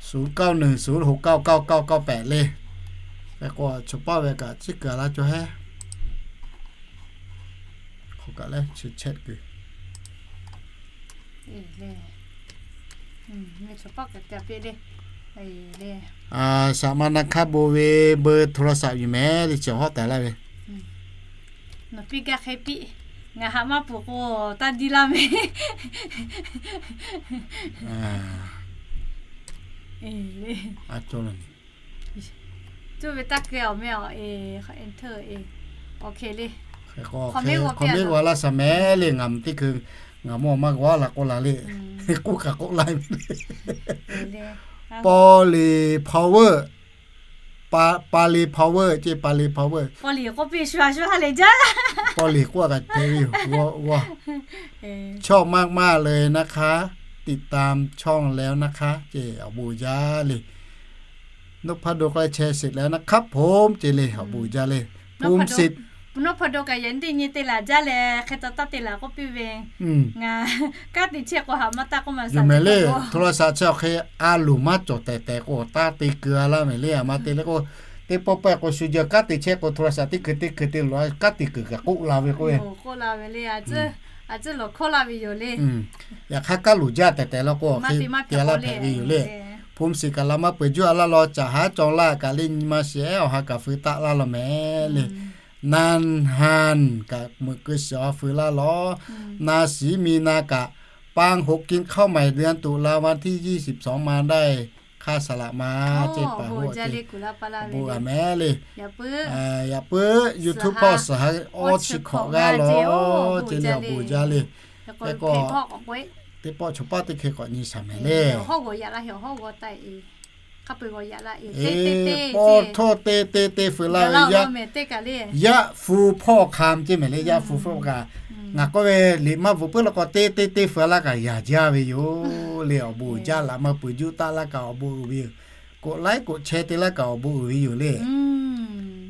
ศูนย์ เก้า หนึ่ง ศูนย์ หก เก้า เก้า เก้า เก้า แปด le. Hk'e k'o chaw pawˆ ve kaꞈ ciˉ keu a laˇ cawˇ hehˉ. Hk'aˬ kaꞈ leh chi chehˇ kuiˬ Saˍ ma na hk'aˇ bon ve เบอร์โทรศัพท์ yuˬ mehˍ le, chi hawˉ tehꞈ laˇ ve. Nawˬ piˇ gaˇ hk'e piˇ, ngaˬ haꞈ maˇ peuˬ k'o taˇ diˇ laˇ mehˍ. Cuˇ ve taˇ keu awˬ meh awˬ e, enter e, awˬ hk'e le. Hk'awꞈ mehˉ g'aw laˇ shaˍ mehˍ le, ngaˬ teˇ hkui ngaˬ mawˇ maˇ g'aw la k'oˆ la le. K'oˆ kaꞈ k'oˆ la ve le. Paw Liˍ Power, Paw Liˍ Power ce, Paw Liˍ Power. Paw Liˍ k'oˆ piˇ shu a shu a le jaˇ. Paw Liˍ k'oˆ kaꞈ te ve yoˬ. G'aw, g'aw. ชอบมากๆเลยนะคะ ติดตามช่องแล้วนะคะ ce, awˬ bon jaˇ le. นพดล ก็แชร์เสร็จแล้วนะครับผม ce le, awˬ bon jaˇ le. Phum Sit, Nawˬ hpaˍ do kaꞈ yaꞈ nyi teˇ nyi te laˬ jaˇ leh hk'e taw taˇ te laˬ k'oˆ piˇ ve. Ngaˬ kanˉ te chehˇ k'o haꞈ maˇ taˇ k'oˆ ma yoˬ mehˍ le. โทรศัพท์ chi awˬ hk'e a loˍ maˇ cawˬ tehˬ tehˬ k'o taˇ te keu a laˇ mehˍ le. A ma te le k'o, teˇ pawˆ pawehˇ k'o shu jaˇ kanˉ te chehˇ k'o โทรศัพท์ teˇ hkui teˇ hkui te loˬ kanˉ te kuiˬ kaꞈ k'oˆ la ve k'oˆ ve. Yaꞈ hk'aˇ kanˉ loˍ jaˇ tehˬ tehˬ law k'o, hk'e te a laˇ hpehꞈ ve yoˬ le. Phum Sit kaꞈ la maˇ peuˬ juˇ a laˇ law, caˬ haˉ cawˬ laˇ kaꞈ le nyi ma shiˍ ehˉ awˬ ha kaꞈ feu taˆ laˇ law mehˍ le. นานฮัน kaꞈ meuꞈ keu shiˍ awˬ ha feu laˇ law. Na shiˍ mi na kaꞈ ปังหก กินข้าวใหม่เดือนตุลาวันที่ ยี่สิบสอง มาได้ ค่าสละมา ce paˍ hoˆ ce. Awˬ bon g'a mehˍ le. Yaꞈ puiˉ YouTube pawˆ suhˍ ha awˇ chi hkawꞈ g'aˇ law ce le, awˬ bon jaˇ le. Hk'e k'o teˇ pawˆ chaw pawˆ teˇ hkui k'awꞈ nyi shaˍ mehˍ le. Pawˇ htawˇ te te te feu laˇ ve, yaˇ fu hpawˇ hk'a ce mehˍ le, yaˇ fu hpawˇ kaꞈ. Ngaˬ k'oˆ ve liꞈ maˇ bvuhꞈ puiˉ law k'o te te te feu laˇ kaꞈ yaꞈ jaˇ ve yoˬ le. Awˬ bon jaˇ laꞈ maˇ peuˬ juˇ taˆ laˇ kaꞈ awˬ bon uiˍ ve yoˬ. K'oˆ laiˉ k'oˆ chehˇ te laˇ kaꞈ awˬ bon uiˍ ve yoˬ le.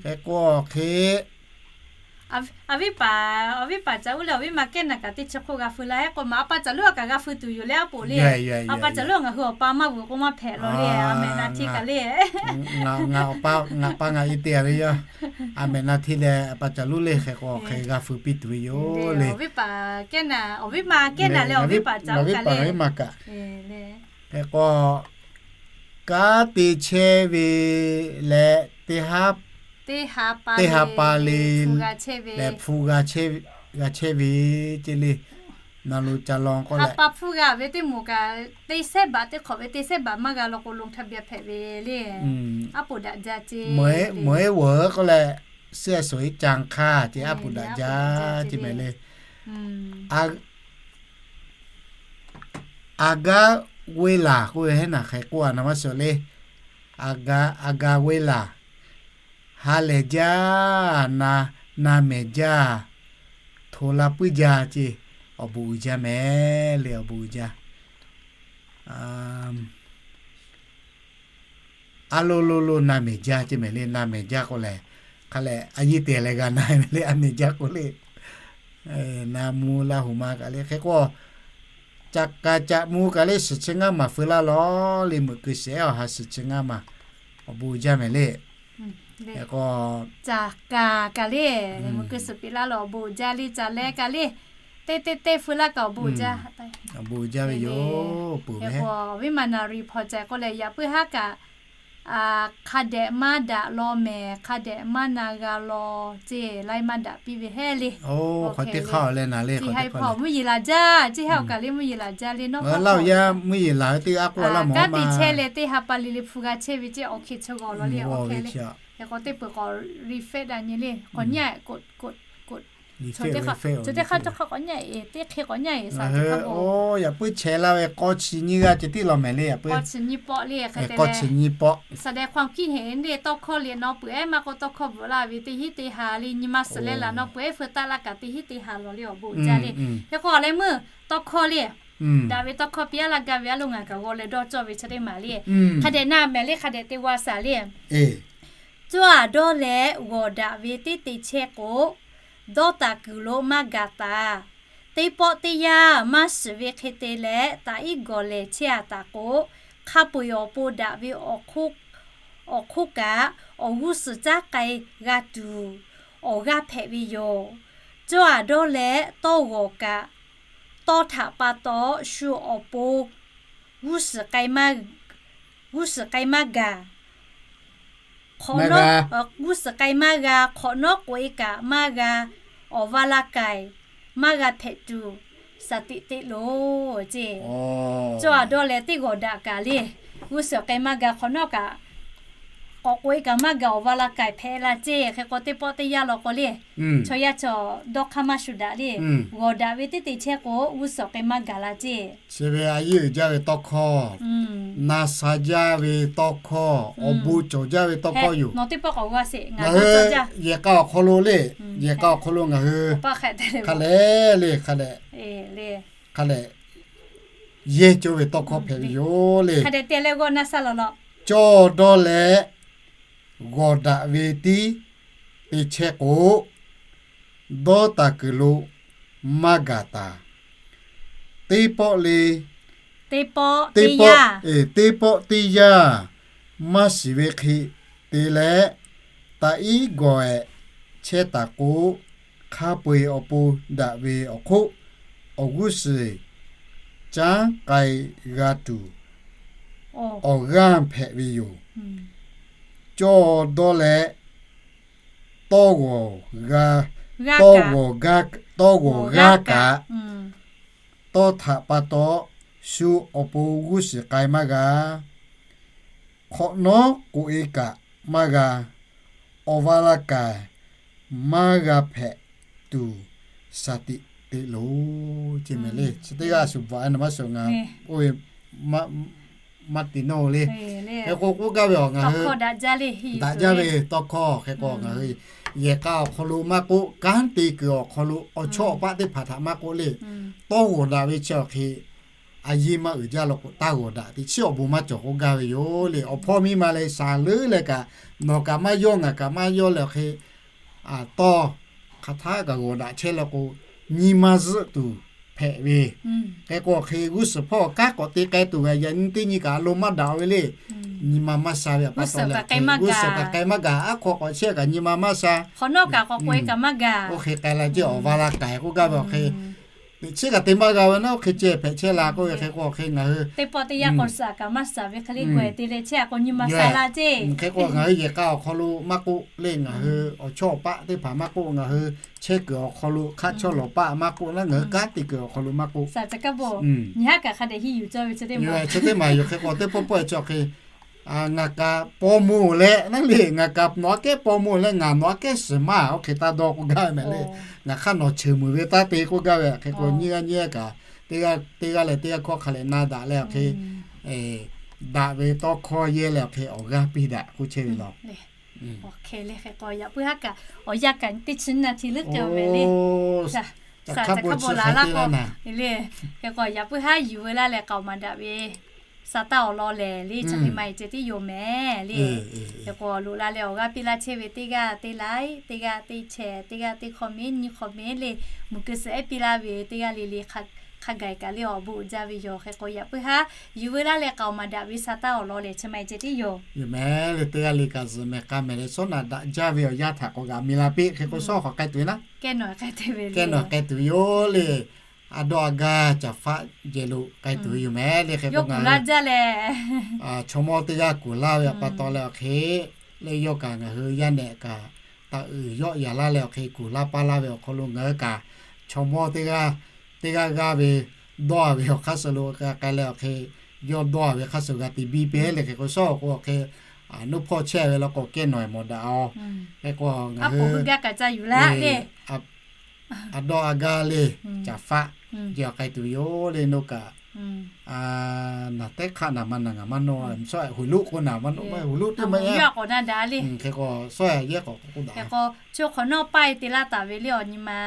Hk'e k'o hk'e Awˬ viˉ paˍ, awˬ viˉ paˍ caꞈ uˉ leh awˬ viˉ ma kehˉ naˍ kaꞈ teˇ chi hk'oˆ g'a feu la ehˉ k'o maˬ, a pa caꞈ lonˉ a kaꞈ g'a feu tuˬ yoˬ le, a poˍ le. A pa caꞈ lonˉ ngaˬ hui awˬ pa maˇ vuiˬ k'o maˇ hpehꞈ law le, a mehˍ na htiˇ kaꞈ le. Ngaˬ pa ngaˬ pa ngaˬ e te ve yoˬ. A mehˍ na htiˇ leh a pa caꞈ lonˉ le hk'e k'o hk'e g'a feu piˇ tuˬ ve yoˬ le. Awˬ viˉ paˍ kehˉ naˍ, awˬ viˉ ma kehˉ naˍ leh awˬ viˉ paˍ caꞈ lonˉ kaꞈ le. Hk'e k'o kanˉ te chehˇ ve leh teˇ ha pa le leh hpu g'a chehˇ ve ce le. Na lo ca law k'oˆ leh, pa hpu g'a ve teˇ moˍ kaꞈ teˇ sehˉ baꞈ teˇ hk'awꞈ ve teˇ sehˉ baꞈ maˇ g'a law k'o ลงทะเบียน hpehꞈ ve le. A poˍ daꞈ jaˇ ce. Meuꞈ meuꞈ veuˬ k'oˆ leh, เสื้อสวยจังค่ะ ce, a poˍ daꞈ jaˇ ce mehˍ le. A gaˉ ve laˬ k'oˆ ve heˉ naˬ hk'e k'oˆ a na maˇ suh le. A gaˉ ve laˬ, ha lehˬ jaˇ, na mehˍ jaˇ, hto la puiˉ jaˇ ce. Awˬ bon uiˍ jaˇ mehˍ le, awˬ bon uiˍ jaˇ. A lo lo lo na mehˍ jaˇ ce mehˍ le, na mehˍ jaˇ k'o lehˬ, hk'a lehˬ a yehˇ te leh g'a na mehˍ le, a mehˍ jaˇ k'o le. Na mvuh Laˇ huˍ ma kaꞈ le hk'e k'o, caꞈ kaˍ caꞈ mvuh kaꞈ le suhˍ chi ngaˇ maˬ feu laˇ lawˬ le, meuꞈ keu shiˍ ehˉ awˬ ha suhˍ chi ngaˇ maˬ awˬ bon jaˇ mehˍ le. Hk'e k'o, caꞈ kaˍ kaꞈ le, meuꞈ keu suhˍ piˇ laˇ lawˬ awˬ bon jaˇ le, caꞈ leh kaꞈ le, teˇ teˇ teˇ feu laˇ kaꞈ awˬ bon jaˇ. Awˬ bon jaˇ ve yoˬ. Peuˬ ve k'o, viˉ maˬ naˍ riˍ hpaw ceh k'o lehˬ, yaꞈ puiˉ haˉ kaꞈ hk'a dehꞈ maˇ daꞈ law mehˍ, hk'a dehꞈ maˇ na g'a law ceˇ, laiˉ maˇ daꞈ piˇ ve hehˉ le. Chi ha hpaw mvuhˇ yeˬ laˬ jaˇ, chi ha awˬ kaˬ le mvuhˇ yeˬ laˬ jaˇ le nawˉ. Laˇ yaˇ mvuhˇ yeˬ laˬ ve teˇ g'aˇ k'oˆ laˇ mawˬ kanˉ te chehˇ leh teˇ ha pa le le hpu g'a chehˇ ve ceˇ, awˬ hk'e chaw g'awˬ law le, awˬ hk'e le. Hk'e k'o teˇ peuˬ k'awꞈ refresh daꞈ nyi le, k'awꞈ nyaˇ, co teˇ hk'aˇ co teˇ hk'aˇ k'awꞈ nyaˇ eˬ, teˇ hk'e k'awꞈ nyaˇ eˬ, yaꞈ puiˉ chehˇ laˇ ve k'awˇ chi nyiˇ g'aˇ ceh tiˉ law mehˍ le, yaꞈ puiˉ k'awˇ chi nyiˇ pawˆ. Saˍ deh hk'aw kiˇ heˍ le tawˇ hkawˇ le nawˬ peuˬ ehˉ maˇ k'o tawˇ hkawˇ bvuhꞈ laˇ ve teˇ hinˉ teˇ ha le nyi ma suhˍ leh laˬ nawˬ peuˬ ehˉ feu taˆ laˇ kaꞈ teˇ hinˉ teˇ ha lawˬ le awˬ bon jaˇ le. Hk'e k'o leh meuˇ tawˇ hkawˇ le, daꞈ ve tawˇ hkawˇ piˇ aˉ laˇ gaˇ ve a lo ngaˬ kaꞈ g'aw leh dawˇ cawˇ ve chi teˇ maˬ le. Hk'a dehꞈ na mehˍ le, hk'a dehꞈ te g'a shaˍ le. Cawˇ aꞈ dawˇ leh g'awˬ daꞈ ve teˇ te chehˇ k'o, dawˇ taˍ kuiˬ lo maˇ gaˬ taˍ. Teˇ pawˆ teˇ yanˇ maˇ shiˍ ve hk'e te leh taꞈ iˉ gawˬ lehˬ chehˇ a taˍ k'o, hk'a peu-eˬ awˬ pon daꞈ ve awˬ hk'oˆ kaꞈ awˬ g'uˇ suhˍ caˉ k'ai g'a tuˬ awˬ g'aˇ hpehꞈ ve yoˬ. Cawˇ aꞈ dawˇ leh tawˇ g'awˬ kaꞈ, tawˇ htaꞈ pa taw shu awˬ pon g'uˇ suhˍ k'ai maˇ g'uˇ suhˍ k'ai maˇ gaˬ. Hk'awꞈ nawˉ, g'uˇ suhˍ k'ai maˇ g'a, hk'awꞈ nawˉ k'oꞈ-e kaꞈ maˇ g'a, awˬ va la kaiˬ maˇ g'a hpehꞈ tuˬ, saˍ tiꞈ te loˬ ceˇ. Cawˇ aꞈ dawˇ leh teˇ g'awˬ daꞈ kaꞈ le, g'uˇ suhˍ k'ai maˇ g'a, hk'awꞈ nawˉ kaꞈ k'awꞈ k'oꞈ-e kaꞈ maˇ g'a, awˬ va la kaiˬ hpehꞈ la ceˇ. Hk'e k'o teˇ pawˆ teˇ yanˇ law k'o le, chaw yaˇ chaw dawˇ hk'aˇ maˇ shu daꞈ le, g'awˬ daꞈ ve teˇ te chehˇ k'o g'uˇ suhˍ k'ai maˇ gaˬ la ceˇ. Chi ve a yehˇ uiˍ jaˇ ve tawˇ hkawˇ, na sha jaˇ ve tawˇ hkawˇ, awˬ bon cawˬ jaˇ ve tawˇ hkawˇ yoˬ. Ngaˬ hui yehˬ k'a awˬ hk'aw lo le, yehˬ k'a awˬ hk'aw lo ngaˬ hui hk'a leh le, hk'a leh, hk'a leh yehˇ cawˇ ve tawˇ hkawˇ hpehꞈ ve yoˬ le. Cawˇ dawˇ leh g'awˬ daꞈ ve tiˉ te chehˇ k'o, dawˇ taˍ kuiˬ lo maˇ gaˬ taˍ. Teˇ pawˆ le, teˇ pawˆ, teˇ pawˆ teˇ yanˇ maˇ shiˍ ve hk'e te leh taꞈ iˉ gawˬ ehˍ chehˇ taˍ k'o, hk'a peu-eˬ awˬ pon daꞈ ve awˬ hk'oˆ awˬ g'uˇ suhˍ caˉ k'ai g'a tuˬ awˬ g'aˇ hpehꞈ ve yoˬ. Cawˇ dawˇ leh tawˇ g'awˬ g'a, tawˇ g'awˬ g'a, tawˇ g'awˬ g'a kaꞈ, tawˇ htaꞈ pa taw shu awˬ pon g'uˇ suhˍ k'ai maˇ g'a. Hk'awꞈ nawˉ k'oꞈ-e kaꞈ maˇ g'a, awˬ va la kaiˬ maˇ g'a hpehꞈ tuˬ, saˍ tiꞈ te loˬ ceˇ mehˍ le. Chi teˇ g'aˇ shuˍ bvuhꞈ a na maˇ shuˍ ngaˬ oˇ ve maˇ te nawˇ le. Hk'e k'o k'oˆ gaˇ ve awˬ ngaˬ hui daꞈ jaˇ ve tawˇ hkawˇ hk'e k'o ngaˬ hui yehˬ k'a awˬ hk'aw lo maˇ k'oˆ, kanˉ te kuiˬ awˬ hk'aw lo awˬ chawˇ awˬ paˆ teˇ hpaˍ htaꞈ maˇ k'oˆ le. Tawˇ g'awˬ daꞈ ve chi awˬ hk'e a yehˇ maˇ uiˍ jaˇ law k'o, taˇ g'awˬ daꞈ teꞈ chiˉ awˬ bon maˇ cawˬ k'oˆ gaˇ ve yoˬ le. Awˬ hpawˇ miˇ ma leh shaˍ leuˉ leh kaꞈ, nawˬ kaꞈ maˇ yawˇ, ngaˬ kaꞈ maˇ yawˇ leh awˬ hk'e, tawˇ hk'aˬ htaˇ kaꞈ g'awˬ daꞈ chehˇ law k'o, nyi ma zuhˆ tuˬ hpehꞈ ve. Hk'e k'o awˬ hk'e g'uˇ suhˍ hpawˇ kanˉ k'awꞈ te k'ai tuˬ ve yaꞈ nyi teˇ nyi kaꞈ a lo maˇ daꞈ ve le. Nyi ma maˇ sha ve a pa taw leh, g'uˇ suhˍ kaꞈ k'ai maˇ gaˬ, aˉ hk'aw k'awꞈ chehˇ kaꞈ nyi ma maˇ sha. Oˇ hk'e k'ai la ceˇ, awˬ va la kaiˬ k'oˆ gaˇ ve awˬ hk'e, teꞈ chiˉ kaꞈ te maˇ g'a ve naˉ, oˇ hk'e ceh hpehꞈ chehˇ la k'oˆ ve hk'e k'o awˬ hk'e ngaˬ hui, teˇ pawˆ teˇ yanˇ k'awꞈ shaˍ kaꞈ maˇ shaˍ ve hk'e le, gawˬ te leh chehˇ a k'o nyi ma sha la ceˇ. Hk'e k'o ngaˬ hui yehˬ k'a awˬ hk'aw lo maˇ k'oˆ le, ngaˬ hui awˬ chawˇ awˬ paˆ teˇ hpaˍ maˇ k'oˆ, ngaˬ hui chehˇ kuiˬ awˬ hk'aw lo hk'aˆ chawˇ lawˬ paˆ maˇ k'oˆ naˉ, ngaˬ hui kanˉ te kuiˬ awˬ hk'aw lo maˇ k'oˆ. Nyi haˉ kaꞈ hk'a dehꞈ hiˇ yuˬ cawˇ ve chi teˇ maˬ yoˬ. Hk'e k'o teˇ pawˆ pawˆ cawˬ hk'e, ngaˬ kaꞈ paw mawˬ leh naˉ le, ngaˬ kaꞈ nawˬ aꞈ kehˉ paw mawˬ leh ngaˬ nawˬ aꞈ kehˉ shiˍ maˇ, oˇ hk'e taˇ dawˇ k'oˆ gaˇ ve mehˍ le. Ngaˬ hk'aˇ nawˬ cheuˬ muiˬ ve taˇ te k'oˆ gaˇ ve. Hk'e k'o nyiˇ g'aˇ nyiˇ g'aˇ kaꞈ, teˇ g'aˇ leh teˇ g'aˇ hkawˇ hk'a leh na daꞈ leh awˬ hk'e, daꞈ ve tawˇ hkawˇ yehˇ leh awˬ hk'e awˬ g'aˇ piˇ daꞈ k'oˆ chehˇ ve law. Hk'e le hk'e k'o yaꞈ puiˉ haˉ kaꞈ awˬ yanˇ kaꞈ teˇ chi nyi na hti leuˉ k'ai mehˍ le. Hk'aˇ bon la laˇ k'o, hk'e k'o yaꞈ puiˉ haˉ yuˬ ve laˇ leh k'aoˍ maˍ daꞈ ve Sa taˇ awˬ lawn lehˬ le, chi hk'e ma e ceh tiˉ yoˬ mehˍ le. Hk'e k'o loꞈ la leh awˬ g'aˇ piˇ laˇ chehˇ ve teˇ g'aˇ teˇ like, teˇ g'aˇ teˇ share, teˇ g'aˇ teˇ comment, nyi comment le, muˬ keu suhˍ ehˉ piˇ laˇ ve teˇ g'aˇ le le hk'a gaˬ kaꞈ le awˬ bon uiˍ jaˇ ve yoˬ. Hk'e k'o yaꞈ puiˉ haˉ yuˬ veu laˇ leh k'aoˍ maˍ daꞈ ve sa taˇ awˬ lawn lehˬ chi ma e ceh tiˉ yoˬ. Yoˬ mehˍ le, teˇ g'aˇ le kaꞈ zuhꞈ mehˍ k'a mehˍ leh shawˉ naꞈ daꞈ jaˇ ve awˬ yanˇ htaꞈ k'awꞈ g'aꞈ mi la piˇ. Hk'e k'o shawˉ hk'awꞈ k'ai tuˬ ve naˉ, kehˉ nawˬ k'ai tuˬ ve yoˬ le. A dawˇ a gaˬ caˍ faˆ jehˬ lo k'ai tuˬ ve yoˬ mehˍ le. Hk'e k'o ngaˬ hui chaw mawˇ teˇ g'aˇ kuˬ laˇ ve awˬ pa taw leh awˬ hk'e, leh yawˇ kaꞈ ngaˬ hui yaˇ nehˬ kaꞈ taꞈ uiˍ yawˆ yaˍ laˇ leh awˬ hk'e kuˬ laˇ paˇ laˇ ve awˬ hk'aw lo ngaˬ hui kaꞈ chaw mawˇ teˇ g'aˇ, teˇ g'aˇ g'aˇ ve dawˇ a ve awˬ hk'aˇ suh lo k'ai leh awˬ hk'e, yawˇ dawˇ a ve hk'aˇ suh g'a te biˇ pehˇ le. Hk'e k'o shawˉ awˬ k'o awˬ hk'e, a, nuˇ hpawˇ chehˇ ve law k'o kehˉ nawˬ e mawˬ daꞈ a. Hk'e k'o ngaˬ hui a dawˇ a gaˇ le caˍ faˆ jehˬ awˬ k'ai tuˬ ve yoˬ le. Nawˬ kaꞈ naˬ tehˉ hk'aˆ naˬ ma naˬ ngaˬ maˇ nawˇ, shawˉ hoꞈ loˆ k'o naˬ maˇ nawˇ, hoꞈ loˆ teˇ maˇ yaˇ k'awꞈ na daꞈ le. Hk'e k'o shawˉ yaˇ k'awꞈ k'oˆ daꞈ. Hk'e k'o chi hk'awꞈ nawˉ paˇ e te laˇ taˍ ve le awˬ nyi ma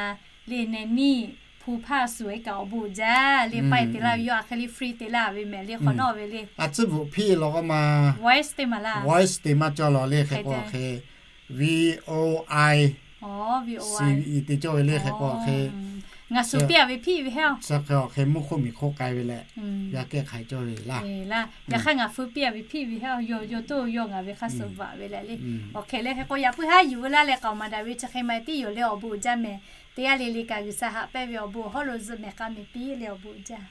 le, neh niˇ hpu hpaˇ suhˍ e kaꞈ awˬ bon uiˍ jaˇ le. Paˇ e te laˇ ve yawˇ a hk'e le free te laˇ ve mehˍ le, hk'awꞈ nawˉ ve le. A tcuhˉ bvuhꞈ hpiˇ law k'o ma voice teˇ maˬ laˇ, voice te maˇ cawˇ law le. Hk'e k'o hk'e V O I C E te cawˇ ve le. Hk'e k'o hk'e ngaˬ suhˍ piˇ a ve hpiˇ ve heˉ, chi hk'e awˬ hk'e mvuhˇ hk'oˆ miˬ hk'oˆ k'ai ve leh g'a kehˉ hk'ai cawˇ ve laˇ. Yaꞈ hk'aˇ ngaˬ suhˍ piˇ a ve hpiˇ ve heˉ, yawˇ yawˇ toˇ yawˇ ngaˬ ve hk'aˇ suh vaꞈ ve leh le. Awˬ hk'e leh hk'e k'o yaꞈ puiˉ haˉ yuˬ veu laˇ leh k'aoˍ maˍ daꞈ ve chi hk'e ma e tiˉ yoˬ le awˬ bon uiˍ jaˇ mehˍ. Teˇ g'aˇ le le kaꞈ G'uiˬsha haꞈ pehnˇ ve awˬ bon awˬ hawˉ lo zuhꞈ mehˍ k'a mehˍ piˇ le awˬ bon uiˍ jaˇ.